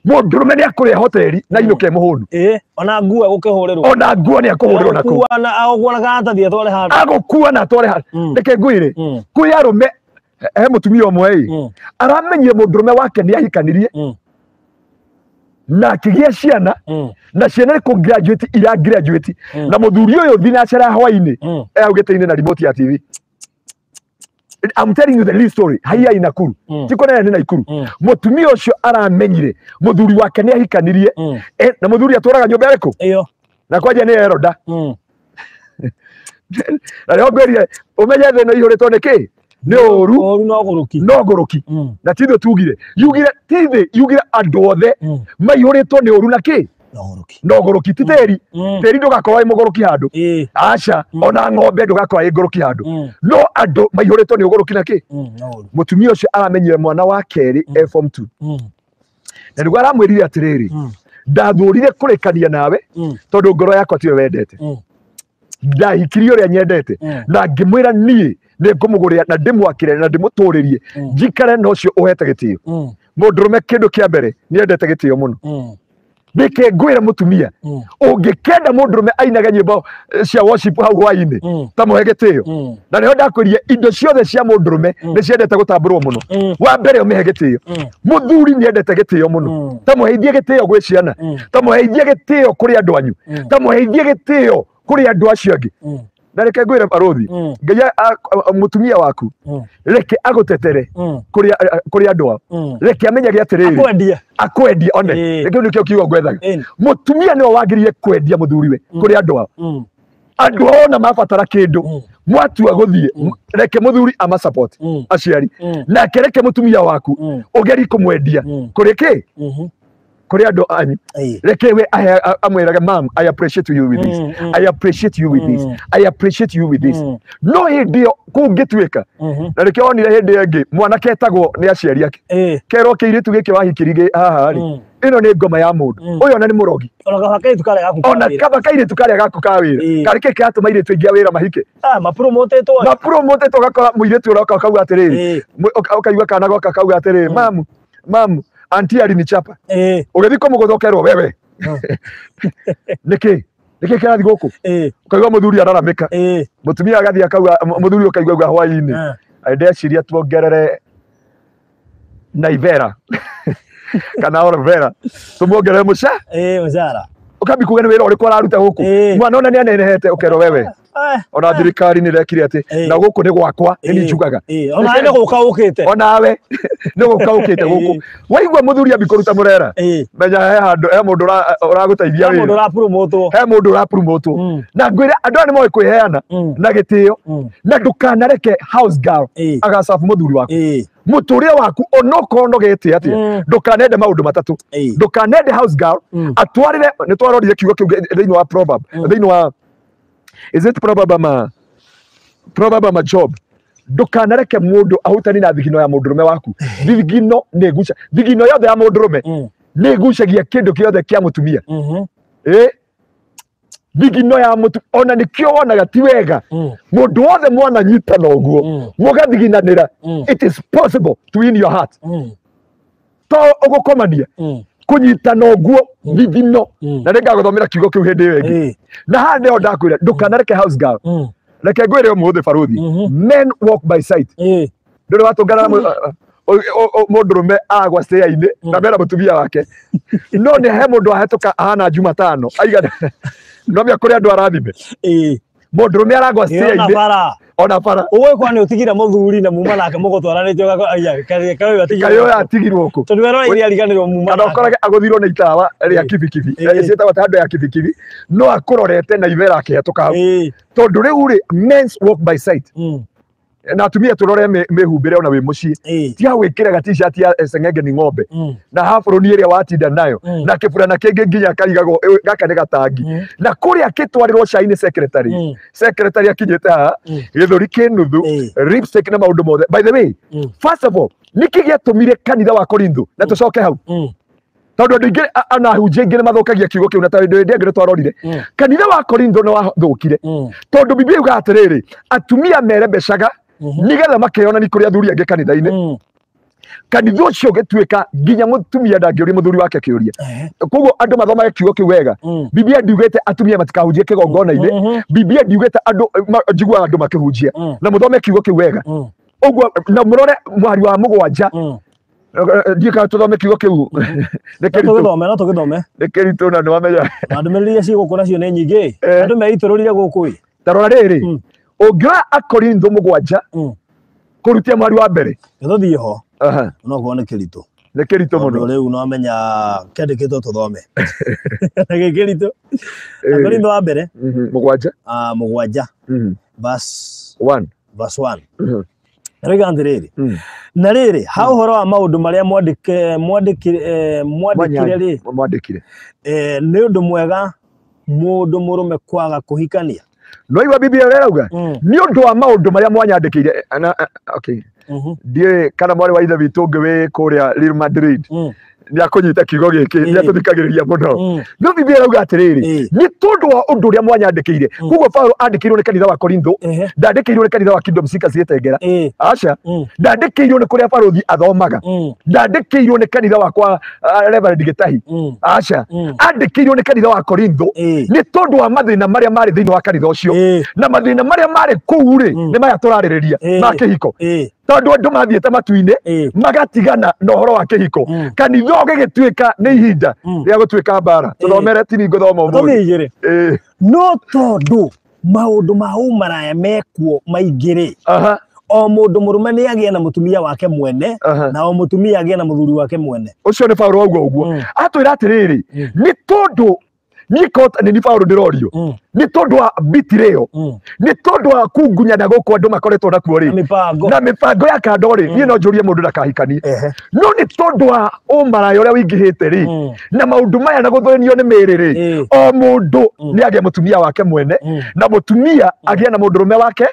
[SPEAKER 3] mũndũrũme nĩ akũrĩa hoteli na inũke mũhũnu
[SPEAKER 4] ona nguo agũkĩhũrĩrwo
[SPEAKER 3] ona nguo nĩ akũhũrĩrwo na kũu
[SPEAKER 4] agũkua na karatathi atware handũ
[SPEAKER 3] agũkua na atware handũ reke ngwĩre kwĩ arũme he mũtumia ũmwe ĩ aramenyire mũndũrũme wake nĩ ahikanirie na akĩgĩa ciana na ciana nĩ kũ graduate ira graduate na mũthuri ũyũ thinacara hwainĩ e hau gĩtĩ-inĩ na remote ya TV. I'm telling you the real story haiya Nakuru ti kũnene nĩ Nakuru mũtumia ũcio aramenyire mũthuri wake nĩ ahikanirie na mũthuri atũraga nyũmba ĩrĩkũ
[SPEAKER 4] ĩyo
[SPEAKER 3] na kwanja nĩ eroda na rĩo ngwĩrire ũmenye thĩ ĩno ĩihũrĩtwo nĩ kĩ nĩ ũru no ngũrũki na ti ithuĩ tugire yugire ti thĩ yugire andũ othe maihũrĩtwo nĩ ũru na kĩ no ngũrũki ti tĩri tĩri ndũgakorwo wĩ mũgũrũki handũ aca ona ng'ombe ndũgakorwo wĩ ngũrũki handũ no andũ maihũrĩtwo nĩ ũgũrũki na kĩ mũtumia ũcio aramenyire mwana wa kerĩ e form 2 na nĩguo aramwĩrire atĩrĩrĩ ndathũrire kũrĩkania nawe tondũ ngoro yakwa tiwe wendete ndahikirie ũrĩa nyendete na ngĩmwĩra niĩ nĩ ngũmũgũrĩra na ndĩmwakĩre na ndĩmũtũrĩrie njikare na ũcio ũhete gĩtĩo mũndũrũme kĩndũ kĩa mbere nĩendete gĩtĩo mũno nĩkĩ ngwĩra mũtumia ũngĩkenda mũndũrũme ainage nyĩmbo cia worship hau hwainĩ ta mũhe gĩtĩo na nĩho ndakwĩrire indo ciothe cia mũndũrũme nĩ ciendete gũtambũrwo mũno wa mbere ũmĩhe gĩtĩo mũthuri nĩendete gĩtĩo mũno ta mũheithie gĩtĩo gwĩ ciana ta mũheithie gĩtĩo kũrĩ andũ anyu ta mũheithie gĩtĩo kũrĩ andũ acio angĩ na reke ngwĩre barũthi Ngai mũtumia waku reke agũtetere kũrĩ andũ ao reke amenyage atĩrĩrĩ akwendie one reke nĩkĩo kiugo ngwethaga mũtumia nĩwe wagĩrĩire kwendia mũthuriwe kũrĩ andũ ao andũ ao ona mabatara kĩndũ mwatua gũthiĩ reke mũthuri amasupport aciari nake reke mũtumia waku ũgerie kũmwendia kũrĩ kĩ kũrĩ andũ anyu reke we amwĩrage mam I appreciate you with this I appreciate you with this I appreciate you with this no hĩndĩ ĩyo kũngĩtuĩka na nĩkĩo wonire hĩndĩ ĩngĩ mwanake etagwo nĩ aciari ake kerwo kĩirĩtu gĩkĩ wahikĩri haha rĩ ĩno nĩ ngoma ya mũndũ ũyũ ona nĩ mũrogi ona kaba kairĩtu karĩa gaku ka wĩra karĩ kĩ kĩratũma airĩtu aingĩ a wĩra mahike mapromotĩtwo ũgakora mũirĩtu ũroka ũkauga atĩrĩrĩ ũkaigua kana goka kauga atĩrĩrĩ mamu mamu anti alinichapa ũgĩthiĩ kũmũgũtha ũkerwo wewe nĩkĩ nĩkĩ kĩrathiĩ gũkũ ũkaigua mũthuri araramĩka mũtumia agathiĩ akauga mũthuri ũkaigua auga hwainĩ ndeciria tuongerere Naivera kana Olivera tũmuongerere mũcara ũkambi kuga nĩ wĩra ũrĩkũ araruta gũkũ mwana ona nĩ anenehete ũkerwo wewe ona thirikari nĩ ĩrekire atĩ na gũkũ nĩ gwakwa nĩ niĩ njugaga
[SPEAKER 4] onawe nĩ gũka ũkĩte
[SPEAKER 3] onawe nĩ gũka ũkĩte gũkũ waigua mũthuri ambi kũruta mũrera menya he handũ he mũndũ ũragũteithia wĩra he mũndũ ũrapromotwo na ngwĩre andũ aya nĩ moĩ kwĩheana na gĩtĩo na ndũkanareke house girl agacabu mũthuri waku mũtũrĩre waku onokorwo nogete atĩa ndũkanende maũndũ matatũ ndũkanende house girl atwarĩre nĩ twarorire kiugo kĩu thĩinĩ wa proverb thĩinĩ wa is it proverb ama job ndukanareke mundu ahutani na thigino ya mundurume waku thigino nĩ guca thigino yothe ya mundurume nĩ gucagia kindu kiothe kia mutumia thigino ya mutu ona nikio wonaga ti wega mundu wothe mwana nyitana uguo mugathiginanira it is possible to win your heart to ugukomania kunyitana uguo thigino na nĩngagũthomera kiugo kĩu hĩndĩ ĩyo ĩngĩ na haha nĩho ndakwĩra ndũkanareke house girl reke ngwĩre ũmũthĩ baruthi men walk by sight ndũrĩ watũngana na mũndũrũme agwa cĩa-inĩ na mera mũtumia wake no nĩ he mũndũ ahetũka ahana Jumatano aigana No mĩa kũrĩ andũ arathime. Mũndũrũme aragwa
[SPEAKER 4] Ona bara.
[SPEAKER 3] Ona bara.
[SPEAKER 4] Ũgwe kwa nĩ ũtigire mũthuri na muma nake mũgũtwaranĩte ũgakora
[SPEAKER 3] kayo atigirwo kũ.
[SPEAKER 4] Tondũ werora iria ariganĩrwo muma.
[SPEAKER 3] Kana ũkorage agũthirwo nĩ itawa rĩa kibikibi. Ciĩtagwo ta handũ ya kibikibi. No akũrorete na ibera akĩhetũka hau. Tondũ rĩu rĩ men's walk by sight. Na atumia tũrore mĩhumbĩre ona wĩ mũciĩ. Tiga gwĩkĩra ga t-shirt ya seng'enge ni ng'ombe. Na haburoni ĩrĩa watinda nayo. Na kĩburana kĩngĩ nginya karigagwo gaka nĩ gatangi. Na kũrĩa kĩtwarĩrwo cai nĩ secretary. Secretary akinyĩte haha gĩthũri kĩ nuthu, lipstick na maũndũ mothe. By the way, first of all, nĩkĩ gĩatũmire kanitha wa Korintho na tũcoke hau. Tondũ andũ aingĩ ona ahunjia aingĩ nĩ mathũkagia kiugo kĩu na ta hĩndĩ ĩrĩa ĩngĩ twarorire. Kanitha wa Korintho nĩ wathũkire. Tondũ Biblia yugaga atĩrĩrĩ, atumia merembecaga nigetha makeyonani kũrĩ athuri angĩ kanitha-inĩ. Kanitha ũcio ũgĩtuĩka nginya mũtumia ndangĩũria mũthuri wake kĩũria. Koguo andũ mathomage kiugo kĩu wega. Biblia ndiugĩte atumia matikahunjie kĩgongona-inĩ. Biblia ndiugĩte andũ njiguaga andũ makĩhunjia. Na mũthome kiugo kĩu wega. Ũguo na mũrore mũhari wa 7. Ndiĩ kana tũthome kiugo kĩu.
[SPEAKER 4] Nĩ tũgĩthome.
[SPEAKER 3] Nĩ kĩritũ na nĩwamenya.
[SPEAKER 4] Na ndũmĩrĩri iria ciĩ gũkũ nacio nĩ nyingĩ. Andũ meitũrũrire gũkũ ĩ.
[SPEAKER 3] Ta rora rĩrĩ. Ũngĩoya Akorintho 7 kũrutia mwari wa mbere.
[SPEAKER 4] Tũthiĩ ho. No kuo nĩ kĩritũ.
[SPEAKER 3] Nĩ kĩritũ mũno.
[SPEAKER 4] Rĩu no menya kĩandĩkĩtwo tũthome. Nĩ kĩritũ. Akorintho wa mbere.
[SPEAKER 3] 7.
[SPEAKER 4] 7. Verse
[SPEAKER 3] 1.
[SPEAKER 4] Verse 1. Rĩga atĩrĩrĩ. Na rĩrĩ, ha ũhoro wa maũndũ marĩa mwandĩkire rĩ.
[SPEAKER 3] Mwandĩkire.
[SPEAKER 4] Nĩ ũndũ mwega mũndũ mũrũme kwaga kũhikania.
[SPEAKER 3] No igua Biblia ĩrauga nĩ ũndũ wa maũndũ marĩa mwanyandĩkĩire. Okay. Ndiũĩ kana mwarĩ wa ithe witũ ũngĩ wĩ kũrĩa Real Madrid nĩ akũnyita kiugo gĩkĩ, nĩ atũthikagĩrĩria mũno. No Biblia ĩrauga atĩrĩrĩ, nĩ tondũ wa ũndũ ũrĩa mwanyandĩkĩire. Koguo Paulo andĩkĩirwo nĩ kanitha wa Korintho, ndandĩkĩirwo nĩ kanitha wa Kingdom Seekers Gĩtengera. Aca, ndandĩkĩirwo nĩ kũrĩa barũthi athomaga. Ndandĩkĩirwo nĩ kanitha wa kwa Reverend Gĩtahi. Aca, andĩkĩirwo nĩ kanitha wa Korintho nĩ tondũ wa mathĩna marĩa marĩ thĩinĩ wa kanitha ũcio. Na mathĩna marĩa marĩ kũu rĩ, nĩ maya tũrarĩrĩria ma kĩhiko. Tondũ andũ mathiĩte matu-inĩ magatigana na ũhoro wa kĩhiko. Kanitha ũgĩgĩtuĩka nĩ ihinda rĩa gũtuĩka mbara. Tũthomere tini ngũthoma ũmũthĩ.
[SPEAKER 4] No tondũ maũndũ ma ũmaraya mekuo maingĩ rĩ, o mũndũ mũrũme nĩ agĩe na mũtumia wake mwene, na o mũtumia agĩe na mũthuri wake mwene.
[SPEAKER 3] Ũcio nĩ Paulo wauga ũguo. Atwĩra atĩrĩrĩ, nĩ tondũ niĩ nĩ Paulo ndĩrorio, nĩ tondũ wa betrayal, nĩ tondũ wa kungunyana gũkũ andũ makoretwo nakuo rĩ, na mĩbango ya kando rĩ, niĩ no njũrie mũndũ ndakahikanie. No nĩ tondũ wa ũmaraya ũrĩa wĩingĩhĩte rĩ, na maũndũ maya na gũthũnio nĩ mĩĩrĩ rĩ, o mũndũ nĩ agĩe mũtumia wake mwene, na mũtumia agĩe na mũndũrũme wake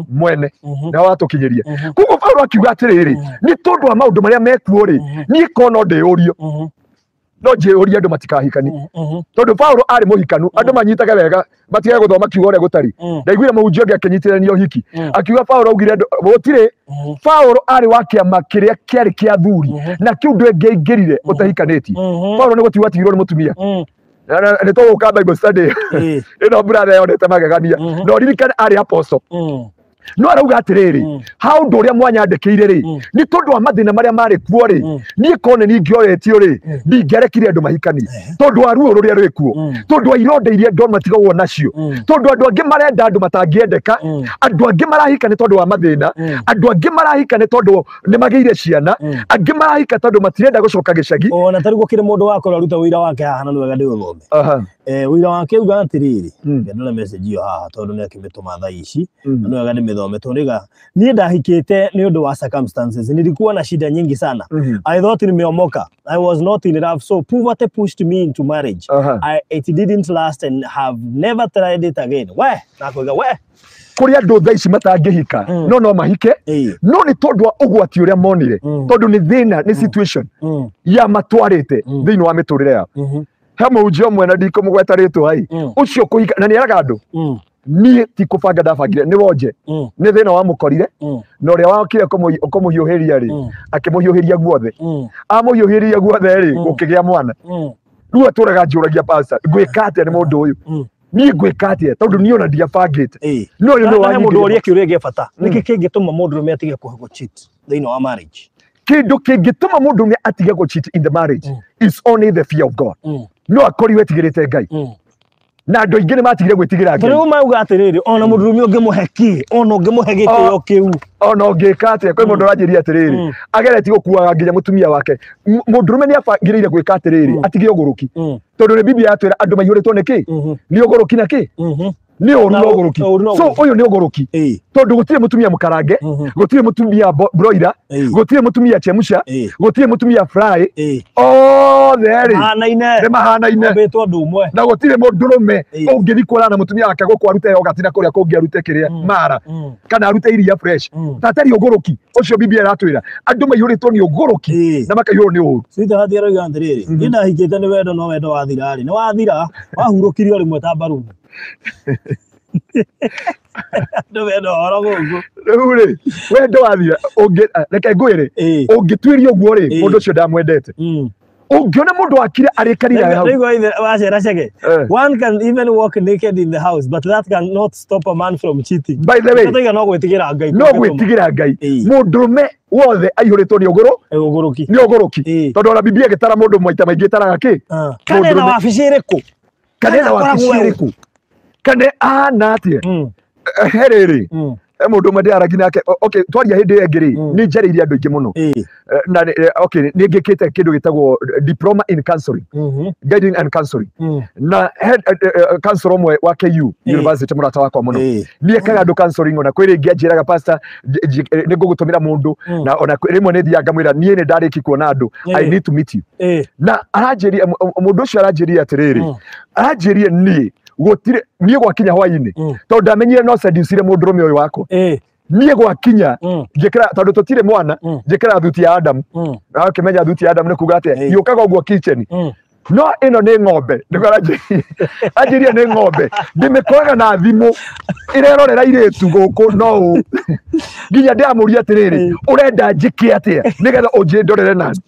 [SPEAKER 3] mwene, na watũkinyĩria. Koguo Paulo akiuga atĩrĩrĩ, nĩ tondũ wa maũndũ marĩa mekuo rĩ, niĩ ko no ndĩyũrio. No njĩũrie andũ matikahikanie. Tondũ Paulo arĩ mũhikanu, andũ manyitaga wega, matige gũthoma kiugo ũrĩa gũtarĩ. Ndaiguire mũhunjia ũngĩ akĩnyitithania ũhiki. Akiuga Paulo augire andũ gũtirĩ. Paulo arĩ wa kĩama kĩrĩa kĩarĩ kĩa athuri, na kĩu ndũngĩaingĩrire ũtahikanĩtie. Paulo nĩ gũtigwo atigirwo nĩ mũtumia. Nĩ tũgũka Bible study. Ĩno brother yonete magegania. Na ũririkane arĩ apostle. No arauga atĩrĩrĩ, ha ũndũ ũrĩa mwanyandĩkĩire rĩ, nĩ tondũ wa mathĩna marĩa marĩ kuo rĩ, niĩ kone ningĩoetio rĩ, ndingĩarekire andũ mahikanie. Tondũ wa ruo rũrĩa rwĩ kuo, tondũ wa ironda iria andũ matigagwo nacio, tondũ andũ angĩ marenda andũ matangĩendeka, andũ angĩ marahika nĩ tondũ wa mathĩna, andũ angĩ marahika nĩ tondũ nĩ magĩire ciana, angĩ marahika tondũ matirenda gũcoka gĩcagi.
[SPEAKER 4] Ona tarĩu gũkĩrĩ mũndũ wakorwo aruta ũira wake haha na nĩ wega ndĩũthome. Ũira wake uga atĩrĩrĩ, ndona message ĩyo haha tondũ nĩ akĩmĩtũma thaa ici, na nĩ wega ndĩmĩthome tondũ rĩga niĩ ndahikĩte nĩ ũndũ wa circumstances, nilikuwa na shida nyingi sana. I thought nimeomoka. I was not in love, so poverty pushed me into marriage. It didn't last and have never tried it again. We, nakuiga we.
[SPEAKER 3] Kũrĩ andũ thaa ici matangĩhika, no mahike, no nĩ tondũ wa ũgwati ũrĩa monire, tondũ nĩ thĩna, nĩ situation ya matwarĩte thĩinĩ wa mĩtũrĩre yao. He mũhunjia ũmwe na ndikũmũgweta rĩtwa ĩ, ũcio kũhika na nĩeraga andũ, niĩ ti kũbanga ndabangire, nĩ wonje, nĩ thĩna wamũkorire, na ũrĩa wokire kũmũhiũhĩria rĩ, akĩmũhiũhĩria guothe. Amũhiũhĩria guothe rĩ, gũkĩgĩa mwana. Rĩu atũraga njũragia pastor, ngwĩka atĩa nĩ mũndũ ũyũ? Niĩ ngwĩka atĩa? Tondũ niĩ ona ndiabangĩte. No ũyũ nĩwe
[SPEAKER 4] Na mũndũ ũrĩa kĩũria gĩa bata, nĩkĩ kĩngĩtũma mũndũrũme atige kũ cheat thĩinĩ wa marriage?
[SPEAKER 3] Kĩndũ kĩngĩtũma mũndũrũme atige gũ cheat in the marriage is only the fear of God. No akorirwo etigĩrĩte Ngai. Na andũ aingĩ nĩ matigire gwĩtigĩra Ngai.
[SPEAKER 4] Rĩu mauga atĩrĩrĩ, ona mũndũrũme ũngĩmũhe kĩ, ona ũngĩmũhe gĩtĩo kĩu,
[SPEAKER 3] ona ũngĩka atĩa, kwĩ mũndũ ũranjĩria atĩrĩrĩ, ageretie gũkuaga nginya mũtumia wake. Mũndũrũme nĩ abangĩrĩire gwĩka atĩrĩrĩ, atige ũgũrũki, tondũ nĩ Biblia yatwĩra andũ maihũrĩtwo nĩ kĩ? Nĩ ũgũrũki na kĩ? Nĩ ũru na ũgũrũki. So ũyũ nĩ ũgũrũki, tondũ gũtirĩ mũtumia mũkarange, gũtirĩ mũtumia broiler, gũtirĩ mũtumia chemusha, gũtirĩ mũtumia fry, othe rĩ nĩ mahanaine, na gũtirĩ mũndũrũme ũngĩthiĩ kuonana na mũtumia wake gũkũ arute yogati na kũrĩa kũngĩ arute kĩrĩa mara kana arute iria fresh. Tatari ũgũrũki ũcio Biblia ĩratwĩra andũ maihũrĩtwo nĩ ũgũrũki na makaihũrwo nĩ ũũru.
[SPEAKER 4] Sweetheart aroiga atĩrĩrĩ, niĩ ndahikĩte nĩ wendo, no wendo wathira rĩ, nĩ wathira, wahurũkirio rĩmwe ta mbaruni. Andũ mena ũhoro gũkũ.
[SPEAKER 3] Rĩu rĩ, wendo wathira, reke ngwĩre, ũngĩtuĩria ũguo rĩ, mũndũ ũcio ndamwendete. Ũngĩona mũndũ akire arĩkarire hau.
[SPEAKER 4] Wacera cege. One can even walk naked in the house, but that cannot stop a man from cheating.
[SPEAKER 3] By the way,
[SPEAKER 4] no gwĩtigĩra Ngai.
[SPEAKER 3] No gwĩtigĩra Ngai. Mũndũrũme wothe aihũrĩtwo nĩ ũgũrũki. Nĩ ũgũrũki. Tondũ ona Biblia ĩgĩtara mũndũ maita maingĩ ĩtaraga kĩ?
[SPEAKER 4] Kana ena wabici ĩrĩkũ?
[SPEAKER 3] Kana ena wabici ĩrĩkũ? Kana ahana atĩa? He rĩrĩ, mũndũ ũmwe ndĩraragia nake, okay, twaria hĩndĩ ĩyo ĩngĩ rĩ, nĩ njarĩirie andũ aingĩ mũno. Na okay, nĩ ngĩkĩte kĩndũ gĩtagwo diploma in counseling, guiding and counseling. Na head counselor ũmwe wa KU University, mũrata wakwa mũno, nĩ ekaga andũ counseling. Ona kwĩ rĩngĩ anjĩraga, pastor, nĩ ngũgũtũmĩra mũndũ, na ona rĩmwe nĩ thiaga ngamwĩra niĩ nĩ ndarĩki kuona andũ, I need to meet you. Na aranjĩria, mũndũ ũcio aranjĩria atĩrĩrĩ, aranjĩria niĩ gũtirĩ, niĩ gwakinya hwainĩ, tondũ ndamenyire no seducire mũndũrũme ũyũ wakwa. Niĩ gwakinya njĩkĩra, tondũ tũtirĩ mwana, njĩkĩra thuti ya Adam. Na ũkĩmenya thuti ya Adam nĩ kuga atĩa, yũkaga ũguo kitchen. No ĩno nĩ ng'ombe, nĩguo aranjĩria, anjĩria nĩ ng'ombe, ndĩmĩkoraga na thimũ ĩrerorera irĩtu gũkũ, no ũ nginya ndĩramũria atĩrĩrĩ, ũrenda njĩke atĩa nĩgetha ũnjĩndorere nani?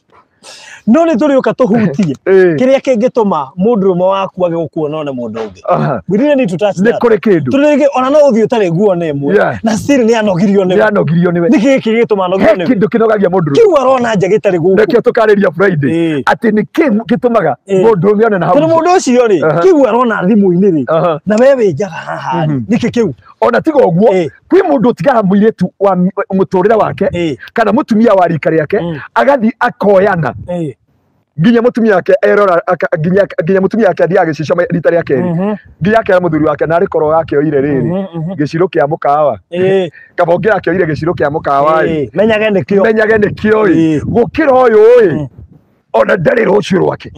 [SPEAKER 4] No nĩ tũrĩũka tũhutie kĩrĩa kĩngĩtũma mũndũrũme waku age gũkuona one mũndũ ũngĩ. We really need to touch
[SPEAKER 3] that. Nĩ kũrĩ kĩndũ.
[SPEAKER 4] Tũrĩngĩ ona no ũthiĩ ũtarĩ nguo na ĩmwe, na still nĩ anogirio nĩwe.
[SPEAKER 3] Nĩ anogirio nĩwe.
[SPEAKER 4] Nĩ kĩĩ kĩngĩtũma anogirio nĩwe?
[SPEAKER 3] He kĩndũ kĩnogagia mũndũrũme.
[SPEAKER 4] Kĩu arona nja gĩtarĩ gũkũ.
[SPEAKER 3] Nĩkĩo tũkarĩria Friday atĩ nĩ kĩ gĩtũmaga mũndũrũme one na hau.
[SPEAKER 4] Tondũ mũndũ ũcio rĩ, kĩu arona thimũ-inĩ rĩ, na we wĩ njaga haha rĩ, nĩkĩ kĩu?
[SPEAKER 3] Ona tiga ũguo, kwĩ mũndũ ũtigaga mũirĩtu wa mũtũrĩre wake kana mũtumia wa rika rĩake, agathiĩ akoyana nginya mũtumia wake erora, nginya mũtumia wake athiaga gĩcicio rita rĩa kerĩ, nginya akera mũthuri wake narĩ korwo gakĩoire rĩrĩ gĩcirũ kĩa mũkawa, kaba ũngĩ akĩoire gĩcirũ kĩa mũkawa ĩ,
[SPEAKER 4] menyage nĩkĩo,
[SPEAKER 3] menyage nĩkĩo ĩ, gũkĩra ũyũ ĩ, ona ndarĩ rũciũ rwake.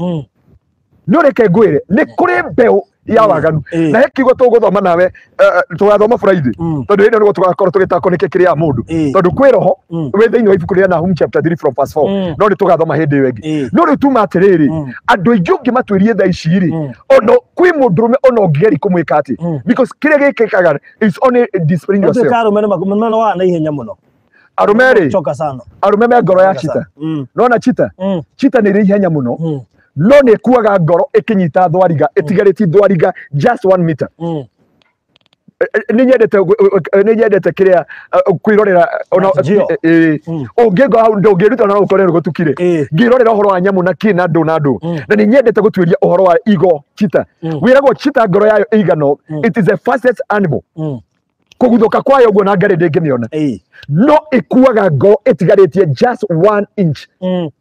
[SPEAKER 3] No reke ngwĩre, nĩ kũrĩ mbeũ ya waganu, na he kiugo tũgũthoma nawe, tũgathoma Friday, tondũ hĩndĩ nĩguo tũgakorwo tũgĩtako nĩkĩ kĩrĩa mũndũ, tondũ kwĩ roho wĩ thĩinĩ wa ibuku rĩa Nahum chapter 3 from verse 4, no nĩ tũgathoma hĩndĩ ĩyo ĩngĩ. No rĩu tuma atĩrĩrĩ, andũ aingĩ ũngĩmatuĩrie thaa ici rĩ, ona kwĩ mũndũrũme ona ũngĩgeria kũmwĩka atĩ, because kĩrĩa gĩkĩkaga is only displaying yourself.
[SPEAKER 4] Arũme nĩ na ihenya mũno.
[SPEAKER 3] Arũme rĩ, arũme me ngoro ya chita. Nona chita, chita nĩ ĩrĩ ihenya mũno, no nĩ ĩkuaga ngoro ĩkĩnyita thwariga, ĩtigarĩtie thwariga just 1 meter. Nĩ nyendete kĩrĩa kwĩrorera, ona ũngĩngora hau ndũngĩruta ona ũkore gũtukire, ngĩrorera ũhoro wa nyamũ na kĩ na ndũ na ndũ. Na nĩ nyendete gũtuĩria ũhoro wa igo chita. Wĩragwo chita ngoro yayo ĩigana, it is the fastest animal. Kũguthũka kwayo ũguo na ngarĩ ndĩngĩmĩona, no ĩkuaga ngoro ĩtigarĩtie just 1 inch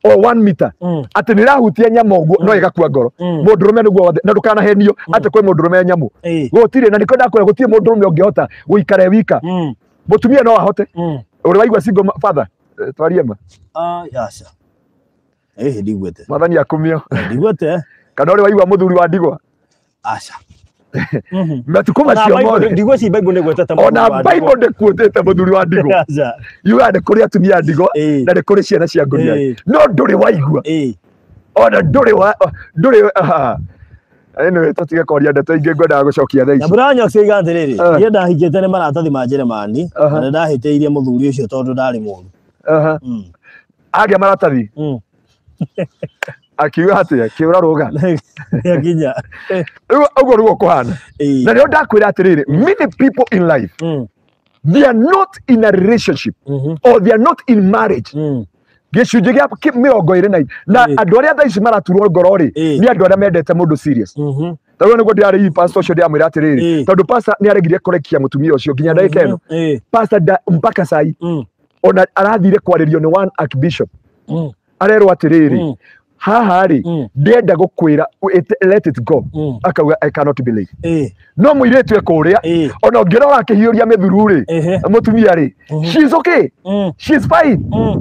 [SPEAKER 3] or 1 meter, atĩ nĩ ĩrahutia nyama ũguo no ĩgakua ngoro. Mũndũrũme nĩguo wothe, na ndũkanahenio atĩ kwĩ mũndũrũme nyamũ, gũtirĩ. Na nĩkĩo ndakwĩra gũtirĩ mũndũrũme ũngĩhota gũikara e wika, mũtumia no ahote. Ũrĩ waigua single father? Twarie ma.
[SPEAKER 4] Aca. Ndigwete.
[SPEAKER 3] Mwathani akumio.
[SPEAKER 4] Ndigwete.
[SPEAKER 3] Kana ũrĩ waigua mũthuri wa ndigwa?
[SPEAKER 4] Aca.
[SPEAKER 3] Matukũ macio mothe
[SPEAKER 4] ndigwa ci Bible nĩgwetete,
[SPEAKER 3] ona Bible ndĩkuĩtĩte mũthuri wa ndigwa. Yugaga nĩ kũrĩ atumia a ndigwa na nĩ kũrĩ ciana cia ngũnia, no ndũrĩ waigua, ona ndũrĩ wa ndũrĩ. Anyway, tũtige kwaria ndeto ingĩ, ngwendaga gũcokia thaa ici.
[SPEAKER 4] Na Brown oiga atĩrĩrĩ, niĩ ndahikĩte nĩ maratathi ma Jeremani, na nĩ ndahĩtĩirie mũthuri ũcio tondũ ndarĩ mũũru.
[SPEAKER 3] Agĩa maratathi akiuga atĩa, kĩũra rũga
[SPEAKER 4] nginya
[SPEAKER 3] rĩu ũguo nĩguo kũhana. Na rĩo ndakwĩra atĩrĩrĩ, many people in life, they are not in a relationship or they are not in marriage. Gĩcunjĩ gĩa 24 na andũ arĩa thaa ici maraturwo ngoro rĩ, nĩ andũ arĩa mendete mũndũ serious. Tondũ nĩguo ndĩrarĩ pastor ũcio ndĩramwĩra atĩrĩrĩ, tondũ pastor nĩ aregire kũrekia mũtumia ũcio nginya ndagĩka ĩno. Pastor mpaka sai ona arathire kwarĩrio nĩ one archbishop. Arerwo atĩrĩrĩ, haha rĩ ndĩrenda gũkwĩra let it go. Akauga I cannot believe. No mũirĩtu ekũrĩa ona ũngĩrora akĩhiũria mĩthuru rĩ, mũtumia rĩ, she's okay, she's fine,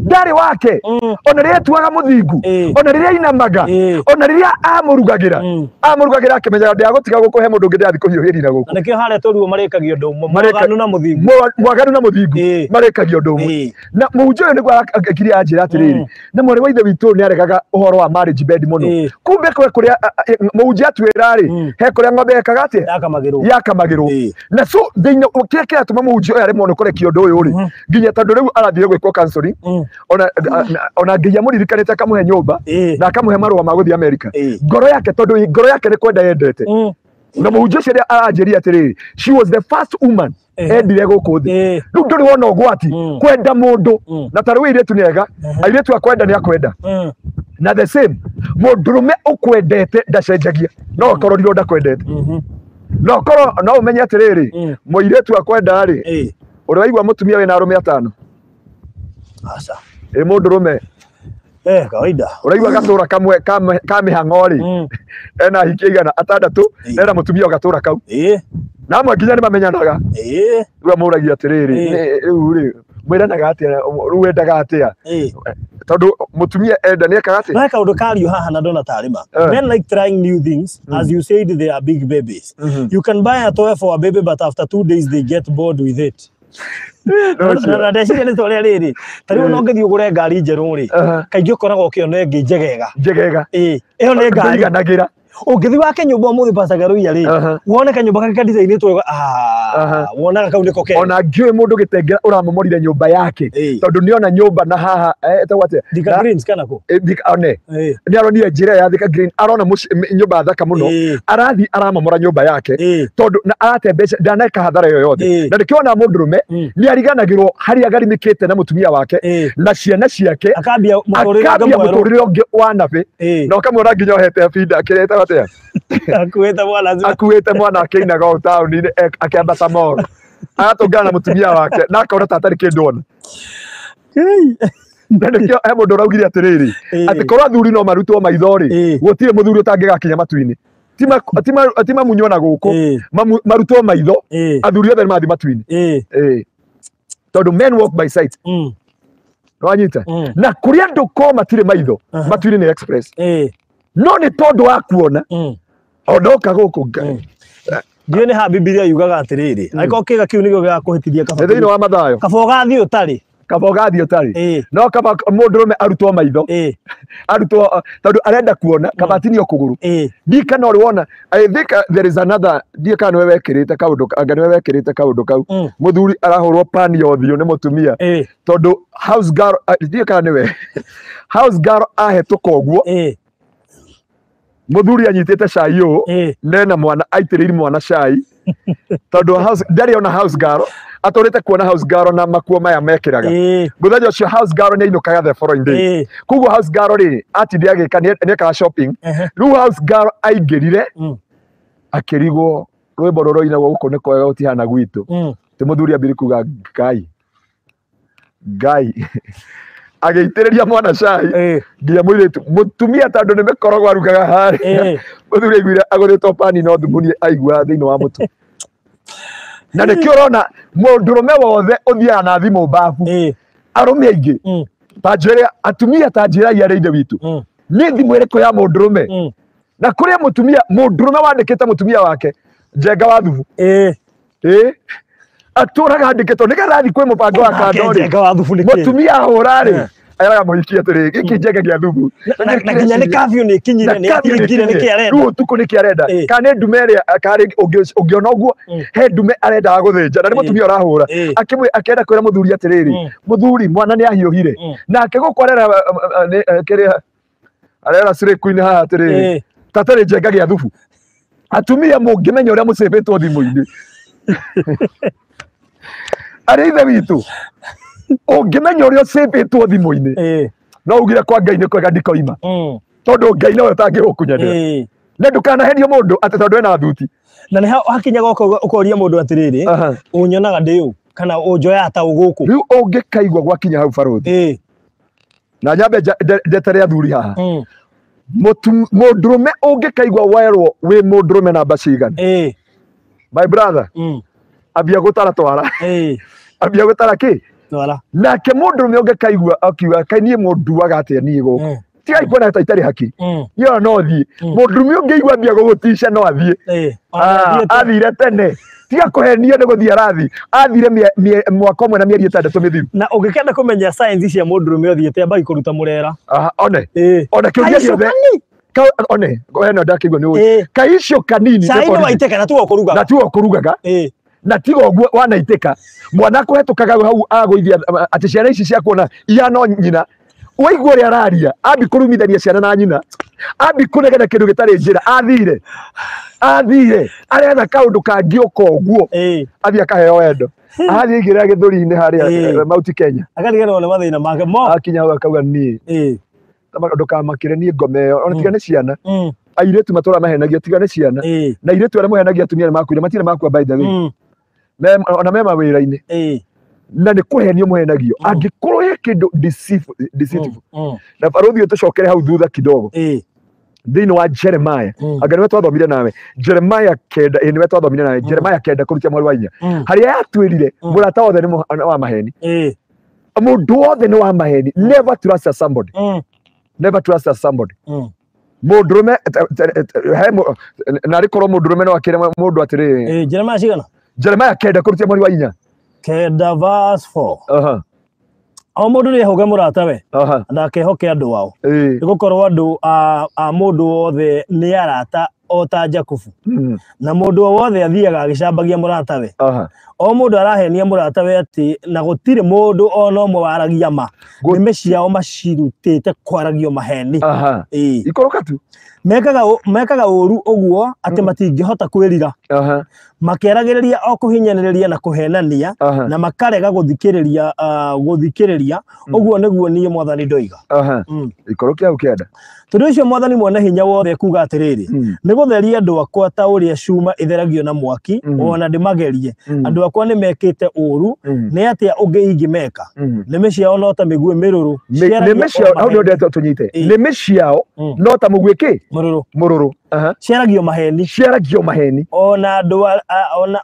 [SPEAKER 3] ndarĩ wake, ona rĩrĩa etuaga mũthingu, ona rĩrĩa ainamaga, ona rĩrĩa amũrugagĩra, amũrugagĩra akĩmenyaga ndĩagũtiga gũkũhe mũndũ ũngĩ ndĩrathiĩ kũhiũhĩria na gũkũ.
[SPEAKER 4] Na nĩkĩo harĩa tũruo marĩkagia ũndũ ũmwe, mwaganu na mũthingu,
[SPEAKER 3] mwaganu na mũthingu marĩkagia ũndũ ũmwe. Na mũhunjia ũyũ nĩguo akiri anjĩra atĩrĩrĩ, na mwarĩ wa ithe witũ nĩ aregaga ũhoro wa marriage bed mũno. Kumbe kwe kũrĩa mũhunjia atwĩra rĩ, he kũrĩa ng'ombe yekaga atĩa? Yakamagĩrwo. Na so thĩinĩ kĩrĩa kĩratũma mũhunjia ũyũ aremwo nĩ kũrekia ũndũ ũyũ rĩ, nginya tondũ rĩu arathire gwĩkwo counseling, ona nginya mũririkanĩte akamũhe nyũmba na akamũhe marũa ma gũthiĩ America. Ngoro yake, tondũ ngoro yake nĩ kwenda yendete. Na mũhunjia ũcio aranjĩria atĩrĩrĩ, she was the first woman endire gũkũ thĩ. Rĩu ndũrĩ wona ũgwati kwenda mũndũ, na ta rĩu airĩtu nĩ ega, airĩtu akwenda nĩ akwenda. Na the same mũndũrũme ũkwendete ndacenjagia, no akorirwo ndakwendete. No korwo no ũmenye atĩrĩrĩ, mũirĩtu akwenda rĩ, ũrĩ waigua mũtumia wĩna arũme atano?
[SPEAKER 4] Aca.
[SPEAKER 3] Ĩ mũndũrũme.
[SPEAKER 4] Kawaida.
[SPEAKER 3] Ũraigua gatũra kamwe ka mĩhang'o rĩ, ena hiki igana atandatũ, ena mũtumia gatũra kau. Na amwe nginya nĩ mamenyanaga. Rĩu amũragia atĩrĩrĩ, rĩu rĩ mwĩranaga atĩa, rĩu wendaga atĩa? Tondũ mũtumia enda nĩ ekaga atĩa?
[SPEAKER 4] No kaũndũ kario haha na ndona tarĩ ma. Men like trying new things. As you said, they are big babies. You can buy a toy for a baby, but after 2 days they get bored with it. Na ndeciria nĩ torĩa rĩrĩ, ta rĩu no ngĩthiĩ ũgũre ngari njerũ rĩ, kaingĩ ũkoragwo ũkĩona ĩngĩ njegega.
[SPEAKER 3] Njegega.
[SPEAKER 4] Ĩyo nĩ ngari.
[SPEAKER 3] Ndũiganagĩra.
[SPEAKER 4] Ũngĩthiĩ wake nyũmba ũmũthĩ Pastor Ngaruiya rĩ, wone kanyũmba kake ka-design-ĩtwo wega, wonaga kau nĩko kega.
[SPEAKER 3] Ona ngĩũĩ mũndũ gĩtengera ũramomorire nyũmba yake, tondũ nĩona nyũmba na haha ĩtagwo atĩa?
[SPEAKER 4] Thika Greens kana kũ?
[SPEAKER 3] One. Nĩ aronire njĩra ya Thika Green, arona nyũmba thaka mũno, arathiĩ aramomora nyũmba yake, tondũ na arate mbeca, ndaneka hathara yoyothe. Na nĩkĩo ona mũndũrũme nĩ ariganagĩrwo harĩa agarimĩkĩte na mũtumia wake na ciana ciake,
[SPEAKER 4] akambia
[SPEAKER 3] mũtũrĩre ũngĩ wa nabĩ, na ũkamwona nginya ohete binda kĩrĩa ĩtagwo atĩa? Akuĩte mwana akĩinaga o taũni-inĩ akĩambata moro, agatũngana na mũtumia wake na akona ta atarĩ kĩndũ ona. Na nĩkĩo he mũndũ ũraugire atĩrĩrĩ, atĩ korwo athuri no marutwo maitho rĩ, gũtirĩ mũthuri ũtangĩgakinya matu-inĩ. Ti mamunywo na gũkũ, marutwo maitho, athuri othe nĩ mathiĩ matu-inĩ. Tondũ men walk by sight. Nĩwanyita? Na kũrĩa andũ ko matirĩ maitho, matu-inĩ nĩ express. No nĩ tondũ wa kuona ondoka gũkũ Ngai.
[SPEAKER 4] Ndiũĩ nĩ ha Bibilia yugaga atĩrĩrĩ, angĩkorwo kĩga kĩu nĩkĩo gĩgakũhĩtithia kaba
[SPEAKER 3] thĩinĩ wa Mathayo,
[SPEAKER 4] kaba ũgathiĩ ũtarĩ,
[SPEAKER 3] kaba ũgathiĩ ũtarĩ. No kaba mũndũrũme arutwo maitho, arutwo tondũ arenda kuona, kaba atinio kũgũrũ. Ndiĩ kana ũrĩ wona, I think there is another, ndiĩ kana nĩwe wekĩrĩte kaũndũ, anga nĩwe wekĩrĩte kaũndũ kau. Mũthuri arahũrwo pani ya ũthiũ nĩ mũtumia, tondũ house girl, ndiĩ kana nĩwe, house girl ahĩtũka ũguo, mũthuri anyitĩte cai ũũ, nena mwana aitĩrĩire mwana cai, tondũ ndarĩ ona house girl, atũrĩte kuona house girl na makuo maya mekĩraga. Mũthenya ũcio house girl nĩ ainũkaga the following day. Koguo house girl rĩ, atinde agĩka nĩekaga shopping. Rĩu house girl aingĩrire, akĩrigwo rwĩmbo rũroinagwo gũkũ nĩ kwega gũtihana gwitũ. Ti mũthuri ambire kuga Ngai, Ngai. Agĩitĩrĩria mwana cai nginya mũirĩtu mũtumia, tondũ nĩ mĩkorogo arugaga harĩa, mũthuri aiguire agũrĩtwo pani no thumuni aigua thĩinĩ wa mũtu. Na nĩkĩo ũrona mũndũrũme wothe ũthiaga na thimũ mbabu, arũme aingĩ ta njĩra, atumia ta njĩra arĩa ithe witũ, nĩ thimũ ĩrĩkũ ya mũndũrũme? Na kũrĩa mũtumia, mũndũrũme wandĩkĩte mũtumia wake njenga wa thubu, atũraga andĩkĩtwo nĩgetha athiĩ kwĩ mũbango wa kando rĩ, mũtumia ahũra rĩ, araga mũhiki atĩrĩ, gĩkĩ njenga gĩa thubu.
[SPEAKER 4] Na nginya nĩ curfew nĩ ĩkinyire, nĩ ahingire nĩkĩ arenda.
[SPEAKER 3] Rĩu ũtukũ nĩkĩ arenda, kana nĩ ndume ĩrĩa, karĩ ũngĩona ũguo, he ndume arendaga gũthĩnja, na nĩ mũtumia ũrahũra, akĩenda kwĩra mũthuri atĩrĩrĩ, mũthuri mwana nĩ ahiũhire, nake gũkũ arera kĩrĩa arera cirĩku-inĩ haha atĩrĩrĩ, tatarĩ njenga gĩa thubu. Atumia mũngĩmenya ũrĩa mũcĩbĩtwo thimũ-inĩ, arĩa ithe witũ, ũngĩmenya ũrĩa ũcĩbĩtwo thimũ-inĩ, no ugire kwa Ngai nĩ kwega ndikoima, tondũ Ngai nowe ũtangĩgũkunyanĩra. Na ndukanahenio mundu ati tondu ena thuti.
[SPEAKER 4] Na nĩ hakinyaga ũkoria mũndũ atĩrĩrĩ, ũnyonaga ndĩ ũ kana ũnjoya ta ũgũkũ.
[SPEAKER 3] Rĩu ũngĩkaigua gwakinya hau barũthi. Na nyambe ndetere athuri haha. Mũndũrũme ũngĩkaigua werwo wĩ mũndũrũme namba cigana. My brother. Ambia gũtara twara. Ambia gũtara kĩ?
[SPEAKER 4] Twara.
[SPEAKER 3] Nake mũndũrũme ũngĩkaigua akiuga kai niĩ mũnduaga atĩa niĩ gũkũ. Tigai kuona ta itarĩ haki. Niĩ ona no thiĩ. Mũndũrũme ũngĩigua ambia gũgũtica no athiĩ. Athire tene. Tiga kũhenio nĩ gũthiĩ arathi. Athire mwaka ũmwe na mĩeri 6 mĩthiru.
[SPEAKER 4] Na ũngĩkenda kũmenya science cia mũndũrũme ũthiĩte ambagi kũruta mũrera.
[SPEAKER 3] One. One kĩũria gĩothe. One, eno ndakĩigua nĩ ũĩ. Kaicio kanini.
[SPEAKER 4] Cai nĩ waitĩka na tiwe ũkũrugaga.
[SPEAKER 3] Na tiwe ũkũrugaga. Na tiga ũguo wanaitĩka. Mwana akũhetũkaga hau agũithia atĩ ciana ici ciakuona ihana nyina. Waigua ũrĩa araria, ambi kũrumithania ciana na nyina. Ambi kũnegena kĩndũ gĩtarĩ njĩra, athire. Athire, aretha kaũndũ kangĩũka ũguo. Athiĩ akaheo wendo. Athiĩ aingĩrĩra gĩthũri-inĩ harĩa Mount Kenya.
[SPEAKER 4] Akariganĩrwo nĩ mathĩna make mo.
[SPEAKER 3] Akinya hau akauga niĩ. Ndũkamakĩre niĩ ngome ĩyo, ona tiga nĩ ciana. Airĩtu matũra mahenagia tiga nĩ ciana. Na airĩtu arĩa mahenagia atumia nĩ makuire, matirĩ makua by the way. Ona me mawĩra-inĩ. Na nĩ kũhenio mũhenagio. Angĩkorwo he kĩndũ deceitful. Na barũthi tũcokere hau thutha kidogo. Thĩinĩ wa Jeremiah. Anga nĩwe twathomire nawe. Jeremiah 9, nĩwe twathomire nawe. Jeremiah 9 kũrutia mweri wa 4. Harĩa yatwĩrire mũrata wothe nĩ wa maheni. Mũndũ wothe nĩ wa maheni. Never trust somebody. Never trust somebody. Mũndũrũme narĩ korwo mũndũrũme no akĩre mũndũ atĩrĩrĩ.
[SPEAKER 4] Jeremiah cigana?
[SPEAKER 3] Jeremiah 9 kũrutia mweri wa 4.
[SPEAKER 4] 9 verse 4. O mũndũ nĩ ehoke mũratawe na akehoke andũ ao. Nĩgũkorwo andũ a mũndũ wothe nĩ arata o ta Jakubu. Na mũndũ o wothe athiaga agĩcambagia mũratawe. O mũndũ arahenia mũratawe atĩ na gũtirĩ mũndũ ona ũmwe waragia ma. Nĩmĩ ciao macirutĩte kwaragio maheni.
[SPEAKER 3] Ikoroka tu.
[SPEAKER 4] Mekaga ũru ũguo atĩ matingĩhota kwĩrira. Makĩaragĩrĩria o kũhinyanĩrĩria na kũhenania na makarega gũthikĩrĩria ũguo nĩguo niĩ mwathani ndoiga.
[SPEAKER 3] Ikorokia hau kĩanda.
[SPEAKER 4] Tondũ ũcio mwathani mwene hinya wothe ekuga atĩrĩrĩ, nĩ gũtheria andũ akwa ta ũrĩa cuma ĩtheragio na mwaki, ona ndĩmagerie. Andũ akwa nĩ mekĩte ũru, nĩ atĩa ũngĩ ingĩmeka? Nĩmĩ ciao no ta mĩguĩ mĩrũrũ.
[SPEAKER 3] Nĩmĩ ciao, hau nĩho ndĩrenda tũnyite. Nĩmĩ ciao no ta mũguĩ kĩ?
[SPEAKER 4] Mũrũrũ.
[SPEAKER 3] Mũrũrũ.
[SPEAKER 4] Ciaragio maheni.
[SPEAKER 3] Ciaragio maheni.
[SPEAKER 4] Ona andũ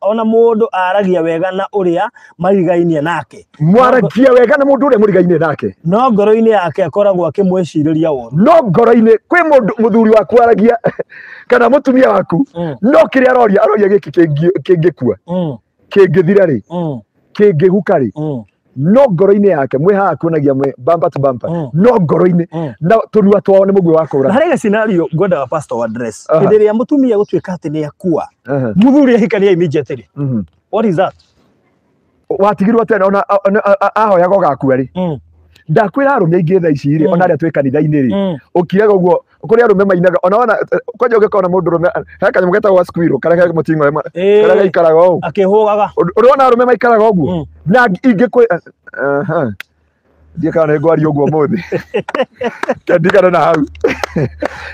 [SPEAKER 4] ona mũndũ aragia wega na ũrĩa marigainie nake.
[SPEAKER 3] Mwaragia wega na mũndũ ũrĩa mũrigainie nake.
[SPEAKER 4] No ngoro-inĩ yake akoragwo akĩmwĩcirĩria ũru.
[SPEAKER 3] No ngoro-inĩ kwĩ mũndũ mũthuri waku aragia kana mũtumia waku no kĩrĩa aroria aroria gĩkĩ kĩngĩkua kĩngĩthira rĩ kĩngĩhuka rĩ no ngoro-inĩ yake mwĩ haha kuonagia mwĩ bumper to bumper no ngoro-inĩ na tũnua twao nĩ mũguĩ wa kũra.
[SPEAKER 4] Na harĩ scenario ngwendaga pastor address. Hĩndĩ ĩrĩa mũtumia gũtuĩka atĩ nĩ akua mũthuri ahikania immediately. What is that?
[SPEAKER 3] Watigirwo atĩa ona ahoyaga ũgakua rĩ? Ndakwĩra arũme aingĩ thaa ici rĩ ona arĩa twĩ kanitha-inĩ rĩ ũkiraga ũguo kũrĩ arũme mainaga ona wona kwanja ũngĩkona mũndũrũme he kanyamũ getagwo squirrel karĩa ke mũting'oe karĩa gaikaraga ũũ
[SPEAKER 4] akĩhũgaga.
[SPEAKER 3] Ũrona arũme maikaraga ũguo na ingĩkwĩ ndiĩ kana nĩ ngwaria ũguo ũmũthĩ. Kendigane na hau.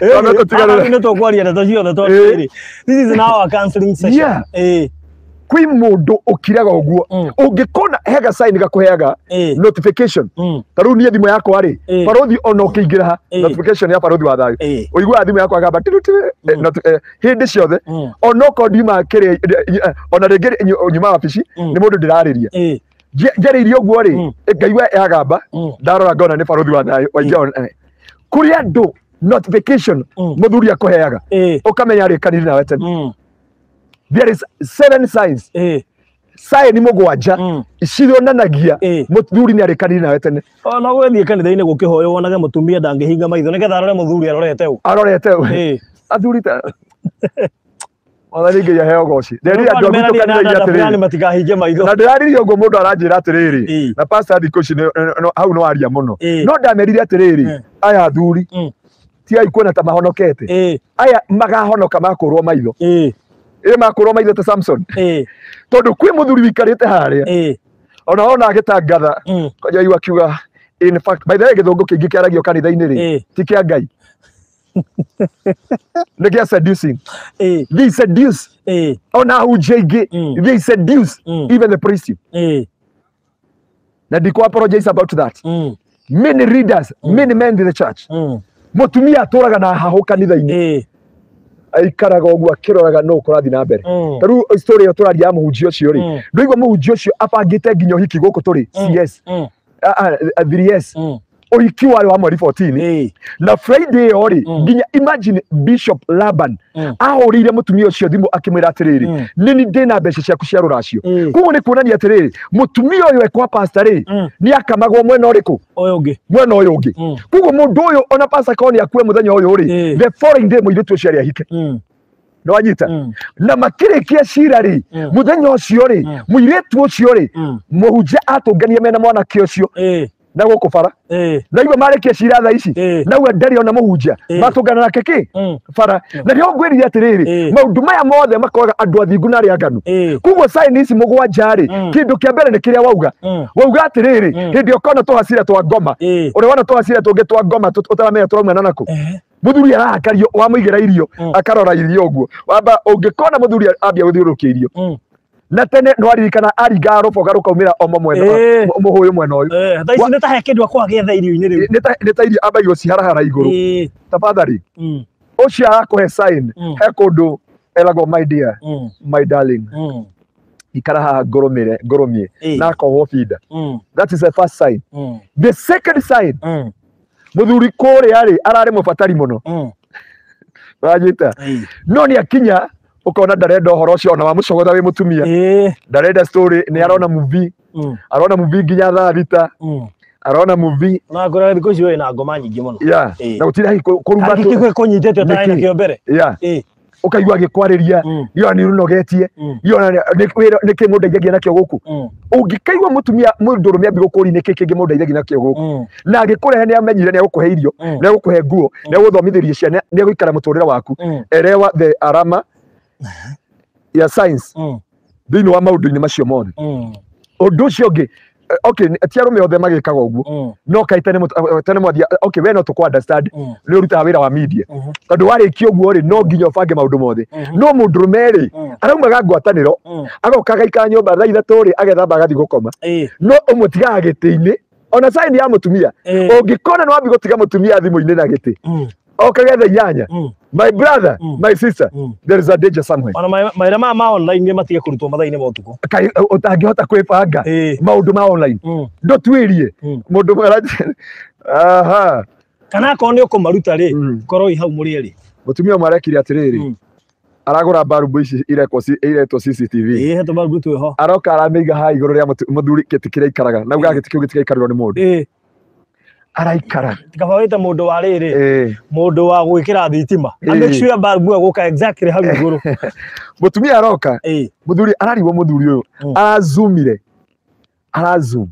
[SPEAKER 4] Nĩ tũkwaria ndeto ciothe tondũ rĩrĩ this is now a counseling session.
[SPEAKER 3] Kwĩ mũndũ ũkiraga ũguo ũngĩkona hega sign gakũheaga notification. Ta rĩu niĩ thimũ yakwa rĩ barũthi ona ũkĩingĩra ha notification ya barũthi wa thayũ ũiguaga thimũ yakwa gamba hĩndĩ ciothe ona okorwo ndiuma kĩrĩa ona rĩngĩ nyuma wabici nĩ mũndũ ndĩrarĩria njarĩirie ũguo rĩ ngaigua yagamba ndarora ngona nĩ barũthi wa thayũ waingĩra kũrĩ andũ notification mũthuri akũheaga ũkamenya arĩkanire nawe tene. There is 7 signs. Sign mũgwanja cironanagia mũthuri nĩ arĩkanire nawe tene.
[SPEAKER 4] Ona gũgĩthiĩ kanitha-inĩ gũkĩhoywo wonage mũtumia ndangĩhinga maitho nĩgetha arore mũthuri arorete ũ.
[SPEAKER 3] Arorete ũ. Athuri ta Mwathani Ngai aheo goci. Nderire andũ a gwitũ kanitha-inĩ atĩrĩrĩ
[SPEAKER 4] matikahinge maitho.
[SPEAKER 3] Na ndĩraririe ũguo mũndũ aranjĩra atĩrĩrĩ na pastor thikũ ici hau no aria mũno. No ndamerire atĩrĩrĩ aya athuri tigai kuona ta mahonokete. Aya magahonoka makũrwo maitho. Ĩ makũrwo maitho ta Samson. Tondũ kwĩ mũthuri wikarĩte harĩa ona ona agĩtangatha kwanja igua akiuga in fact by the way gĩthũngũ kĩingĩ kĩaragio kanitha-inĩ rĩ ti kĩa Ngai. Nĩ gĩa seducing. They seduce. Ona ahunjia aingĩ they seduce even the priest. Na ndikũ apologize about that. Many leaders, many men in the church. Mũtumia atũraga na hahũ kanitha-inĩ. Aikaraga ũguo akĩroraga no kũrathiĩ na mbere. Ta rĩu story ĩyo tũraria ya mũhunjia ũcio rĩ, ndũigua mũhunjia ũcio abangĩte nginya ũhiki gũkũ tũrĩ CS 3S ũhiki warĩ wa mweri 14 na Friday ĩyo rĩ nginya imagine Bishop Laban ahũrĩire mũtumia ũcio thimũ akĩmwĩra atĩrĩrĩ, nĩ ndĩna mbeca ciaku cia rũracio. Koguo nĩ kuonania atĩrĩrĩ, mũtumia ũyũ ekwa pastor rĩ nĩ akamagwo mwena ũrĩkũ?
[SPEAKER 4] Ũyũ ũngĩ.
[SPEAKER 3] Mwena ũyũ ũngĩ. Koguo mũndũ ũyũ ona pastor korwo nĩ akue mũthenya ũyũ rĩ, the following day mũirĩtu ũcio arĩ ahike. Nĩ wanyita? Na makĩrĩkia cira rĩ, mũthenya ũcio rĩ, mũirĩtu ũcio rĩ, mũhunjia atũnganie mena mwanake ũcio na gũkũ bara. Na igua marĩkia cira thaa ici, na igua ndarĩ ona mũhunjia, matũngana nake kĩ? Bara. Na nĩho ngwĩrire atĩrĩrĩ, maũndũ maya mothe makoraga andũ athingu na arĩa aganu. Koguo sign ici mũgwanja rĩ, kĩndũ kĩa mbere nĩ kĩrĩa wauga. Wauga atĩrĩrĩ, hĩndĩ ĩyo ũkona tũhacira twa ngoma, ũrĩa wona tũhacira tũngĩ twa ngoma ũtaramenya tũraumana nakũ. Mũthuri arahakario wamũigĩra irio, akarora irio ũguo. Wamba ũngĩkona mũthuri ambia gũthiũrũrũkia irio. Na tene no aririkana aringaga rũboga rũkaumĩra omo mwena mũhũyũ mwena ũyũ.
[SPEAKER 4] Thaa ici nĩ ta he kĩndũ akwagĩetha irio-inĩ rĩu.
[SPEAKER 3] Nĩ ta irio ambagia gũciharahara igũrũ. Tafadhali. Ũcio arakũhe sign he kũndũ eragwo my dear, my darling. Ikara haha ngũrũmĩre, ngũrũmie na akohwo binda. That is the first sign. The second sign, mũthuri kũrĩa rĩ ararĩ mũbatari mũno. Wanyita? No nĩ akinya ukona ndarenda ũhoro ũcio ona wamũcogotha wĩ mũtumia. Ndarenda story, nĩ arona movie. Arona movie nginya thaa thita. Arona movie.
[SPEAKER 4] Na ngora thikũ ici wĩna ngoma nyingĩ mũno.
[SPEAKER 3] Na gũtirĩ hihi kũruma
[SPEAKER 4] Angĩkĩ kwĩ kũnyitĩte ũtarĩ nakĩo mbere.
[SPEAKER 3] Ũkaigua agĩkwarĩria, iyo nĩ ũnogetie, iyo nĩ kĩ mũndeithagia nakĩo gũkũ. Ũngĩkaigua mũtumia mũndũrũme ambia gũkũria nĩ kĩ kĩngĩ mũndeithagia nakĩo gũkũ. Na agĩkũrehe nĩ amenyire nĩ egũkũhe irio, nĩ egũkũhe nguo, nĩ egũthomithĩria ciana, nĩ egũikara mũtũrĩre waku. Elewa the arama ya science thĩinĩ wa maũndũ-inĩ macio mothe. Ũndũ ũcio ũngĩ, okay, ti arũme othe magĩkaga ũguo, no kaĩ tene mwathia, okay, we no tũkũ understand, nĩ ũrutaga wĩra wa media. Tondũ warĩkia ũguo rĩ, no nginya ũbange maũndũ mothe. No mũndũrũme rĩ, araumaga ngwatanĩro, agoka agaikara nyũmba thaa ithatũ rĩ, agethamba agathiĩ gũkoma. No ũmũtigaga gĩtĩ-inĩ, ona sign ya mũtumia, ũngĩkona nĩ wambia gũtiga mũtumia thimũ-inĩ na gĩtĩ, okagetha inyanya, my brother, my sister, there is a danger somewhere.
[SPEAKER 4] Ona mawĩra maya ma online nĩ matige kũrutwo mathaa-inĩ ma ũtukũ.
[SPEAKER 3] Kaĩ ũtangĩhota kwĩbanga maũndũ ma online. Ndũtuĩrie mũndũ mwera. Aha.
[SPEAKER 4] Kana akorwo nĩ ũkũmaruta rĩ, korwo i hau mũrĩ erĩ.
[SPEAKER 3] Mũtumia ũmwe arekire atĩrĩrĩ, aragũra mbarubu ici iretwo CCTV.
[SPEAKER 4] He tũmbarubu twĩho.
[SPEAKER 3] Aroka aramĩiga haha igũrũ rĩa mũthuri gĩtĩ kĩrĩa aikaraga. Na ugaga gĩtĩ kĩu gĩtigaikarĩrwo nĩ mũndũ. Araikara.
[SPEAKER 4] Kaba wĩte mũndũ wa rĩrĩ, mũndũ wa gwĩkĩra thitima. Make sure mbarubu ĩyo gũka exactly hau igũrũ.
[SPEAKER 3] Mũtumia aroka, mũthuri ararigwo mũthuri ũyũ, arazumire. Arazoom.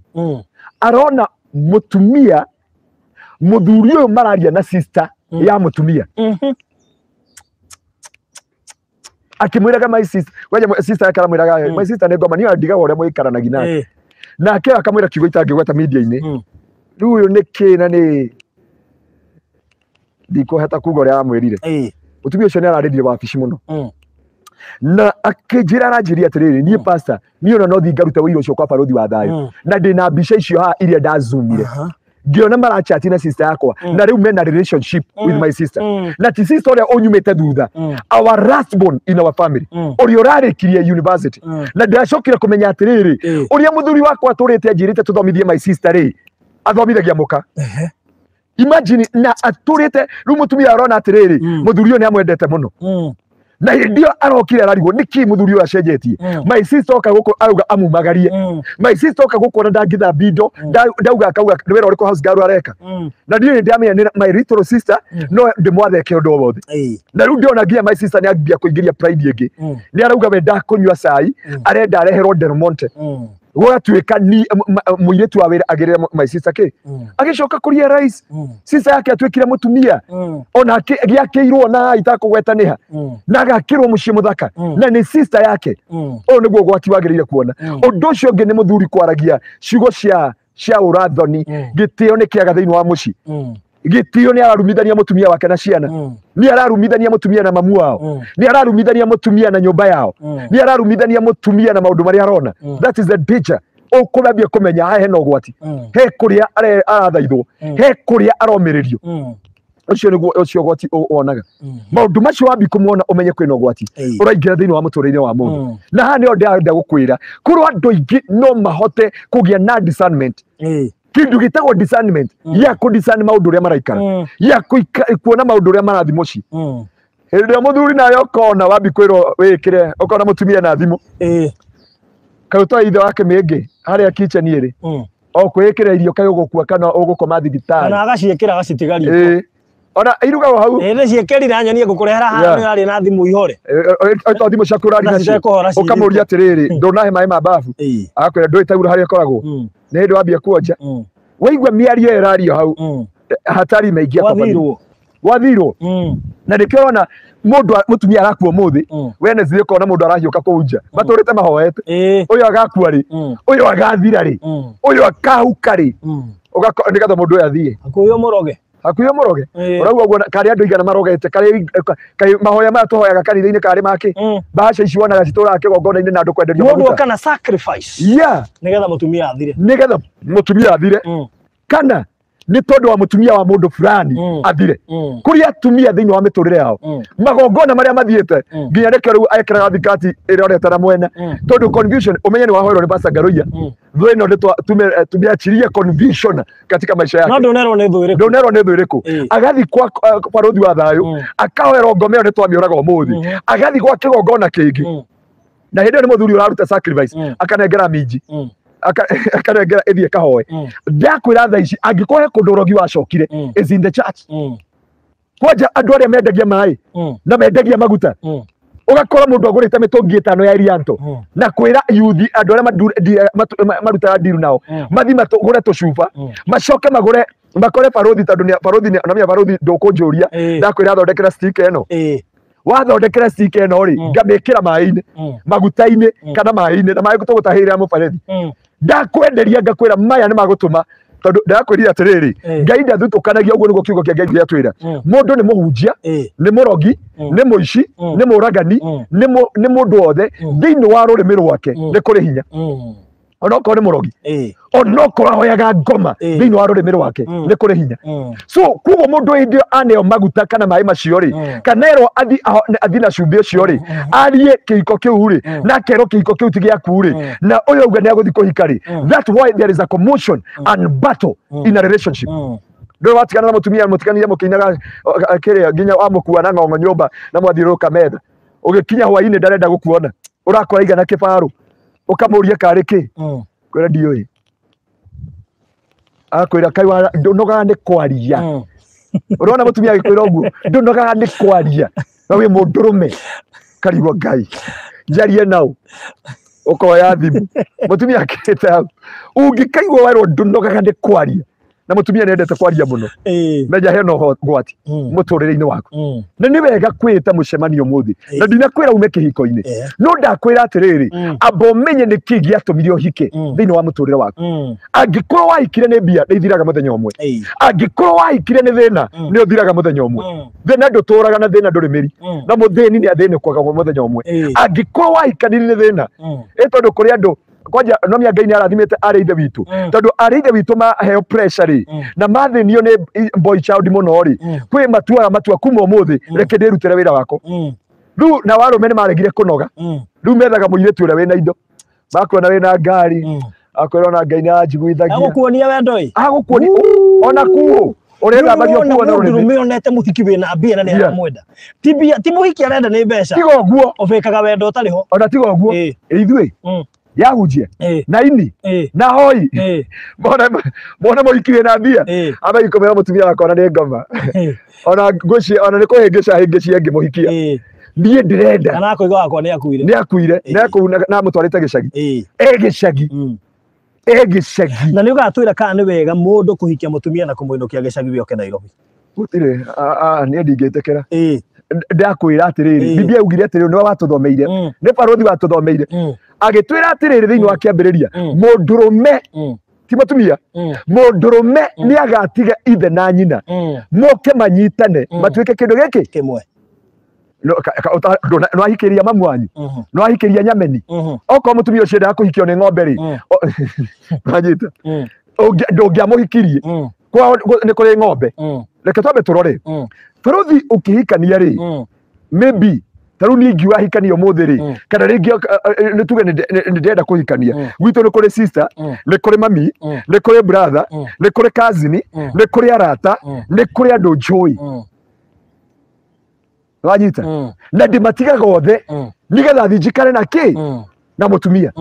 [SPEAKER 3] Arona mũtumia, mũthuri ũyũ mararia na sister ya mũtumia. Akĩmwĩraga my sister, wewe sister yake aramwĩraga my sister nĩ ngoma, niĩ ndigaga ũrĩa mũikaranagia nake. Nake akamwĩra kiugo itangĩgweta media-inĩ. Rĩu ũyũ nĩ kĩ na nĩ ndikũhota kuga ũrĩa aramwĩrire. Mũtumia ũcio nĩ ararĩrire wabici mũno. Na akĩnjĩra aranjĩria atĩrĩrĩ, niĩ pastor, niĩ ona no thiĩ ngarute ũira ũcio kwa barũthi wa thayũ. Na ndĩna mbica icio haha iria ndazumire. Ngĩona marachati na sister yakwa, na rĩu mena relationship with my sister. Na ti sister ũrĩa ũnyumĩte thutha, our last born in our family, ũrĩa ũrarĩkirie university. Na ndĩracokire kũmenya atĩrĩrĩ, ũrĩa mũthuri wakwa atũrĩte anjĩrĩte tũthomithie my sister rĩ, athomithagia mũka. Imagine, na atũrĩte rĩu mũtumia arona atĩrĩrĩ, mũthuri ũyũ nĩ amwendete mũno. Na hĩndĩ ĩyo arokire ararigwo nĩkĩ mũthuri ũyũ acenjetie. My sister oka gũkũ arauga amumagarie. My sister oka gũkũ ona ndangĩthambia indo, ndauga akauga nĩ wĩra ũrĩkũ house girl areka. Na niĩ nĩ ndamenya nĩ my little sister, no ndĩmwatheke ũndũ o wothe. Na rĩu ndĩrona nginya my sister nĩ ambia kũingĩria pride ĩngĩ. Nĩ arauga we ndakũnyua cai, arenda areherwo Del Monte. Gũgatuĩka ni mũirĩtu wa wĩra agĩrĩre my sister kĩ. Agĩcoka kũria rice. Sister yake atuĩkire mũtumia. Ona gĩakĩirwo na itakũgweta nĩha. Na agakĩrwo mũciĩ mũthaka. Na nĩ sister yake. Ũyũ nĩguo ũgwati wagĩrĩire kuona. Ũndũ ũcio ũngĩ nĩ mũthuri kwaragia ciugo cia ũrathoni. Gĩtĩo nĩ kĩaga thĩinĩ wa mũciĩ. Gĩtĩo nĩ ararumithania mũtumia wake na ciana, nĩ ararumithania mũtumia na mamu wao, nĩ ararumithania mũtumia na nyũmba yao, nĩ ararumithania mũtumia na maũndũ marĩa arona. That is the danger. Ũkũrambia kũmenya haha hena ũgwati, he kũrĩa arathaithwo, he kũrĩa aromĩrĩrio. Ũcio nĩguo ũcio ũgwati wonaga. Maũndũ macio wambi kũmona ũmenye kwĩna ũgwati ũraingĩra thĩinĩ wa mũtũrĩre wa mũndũ. Na haha nĩho ndĩrenda gũkwĩra kũrĩ andũ aingĩ no mahote kũgĩa na discernment. Kĩndũ gĩtagwo discernment ya kũ discern maũndũ ũrĩa maraikara, ya kuona maũndũ ũrĩa marathiĩ mũciĩ. Hĩndĩ ĩrĩa mũthuri nawe ũkona wambi kwĩrwo wĩkĩre, ũkona mũtumia na thimũ, kaĩ ũtoĩ ithe wake mĩngĩ harĩa kitchen ĩrĩ, o kwĩĩkĩra irio kaĩ ũgũkua kana ũgũkoma thibitarĩ,
[SPEAKER 4] kana agaciĩkĩra agacitiga riko.
[SPEAKER 3] Ona irugago hau.
[SPEAKER 4] Nĩ ciĩkĩrire nyonie ngũkũrehera haha nĩ arĩ na thimũ ihore.
[SPEAKER 3] To thimũ ciaku ũrari nacio. Ũkamũria atĩrĩrĩ, ndũnahe maĩ ma bafu. Agakwĩra ndũĩ tauro harĩa ĩkoragwo. Nĩ hĩndĩ wambia kuonja. Waigua mĩario ĩyo ĩrario hau, hatari imeingia kwa family. Gwathirwo. Na nĩkĩo ũrona mũndũ mũtumia arakua ũmũthĩ, Wednesday ũkona mũndũ arahiũka kũu nja. Matũrĩte mahoete. Ũyũ agakua rĩ, ũyũ agathira rĩ, ũyũ akahuka rĩ. Ũgakora nĩgetha mũndũ ũyũ athiĩ.
[SPEAKER 4] Hakuhĩ ũmũroge.
[SPEAKER 3] Hakuhĩ ũmũroge. Ũrauga ũguo karĩ andũ igana marogete, karĩ mahoya maya tũhoyaga kanitha-inĩ karĩ make. Mbaca ici wonaga citũraga kĩgongona-inĩ na andũ kwenderio
[SPEAKER 4] maguta. Mũndũ oka na sacrifice.
[SPEAKER 3] Yeah.
[SPEAKER 4] Nĩgetha mũtumia athire.
[SPEAKER 3] Nĩgetha mũtumia athire. Kana nĩ tondũ wa mũtumia wa mũndũ fulani athire. Kũrĩ atumia thĩinĩ wa mĩtũrĩre yao, magongona marĩa mathiĩte nginya nĩkĩo rĩu ekĩraga thikati ĩrorete na mwena, tondũ confusion. Ũmenye nĩ wahoerwo nĩ Pastor Ngaruiya, thũ ĩno nĩ tumeachirie confusion katika maisha yake.
[SPEAKER 4] No ndũnerwo nĩ thũ ĩrĩkũ,
[SPEAKER 3] ndũnerwo nĩ thũ ĩrĩkũ. Agathiĩ kwa barũthi wa thayũ akahoerwo ngoma ĩyo nĩ twamĩũraga ũmũthĩ, agathiĩ gwa kĩgongona kĩngĩ, na hĩndĩ ĩyo nĩ mũthuri ũraruta sacrifice, akanengera minji, akanengera ĩthiĩ ĩkahoe. Ndakwĩra thaa ici angĩkorwo he kũndũ ũrogi wacokire is in the church. Kwanja andũ arĩa mendagia maĩ na mendagia maguta, ũgakora mũndũ agũrĩte mĩtũngi ĩtano ya Irianto na kwĩra yuthi andũ arĩa marutaga ndiru nao mathiĩ magũre tũcuba, macoke magũre makore barũthi, tondũ barũthi namenya barũthi ndũkũnjũria, ndakwĩra thondekera stick ĩno. Wathondekera stick ĩno rĩ, ngamĩkĩra maĩ-inĩ, maguta-inĩ kana maĩ-inĩ, na maĩ tũgũtahĩrĩra mũbarethi. Ndakwenderia ngakwĩra maya nĩ magũtũma, tondũ ndakwĩrire atĩrĩrĩ, Ngai ndathutũkanagia, ũguo nĩguo kiugo kĩa Ngai gĩatwĩra. Mũndũ nĩ mũhunjia, nĩ mũrogi, nĩ mũici, nĩ mũragani, nĩ mũndũ wothe thĩinĩ wa rũrĩmĩ rwake nĩ kũrĩ hinya. Onokorwo nĩ mũrogi, onokorwo ahoyaga ngoma thĩinĩ wa rũrĩmĩ rwake nĩ kũrĩ hinya. So koguo mũndũ hĩndĩ ĩyo aneo maguta kana maĩ macio rĩ, kana erwo athi na cumbĩ ũcio rĩ, arie kĩhiko kĩu rĩ, na akerwo kĩhiko kĩu ti gĩaku rĩ, na ũyũ auga nĩ agũthiĩ kũhika rĩ, that's why there is a commotion and battle in a relationship. Ndũrĩ watigana na mũtumia, mũtiganire mũkĩinaga kĩrĩa nginya wamũkua na ng'ong'o nyũmba na mwathiũrũrũka metha, ũgĩkinya hwaĩ-inĩ ndarenda gũkuona, ũrakora igana kĩbarũ, ũkamũria karĩ kĩ, kwĩra ndiũĩ, akwĩra kaĩ ndũnogaga nĩ kwaria. Ũrona mũtumia agĩkwĩra ũguo, ndũnogaga nĩ kwaria, na wĩ mũndũrũme, karigwo Ngai njarie nau, ũkoya thimũ, mũtumia akĩrĩte hau. Ũngĩkaigua werwo ndũnogaga nĩ kwaria, na mũtumia nĩendete kwaria mũno, menya hena ũgwati mũtũrĩre-inĩ waku. Na nĩ wega kwĩta mũcemanio ũmũthĩ, na ndinakwĩra ume kĩhiko-inĩ, no ndakwĩra atĩrĩrĩ, amba ũmenye nĩkĩ gĩatũmire ũhike thĩinĩ wa mũtũrĩre waku. Angĩkorwo wahikire nĩ mbia, nĩ ithiraga mũthenya ũmwe. Angĩkorwo wahikire nĩ thĩna, nĩ ũthiraga mũthenya ũmwe. Thĩna ndũtũraga na thĩna ndũrĩ mĩri, na mũthĩni nĩ athĩnĩkwaga mũthenya ũmwe. Angĩkorwo wahikanire nĩ thĩna, ĩ tondũ kũrĩ andũ kwanja no mia Ngai nĩ arathimĩte arĩ ithe witũ, tondũ arĩ ithe witũ maheo pressure rĩ, na mathĩnio nĩ boy child mũno rĩ, kwĩ matuaga matua kuma ũmũthĩ reke ndĩrutĩre wĩra wakwa. Rĩu na warũme nĩ maregire kũnoga, rĩu methaga mũirĩtu ũrĩa wĩna indo, makuona wĩna ngari, akwĩra ona Ngai nĩ aranjiguithagia,
[SPEAKER 4] agũkuonia wendo ĩ,
[SPEAKER 3] agũkuonia ona kuo ũrethambagio kuo na rũrĩmĩ.
[SPEAKER 4] Mũndũrũme onete mũhiki wĩna mbia na nĩ aramwenda, ti mbia, ti mũhiki arenda nĩ mbeca,
[SPEAKER 3] tiga ũguo,
[SPEAKER 4] ũbĩkaga wendo ũtarĩ ho,
[SPEAKER 3] ona tiga ũguo ithuĩ yahunjia na ini na hoi mona mũhiki wĩna mbia ambagia kũmwĩra mũtumia wakwa ona nĩ ngoma, ona ngũci, ona nĩ kũhĩngĩca hĩngĩcia ngĩmũhikia, niĩ ndĩrenda,
[SPEAKER 4] kana akũiga wakwa nĩ akuire,
[SPEAKER 3] nĩ akuire, na amũtwarĩte gĩcagi, e gĩcagi, e gĩcagi.
[SPEAKER 4] Na nĩ ũgatwĩra kana nĩ wega mũndũ kũhikia mũtumia na kũmũinũkia gĩcagi wĩoke Nairobi?
[SPEAKER 3] Gũtirĩ, niĩ ndingĩtĩkĩra. Ndakwĩra atĩrĩrĩ, Biblia yaugire atĩrĩrĩ, nĩwe watũthomeire, nĩ barũthi watũthomeire, agĩtwĩra atĩrĩrĩ thĩinĩ wa kĩambĩrĩria, mũndũrũme Ti mũtumia, mũndũrũme nĩ agatiga ithe na nyina moke manyitane matuĩke kĩndũ gĩkĩ
[SPEAKER 4] kĩmwe.
[SPEAKER 3] No ahikĩria mamu wanyu, no ahikĩria nyameni. Okorwo mũtumia ũcio endaga kũhikio nĩ ng'ombe rĩ, wanyita, ndũngĩamũhikirie nĩ kũrĩ ng'ombe. Reke twambe tũrore bũrũthi ũkĩhikania rĩ, maybe ta rĩu niĩ ingiuga hikania ũmũthĩ rĩ, kana rĩngĩ nĩ tuge nĩ ndĩrenda kũhikania, gwitũ nĩ kũrĩ sister, nĩ kũrĩ mami, nĩ kũrĩ brother, nĩ kũrĩ cousin, nĩ kũrĩ arata, nĩ kũrĩ andũ njũĩ. Wanyita? Na ndĩmatigaga othe nĩgetha thiĩ njikare na kĩ na mũtumia.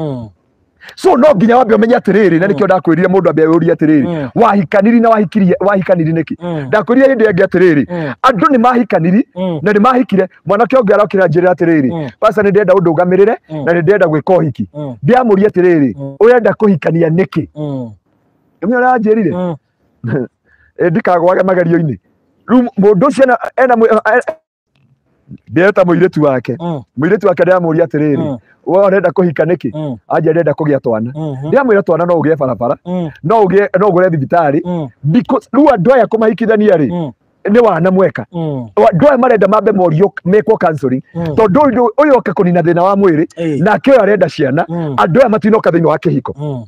[SPEAKER 3] So no nginya wambe ũmenye atĩrĩrĩ, na nĩkĩo ndakwĩrire mũndũ ambe ũrie atĩrĩrĩ, wahikaniri na wahikirie, wahikaniri nĩkĩ? Ndakwĩrire hĩndĩ ĩngĩ atĩrĩrĩ, andũ nĩ mahikaniri na nĩ mahikire. Mwanake ũngĩ arokĩra njĩra atĩrĩrĩ, pastor nĩ ndĩrenda ũndũgamĩrĩre na nĩ ndĩrenda gwĩka ũhiki. Ndĩramũria atĩrĩrĩ, ũrenda kũhikania nĩkĩ? Nĩmwe ũranjĩrire ndikagwage magerio-inĩ. Rĩu mũndũ ũcio ena ndĩreta mũirĩtu wake, mũirĩtu wake ndĩramũria atĩrĩrĩ, we ũrenda kũhika nĩkĩ? Anja ndĩrenda kũgĩa twana. Ndĩramwĩra twana no ũgĩe barabara, no ũgĩe, no ũgũre thibitarĩ, because rĩu andũ aya kũmahikithania rĩ nĩ wana mweka. Andũ aya marenda mambe morio mekwo counseling, tondũ ũyũ oka kũnina thĩna wa mwĩrĩ, nake ũyũ arenda ciana. Andũ aya matinoka thĩinĩ wa kĩhiko.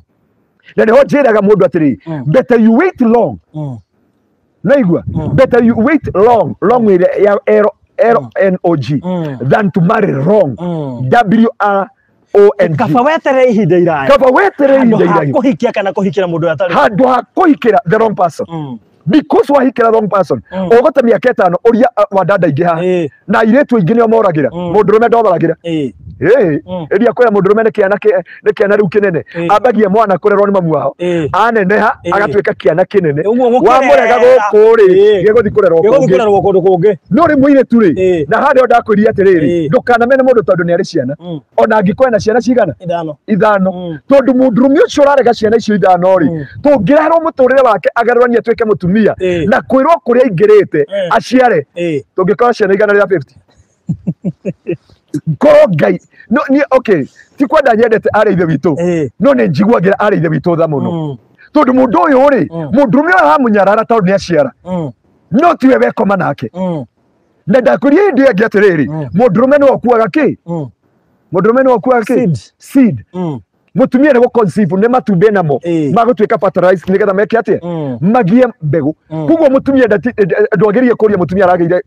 [SPEAKER 3] Na nĩho njĩraga mũndũ atĩrĩrĩ, better you wait long. Naigua, better you wait long, long ĩrĩa ya L N O G, than to marry wrong. W R O N G.
[SPEAKER 4] Kaba weterere ihinda iraya.
[SPEAKER 3] Kaba weterere ihinda iraya.
[SPEAKER 4] Kũhikia kana kũhikĩra mũndũ atarĩ.
[SPEAKER 3] Handũ ha kũhikĩra the wrong person. Because wahikĩra wrong person, ũgũte mĩaka ĩtano ũria wa dada ingĩ haha. Na airĩtu aingĩ nĩo moragĩra. Mũndũrũme ndomoragĩra. Ĩria kwĩra mũndũrũme nĩ kĩana rĩu kĩnene. Ambagia mwana kũrerwo nĩ mamu wao. Aneneha agatuĩka kĩana kĩnene. Wamũrega gũkũ rĩ, gĩgũthiĩ kũrerwo
[SPEAKER 4] kũngĩ. Kũngĩ.
[SPEAKER 3] No rĩ mũirĩtu rĩ, na harĩa ndakwĩrire atĩrĩrĩ, ndũkanamene mũndũ tondũ nĩ arĩ ciana. Ona angĩkorwo ena ciana cigana? Ithano. Tondũ mũndũrũme ũcio ũrarega ciana icio ithano rĩ, tũngĩreherwo mũtũrĩre wake agarũranie atuĩke mũtumia na kwĩrwo kũrĩa aingĩrĩte aciare, tũngĩkorwo ciana 150. Korwo Ngai no ni okay, ti kwenda nyendete arĩ ithe witũ, no nĩ njiguagĩra arĩ ithe witũ tha mũno. Tondũ mũndũ ũyũ rĩ, mũndũrũme ũyũ aramũnyarara tondũ nĩ aciara, no tiwe wekoma nake. Na ndakwĩrire hĩndĩ ĩngĩ atĩrĩrĩ, mũndũrũme nĩwe ũkuaga kĩ? Mũndũrũme nĩwe ũkuaga kĩ? Seed. Mũtumia nĩ gũconceive, nĩ matumbĩ namo magũtuĩka fertilized nĩgetha meke atĩa? Magie mbegũ. Koguo mũtumia ndwagĩrĩire kũria mũtumia aragĩire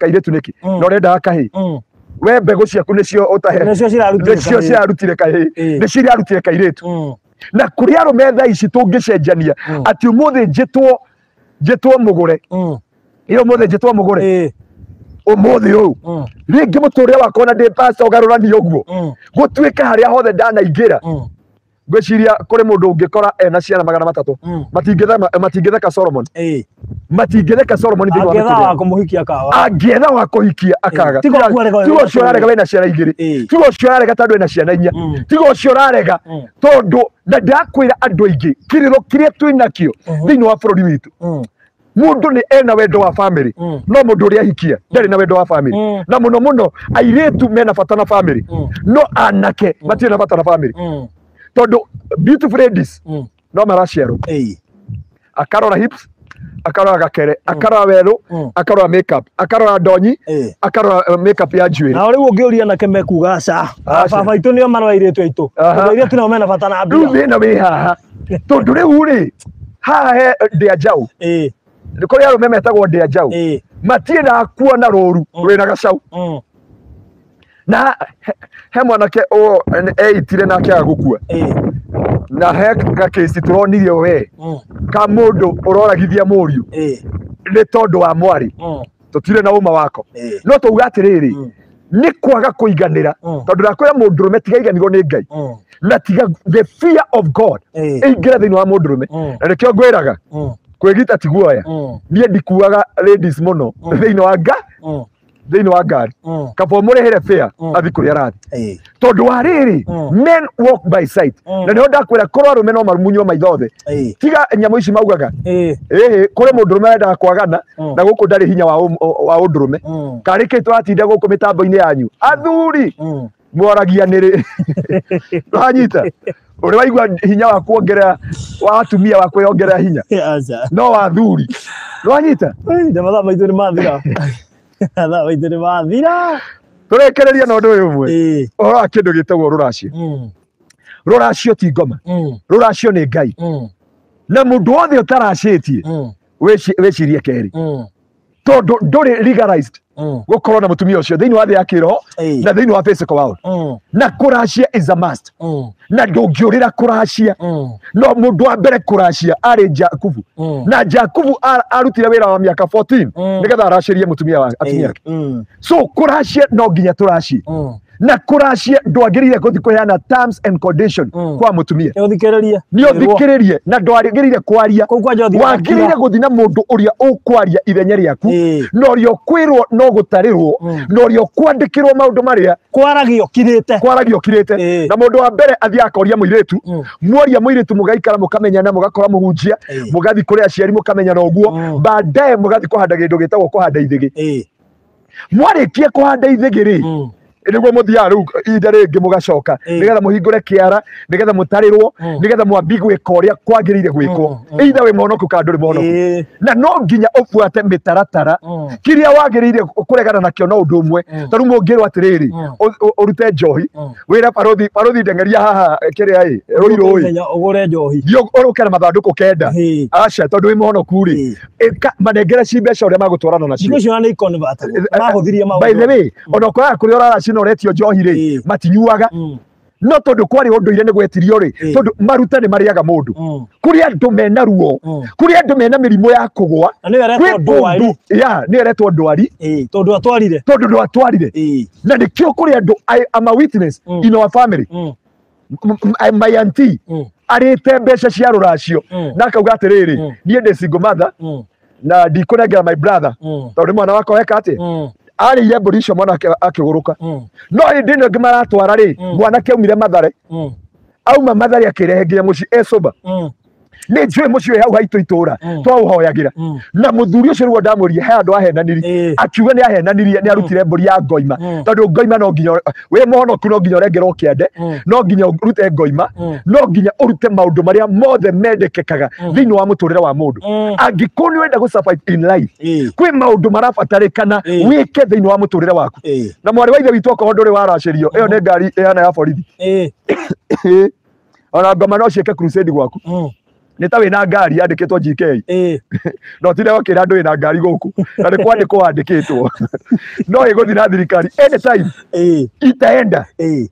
[SPEAKER 3] kairĩtu nĩkĩ, na ũrendaga kahĩĩ. We mbegũ ciaku nĩcio ũtahe, nĩcio cirarutire kahĩĩ, nĩcio irarutire kairĩtu. Na kũrĩ arũme thaa ici tũngĩcenjania atĩ ũmũthĩ njĩtwo mũgũre, ĩyo ũmũthĩ njĩtwo mũgũre, ũmũthĩ ũyũ rĩngĩ mũtũrĩre wakwa na ndĩ pastor ũgarũranie ũguo, gũtuĩke harĩa hothe ndanaingĩra. Ngwĩciria kũrĩ mũndũ ũngĩkora ena ciana 300, matingĩtheka Solomon. Matingĩtheka Solomon thĩinĩ wa
[SPEAKER 4] mũtũrĩre. Kũmũhikia akaga.
[SPEAKER 3] Angĩetha wa kũhikia akaga. Tiga ũcio ũrarega wĩna ciana 2, tiga ũcio ũrarega tondũ ena ciana 4, tiga ũcio ũrarega tondũ na ndakwĩra andũ aingĩ kĩrĩro kĩrĩa twĩnakĩo thĩinĩ wa bũrũri witũ. Mũndũ nĩ ena wendo wa family, no mũndũ ũrĩa ahikia ndarĩ na wendo wa family. Na mũno mũno airĩtu mena bata na family, no anake matirĩ na bata na family. Tondũ beautiful ladies no maraciarwo, akarora hips, akarora gakere, akarora werũ, akarora makeup, akarora ndonyi, akarora makeup ya njuĩrĩ.
[SPEAKER 4] Na rĩu ũngĩũria anake mekuga aca, baba aitũ nĩo marora airĩtu aitũ, tondũ airĩtu nao mena bata na mbia.
[SPEAKER 3] Rĩu thĩna wĩ haha, tondũ rĩu rĩ haha he ndĩa njaũ. Nĩ kũrĩ arũme metagwo ndĩa njaũ, matiendaga kuona rũru rwĩna gacau. Na he mwanake eitire na akĩaga gũkua, na he gakĩci tũronire we ka mũndũ ũroragithia mũriũ nĩ tondũ wa mwarĩ, tũtirĩ na ũma wako. No tũuga atĩrĩrĩ, nĩ kwaga kũiganĩra, tondũ ndakwĩra mũndũrũme tiga iganĩrwo nĩ Ngai, na tiga the fear of God ĩingĩre thĩinĩ wa mũndũrũme. Na nĩkĩo ngwĩraga kwĩgita ti guoya. Niĩ ndikuaga ladies mũno thĩinĩ wa thĩinĩ wa ngari, kaba ũmũrĩhĩre fare athiĩ kũrĩa arathiĩ, tondũ wa rĩrĩ men walk by sight. Na nĩho ndakwĩra korwo arũme no mamunywo maitho othe, tiga nyamũ ici maugaga kũrĩ mũndũrũme wendaga kwagana na gũkũ ndarĩ hinya wa ũndũrũme, karĩ kĩ tũratinda gũkũ mĩtambo-inĩ yanyu athuri. Mworagia nĩrĩ? Wanyita? Ũrĩ waigua hinya wa kuongerera wa atumia wa kwĩongerera hinya?
[SPEAKER 4] Aca.
[SPEAKER 3] No wa athuri. Wanyita?
[SPEAKER 4] Na mathaa maitũ nĩ mathira. Mathaa maitũ nĩ mathira.
[SPEAKER 3] Tũrekereria na ũndũ ũyũ ũmwe. Ũhoro wa kĩndũ gĩtagwo rũracio. Rũracio ti ngoma. Rũracio nĩ Ngai. Na mũndũ wothe ũtaracĩtie wĩcirie kerĩ. Tondũ ndũrĩ legalized gũkorwo na mũtumia ũcio thĩinĩ wa thĩ ya kĩroho na thĩinĩ wa physical world. Na kũracia is a must. Na ndũngĩũrĩra kũracia. No mũndũ wa mbere kũracia arĩ Jakubu. Na Jakubu arutire wĩra wa mĩaka 14 nĩgetha aracĩrie mũtumia wa atumia ake. So kũracia no nginya tũracie. Na kũracia ndwagĩrĩire gũthiĩ kũheana terms and condition kwa mũtumia.
[SPEAKER 4] Nĩ ũthikĩrĩrie.
[SPEAKER 3] Nĩ ũthikĩrĩrie na ndwagĩrĩire kwaria.
[SPEAKER 4] Kũu kwanja ũthiaga
[SPEAKER 3] Wagĩrĩire gũthiĩ na mũndũ ũrĩa ũkwaria ithenya rĩaku. Na ũrĩa ũkwĩrwo no gũtarĩrwo. Na ũrĩa ũkwandĩkĩrwo maũndũ marĩa
[SPEAKER 4] Kwaragio kirĩte.
[SPEAKER 3] Kwaragio kirĩte. Na mũndũ wa mbere athiĩ akoria mũirĩtu. Mworia mũirĩtu mũgaikara mũkamenyana mũgakora mũhunjia. Mũgathiĩ kũrĩ aciari mũkamenyana ũguo. Baadaye mũgathiĩ kũhanda kĩndũ gĩtagwo kũhanda ithĩgĩ. Mwarĩkia kũhanda ithĩgĩ rĩ, nĩguo mũthiaga rĩu ihinda rĩngĩ mũgacoka nĩgetha mũhingũre kĩara nĩgetha mũtarĩrwo nĩgetha mwambie gwĩka ũrĩa kwagĩrĩire gwĩkwo. Either wĩ mũhonoku kana ndũrĩ mũhonoku. Na no nginya ũbuate mĩtaratara kĩrĩa wagĩrĩire kũregana nakĩo no ũndũ ũmwe. Ta rĩu mũngĩrwo atĩrĩrĩ ũrute njohi wĩre barothi barothi ndeng'eria haha kĩrĩa ĩ rũirũ ĩ
[SPEAKER 4] ũgũre njohi
[SPEAKER 3] thiĩ ũrũke na mathandũkũ 9. Aca tondũ wĩ mũhonoku rĩ manengere ci mbeca ũrĩa magũtwarana nacio.
[SPEAKER 4] Thikũ icio nĩ convertible mahũthirie maũndũ.
[SPEAKER 3] By the way ona ũkoraga kũrĩa ũraracina ũretio njohi rĩ matinyuaga. No tondũ kwarĩ ũndũire nĩ gwetirio rĩ tondũ maruta nĩ marĩaga mũndũ. Kũrĩ andũ mena ruo, kũrĩ andũ mena mĩrimũ ya kũgũa.
[SPEAKER 4] Na nĩyo ĩretwo ndwari.
[SPEAKER 3] Ya, nĩyo ĩretwo ndwari.
[SPEAKER 4] Tondũ atwarire.
[SPEAKER 3] Tondũ ndwatwarire. Na nĩkĩo kũrĩ andũ I am a witness in our family. My auntie arĩte mbeca cia rũracio na akauga atĩrĩrĩ niĩ ndĩ single mother na ndikũnengera my brother tondũ nĩ mwana wakwa weka atĩa. Arĩire mbũri icio mwanake akĩgũrũka. No hĩndĩ ĩno ĩngĩ maratwara rĩ mwanake aumire Mathare. Auma Mathare akĩrehe nginya mũciĩ e sober. Nĩ njũĩ mũciĩ wĩ hau haitũ itũra twaũhoyagĩra. Na mũthuri ũcio rĩu ndamũririe he andũ ahenanirie. Akiuga nĩ ahenanirie nĩ arutire mbũri ya ngoima. Tondũ ngoima no nginya wĩ mũhonoku no nginya ũrengerwo kĩande, no nginya ũrute ngoima, no nginya ũrute maũndũ marĩa mothe mendekekaga thĩinĩ wa mũtũrĩre wa mũndũ. Angĩkorwo nĩ ũrenda gũ survive in life, kwĩ maũndũ marabatarĩkana wĩke thĩinĩ wa mũtũrĩre waku. Na mwarĩ wa ithe witũ okorwo ndũrĩ waracĩrio, ĩyo nĩ ngari ĩhana ya borithi. Ona ngoma no ciĩke crusade gwaku. Nĩ ta wĩna ngari yandĩkĩtwo GK. No tinde ũkĩra andũ wĩna ngari gũkũ. Na nĩ kwandĩkwo wandĩkĩtwo. No ĩgũthiĩ na thirikari anytime. Itaenda.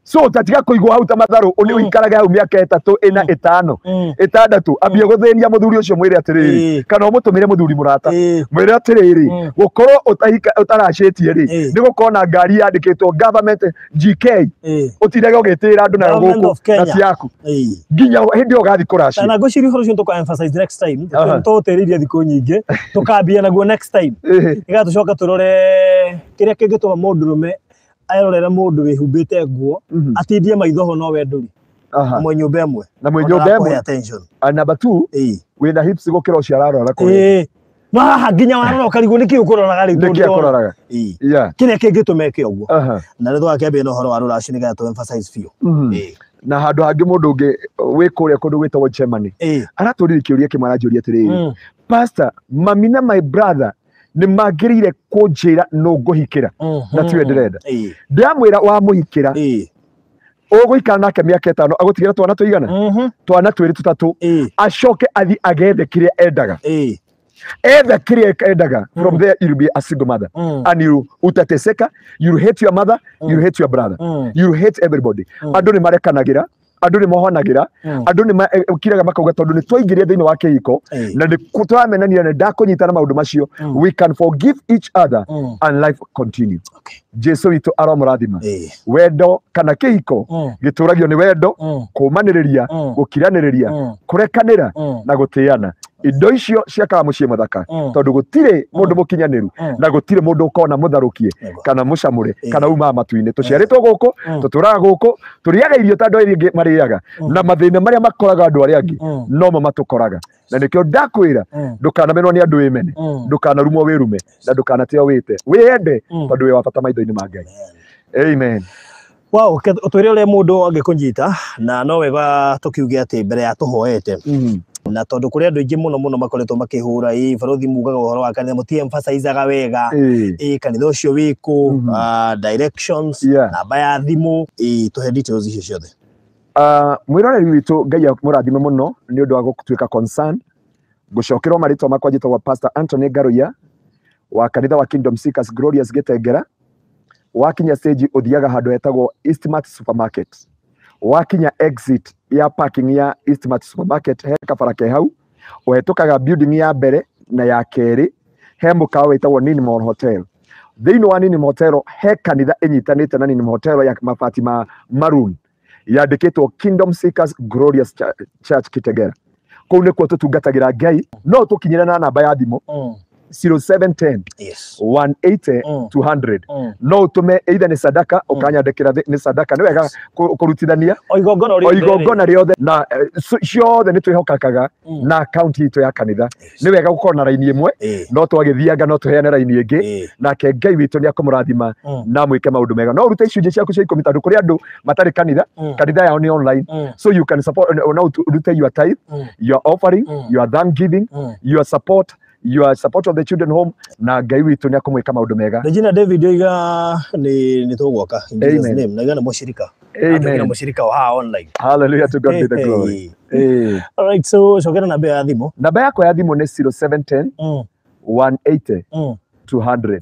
[SPEAKER 3] So ũtatiga kũigwo hau ta matharũ ũnĩ ũikarage hau mĩaka 3 4 5 6 ambie gũthĩnia mũthuri ũcio mwĩre atĩrĩrĩ kana ũmũtũmĩre mũthuri mũrata mwĩre atĩrĩrĩ gũkorwo ũtaracĩtie rĩ nĩ gũkorwo na ngari yandĩkĩtwo government GK ũtindage ũgĩtĩĩra andũ nayo gũkũ na ti yaku nginya hĩndĩ ĩyo ũgathiĩ kũracia.
[SPEAKER 4] Na ngwĩciria ũhoro ũcio tũka emphasize next time. Tũgũtĩrĩria thikũ nyingĩ tũkambia naguo next time nĩgetha tũcoke tũrore kĩrĩa kĩngĩtũma mũndũrũme erorere mũndũ wĩhumbĩte nguo atindie maitho ho no we ndũrĩ. Na mwĩ nyũmba ĩmwe.
[SPEAKER 3] Na mwĩ nyũmba ĩmwe. Number 2 wĩna hips gũkĩra ũcio ararora kũrĩa.
[SPEAKER 4] No haha nginya warora ũkarigwo nĩkĩ ũkũroraga rĩu.
[SPEAKER 3] Nĩkĩ akũroraga.
[SPEAKER 4] Kĩrĩa kĩngĩtũma eke ũguo. Na rĩu tũgakĩambia na ũhoro wa rũracio nĩgetha tũ emphasize biũ.
[SPEAKER 3] Na handũ hangĩ mũndũ ũngĩ wĩ kũrĩa kũndũ gwĩtagwo Germany aratũririe kĩũria kĩmwe aranjũria atĩrĩrĩ pastor mami na my brother nĩ magĩrĩire kũnjĩra nũ ngũhikĩra na tiwe ndĩrenda. Ndĩramwĩra wamũhikĩra ũgũikara nake mĩaka 5 agũtigĩra twana tũigana twana 2 3 acoke athiĩ agethe kĩrĩa endaga. Etha kĩrĩa endaga from there you'll be a single mother and you utateseka, you hate your mother, you hate your brother, you hate everybody. Andũ nĩ marekanagĩra, andũ nĩ mohonagĩra, andũ nĩ makiraga makauga tondũ nĩ twaingĩria thĩinĩ wa kĩhiko na nĩ tũramenanire na ndakũnyitana maũndũ macio. We can forgive each other and life continue. Jesu witũ aromũrathima. Wendo kana kĩhiko gĩtũragio nĩ wendo, kũmanĩrĩria, gũkiranĩrĩria, kũrekanĩra na gũtĩana. Indo icio ciakaga mũciĩ mũthaka tondũ gũtirĩ mũndũ mũkinyanĩru na gũtirĩ mũndũ ũkona mũtharũkie kana mũcamũre kana umaga matu-inĩ. Tũciarĩtwo gũkũ, tũtũraga gũkũ, tũrĩaga irio ta andũ arĩa angĩ marĩaga na mathĩna marĩa makoraga andũ arĩa angĩ nomo matũkoraga. Na nĩkĩo ndakwĩra ndũkanamenwo nĩ andũ wĩmene, ndũkanarumwo wĩrume na ndũkanatĩo wĩte, wĩyende tondũ wĩ wa bata maitho-inĩ ma Ngai. Amen.
[SPEAKER 4] Wow, ũtwĩre ũrĩa mũndũ angĩkũnyita na no wega tũkiuge atĩ mbere ya tũhoete na tondũ kũrĩ andũ aingĩ mũno mũno makoretwo makĩhũra ĩ barothi mugaga ũhoro wa kanitha mũti emphasizaga wega ĩ kanitha ũcio wĩkũ, directions, namba ya thimũ, ĩ tũhe details icio ciothe.
[SPEAKER 3] Mwĩroreri witũ, Ngai amũrathime mũno nĩ ũndũ wa gũtuĩka concern. Ngũcokerwo marĩtwa makwa, njĩtagwo Pastor Anthony Ngaruiya wa kanitha wa Kingdom Seekers Glorious Gĩtengera. Wakinya stage ũthiaga handũ hetagwo Eastmart Supermarket. Wakinya exit ya parking ya Eastmart Supermarket, he kabara ke hau, ũhetũkaga building ya mbere na ya kerĩ, he mũkawa wĩtagwo Ninmall Hotel. Thĩinĩ wa Ninmall Hotel he kanitha ĩnyitanĩte na Ninmall Hotel ya mabati ma maroon, yandĩkĩtwo Kingdom Seekers Glorious Church Kitegera. Kũu nĩkuo tũtungatagĩra Ngai. No tũkinyĩre na namba ya thimũ 0710 180 200. No ũtũme either nĩ sadaka, ũkanyandĩkĩra nĩ sadaka, nĩ wega kũrutithania
[SPEAKER 4] o igongona
[SPEAKER 3] o igongona rĩothe na ciothe nĩ twĩhokakaga na account itũ ya kanitha. Nĩ wega gũkorwo na raini ĩmwe, no twagĩthianga no tũheane raini ĩngĩ, nake Ngai witũ nĩ akũmũrathima na mwĩke maũndũ mega. No ũrute icunjĩ ciaku cia 10 tondũ kũrĩ andũ matarĩ kanitha, kanitha yao nĩ online, so you can support, no ũrute your tithe, your offering, your thanksgiving, your support of the children home, na Ngai witũ nĩ akũmwĩka maũndũ mega.
[SPEAKER 4] Regina David oiga nĩ tũgwaka in Jesus
[SPEAKER 3] Amen.
[SPEAKER 4] name, na iga nĩ mũshirika. Amen.
[SPEAKER 3] Amen.
[SPEAKER 4] Mũshirika wa haha online.
[SPEAKER 3] Hallelujah, to God be the glory.
[SPEAKER 4] Hey.
[SPEAKER 3] Eh.
[SPEAKER 4] All right, so cokera namba ya thimũ.
[SPEAKER 3] Namba yakwa ya thimũ nĩ 0710 180 200.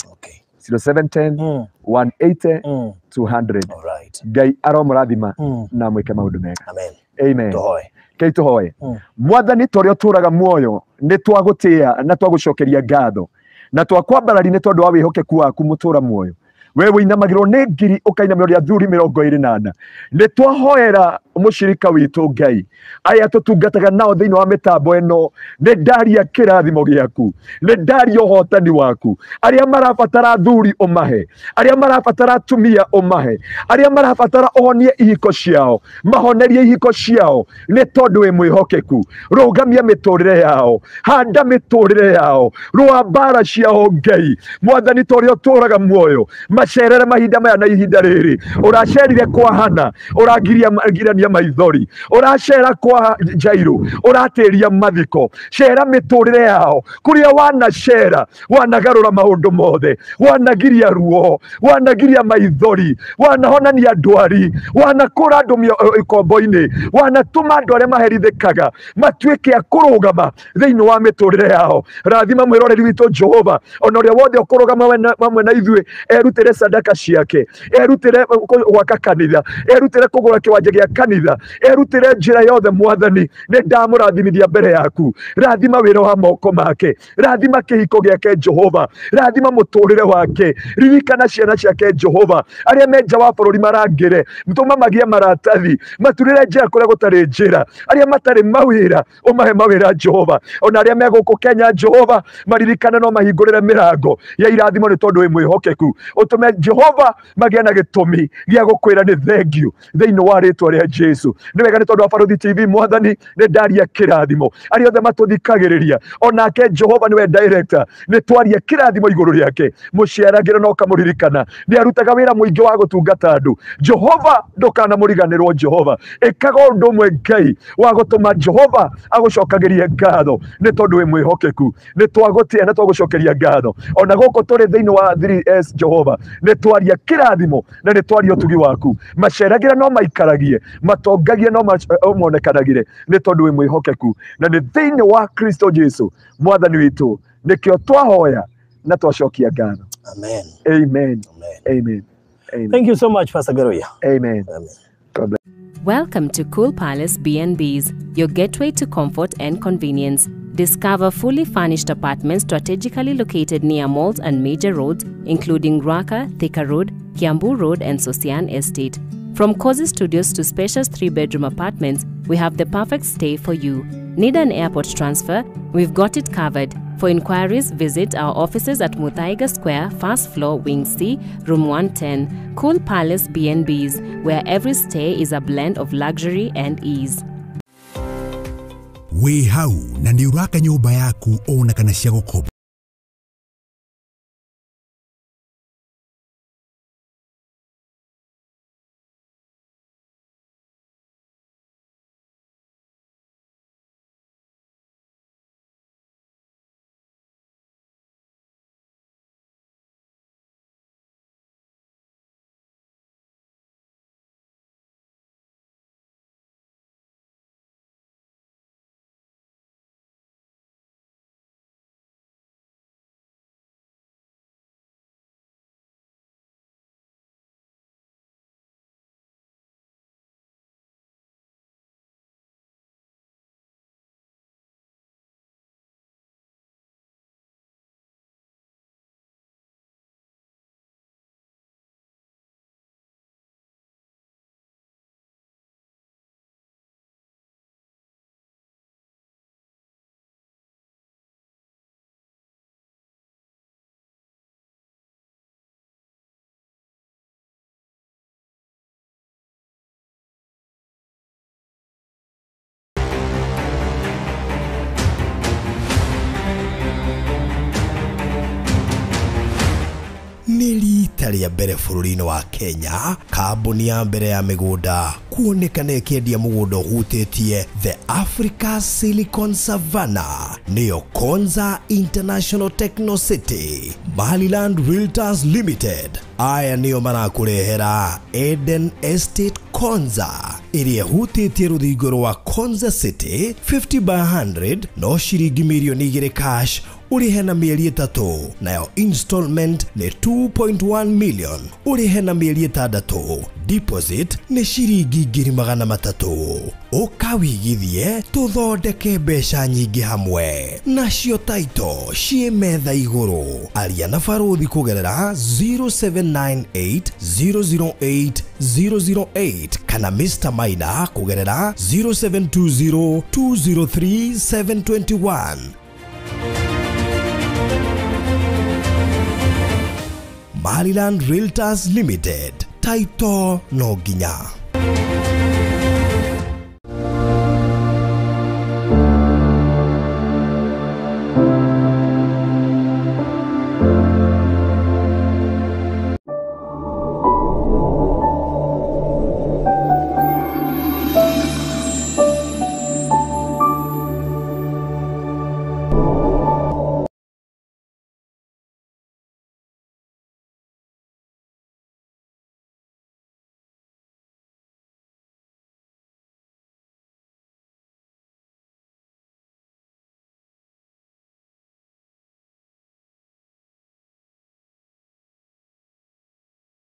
[SPEAKER 3] 0710 180 200.
[SPEAKER 4] All right.
[SPEAKER 3] Ngai aromũrathima na mwĩke maũndũ mega.
[SPEAKER 4] Amen.
[SPEAKER 3] Amen.
[SPEAKER 4] Tũhoe.
[SPEAKER 3] Kei tũhoe. Mwathani, ta ũrĩa ũtũũraga muoyo, nĩ twagũtĩĩa na twagũcokeria ngatho na twakwambarari nĩ tondũ wa wĩhokeku waku mũtũũra muoyo. We wĩinamagĩrwo nĩ ngiri, ũkainamĩrwo nĩ athuri 24. Nĩ twahoera mũshirika witũ, Ngai, aya tũtungataga nao thĩinĩ wa mĩtambo ĩno. Nĩ ndaria kĩrathimo gĩaku, nĩ ndaria ũhotani waku. Arĩa marabatara athuri ũmahe, arĩa marabatara atumia ũmahe, arĩa marabatara ũhonie ihiko ciao, mahonerie ihiko ciao, nĩ tondũ wĩ mwĩhokeku. Rũgamia mĩtũrĩre yao, handa mĩtũrĩre yao, rũa mbara ciao. Ngai Mwathani, ta ũrĩa ũtũũraga muoyo, macerere mahinda maya na ihinda rĩrĩ. Ũracerire kwa Hana, ũragirania maithori, ũracera kwa Jairo, ũratĩria mathiko. Cera mĩtũrĩre yao kũrĩa wanacera, wanagarũra maũndũ mothe, wanagiria ruo, wanagiria maithori, wanahonania ndwari, wanakũra andũ ikombo-inĩ, wanatũma andũ arĩa maherithĩkaga matuĩke a kũrũgama thĩinĩ wa mĩtũrĩre yao. Rathima mwĩroreri witũ, Jehova, ona ũrĩa wothe ũkũrũgama hamwe na ithuĩ, erutĩre sadaka ciake, erutĩre gwaka kanitha, erutĩre kũgũra kĩwanja gĩa kanitha, erutĩre njĩra yothe. Mwathani, nĩ ndamũrathimithia mbere yaku. Rathima wĩra wa moko make, rathima kĩhiko gĩake, Jehova, rathima mũtũrĩre wake, ririkana ciana ciake, Jehova. Arĩa me nja wa bũrũri marangĩre, tũma magĩe maratathi, maturĩre njĩra kũrĩa gũtarĩ njĩra. Arĩa matarĩ mawĩra, ũmahe mawĩra, Jehova. Ona arĩa me gũkũ Kenya, Jehova, maririkane no mahingũrĩre mĩrango ya irathimo, nĩ tondũ wĩ mwĩhokeku. Ũtũme, Jehova, magĩe na gĩtũmi gĩa gũkwĩra nĩ thengiũ thĩinĩ wa rĩtwa rĩa Jesu. Nĩ wega nĩ tondũ wa Barothi TV. Mwathani, nĩ ndaria kĩrathimo arĩa othe matũthikagĩrĩria, onake Jehova nĩwe director, nĩ twaria kĩrathimo igũrũ rĩake. Mũciaragĩre na ũkamũririkana, nĩ arutaga wĩra mũingĩ wa gũtungata andũ. Jehova, ndũkanamũriganĩrwo. Jehova, ĩkaga ũndũ ũmwe, Ngai, wa gũtũma Jehova agũcokagĩrie ngatho, nĩ tondũ wĩ mwĩhokeku. Nĩ twagũtĩa na twagũcokeria ngatho. Ona gũkũ tũrĩ thĩinĩ wa 3S, Jehova, nĩ twaria kĩrathimo na nĩ twaria ũtugi waku. Maceragĩra no maikaragie, matongagie no monekanagĩre, nĩ tondũ wĩ mwĩhokeku, na nĩ thĩinĩ wa Kristo Jesu Mwathani witũ nĩkĩo twahoya na twacokia ngatho.
[SPEAKER 4] Amen.
[SPEAKER 3] Amen.
[SPEAKER 4] Amen.
[SPEAKER 3] Amen, amen.
[SPEAKER 4] Thank you so much, Pastor Ngaruiya.
[SPEAKER 3] Amen.
[SPEAKER 4] Amen.
[SPEAKER 3] God bless.
[SPEAKER 2] Welcome to Cool Palace B&Bs, your gateway to comfort and convenience. Discover fully furnished apartments strategically located near malls and major roads, including Ruaka, Thika Road, Kiambu Road, and Sosian Estate. From cozy studios to spacious 3-bedroom apartments, we have the perfect stay for you. Need an airport transfer? We've got it covered. For inquiries, visit our offices at Muthaiga Square, first floor, Wing C, Room 110. Cool Palace B&Bs, where every stay is a blend of luxury and ease.
[SPEAKER 1] Wĩ hau na nĩ ũraka nyũmba yaku ona kana cia gũkomba. Rita rĩa mbere bũrũri-inĩ wa Kenya, kambuni ya mbere ya mĩgũnda kuonekana ĩkĩendia mũgũnda ũhutĩtie The Africa Silicon Savannah nĩyo Konza International Techno City. Maryland Realtors Limited aya nĩo marakũrehera Eden Estate Konza ĩrĩa ĩhutĩtie rũthingo rwa Konza City 50 by 100 no ciringi mirioni 2 cash ũrĩhe na mĩeri 3, nayo installment nĩ 2.1 million ũrĩhe na mĩeri 6, deposit nĩ ciringi 300,000. Ũka wigithie tũthondeke mbeca nyingĩ hamwe, nacio taito ciĩ metha igũrũ. Aria na barũthi kũgerera 0798 008 008 kana Mr. Maina kũgerera 0720 203 721. Maryland Realtors Limited, taito no nginya.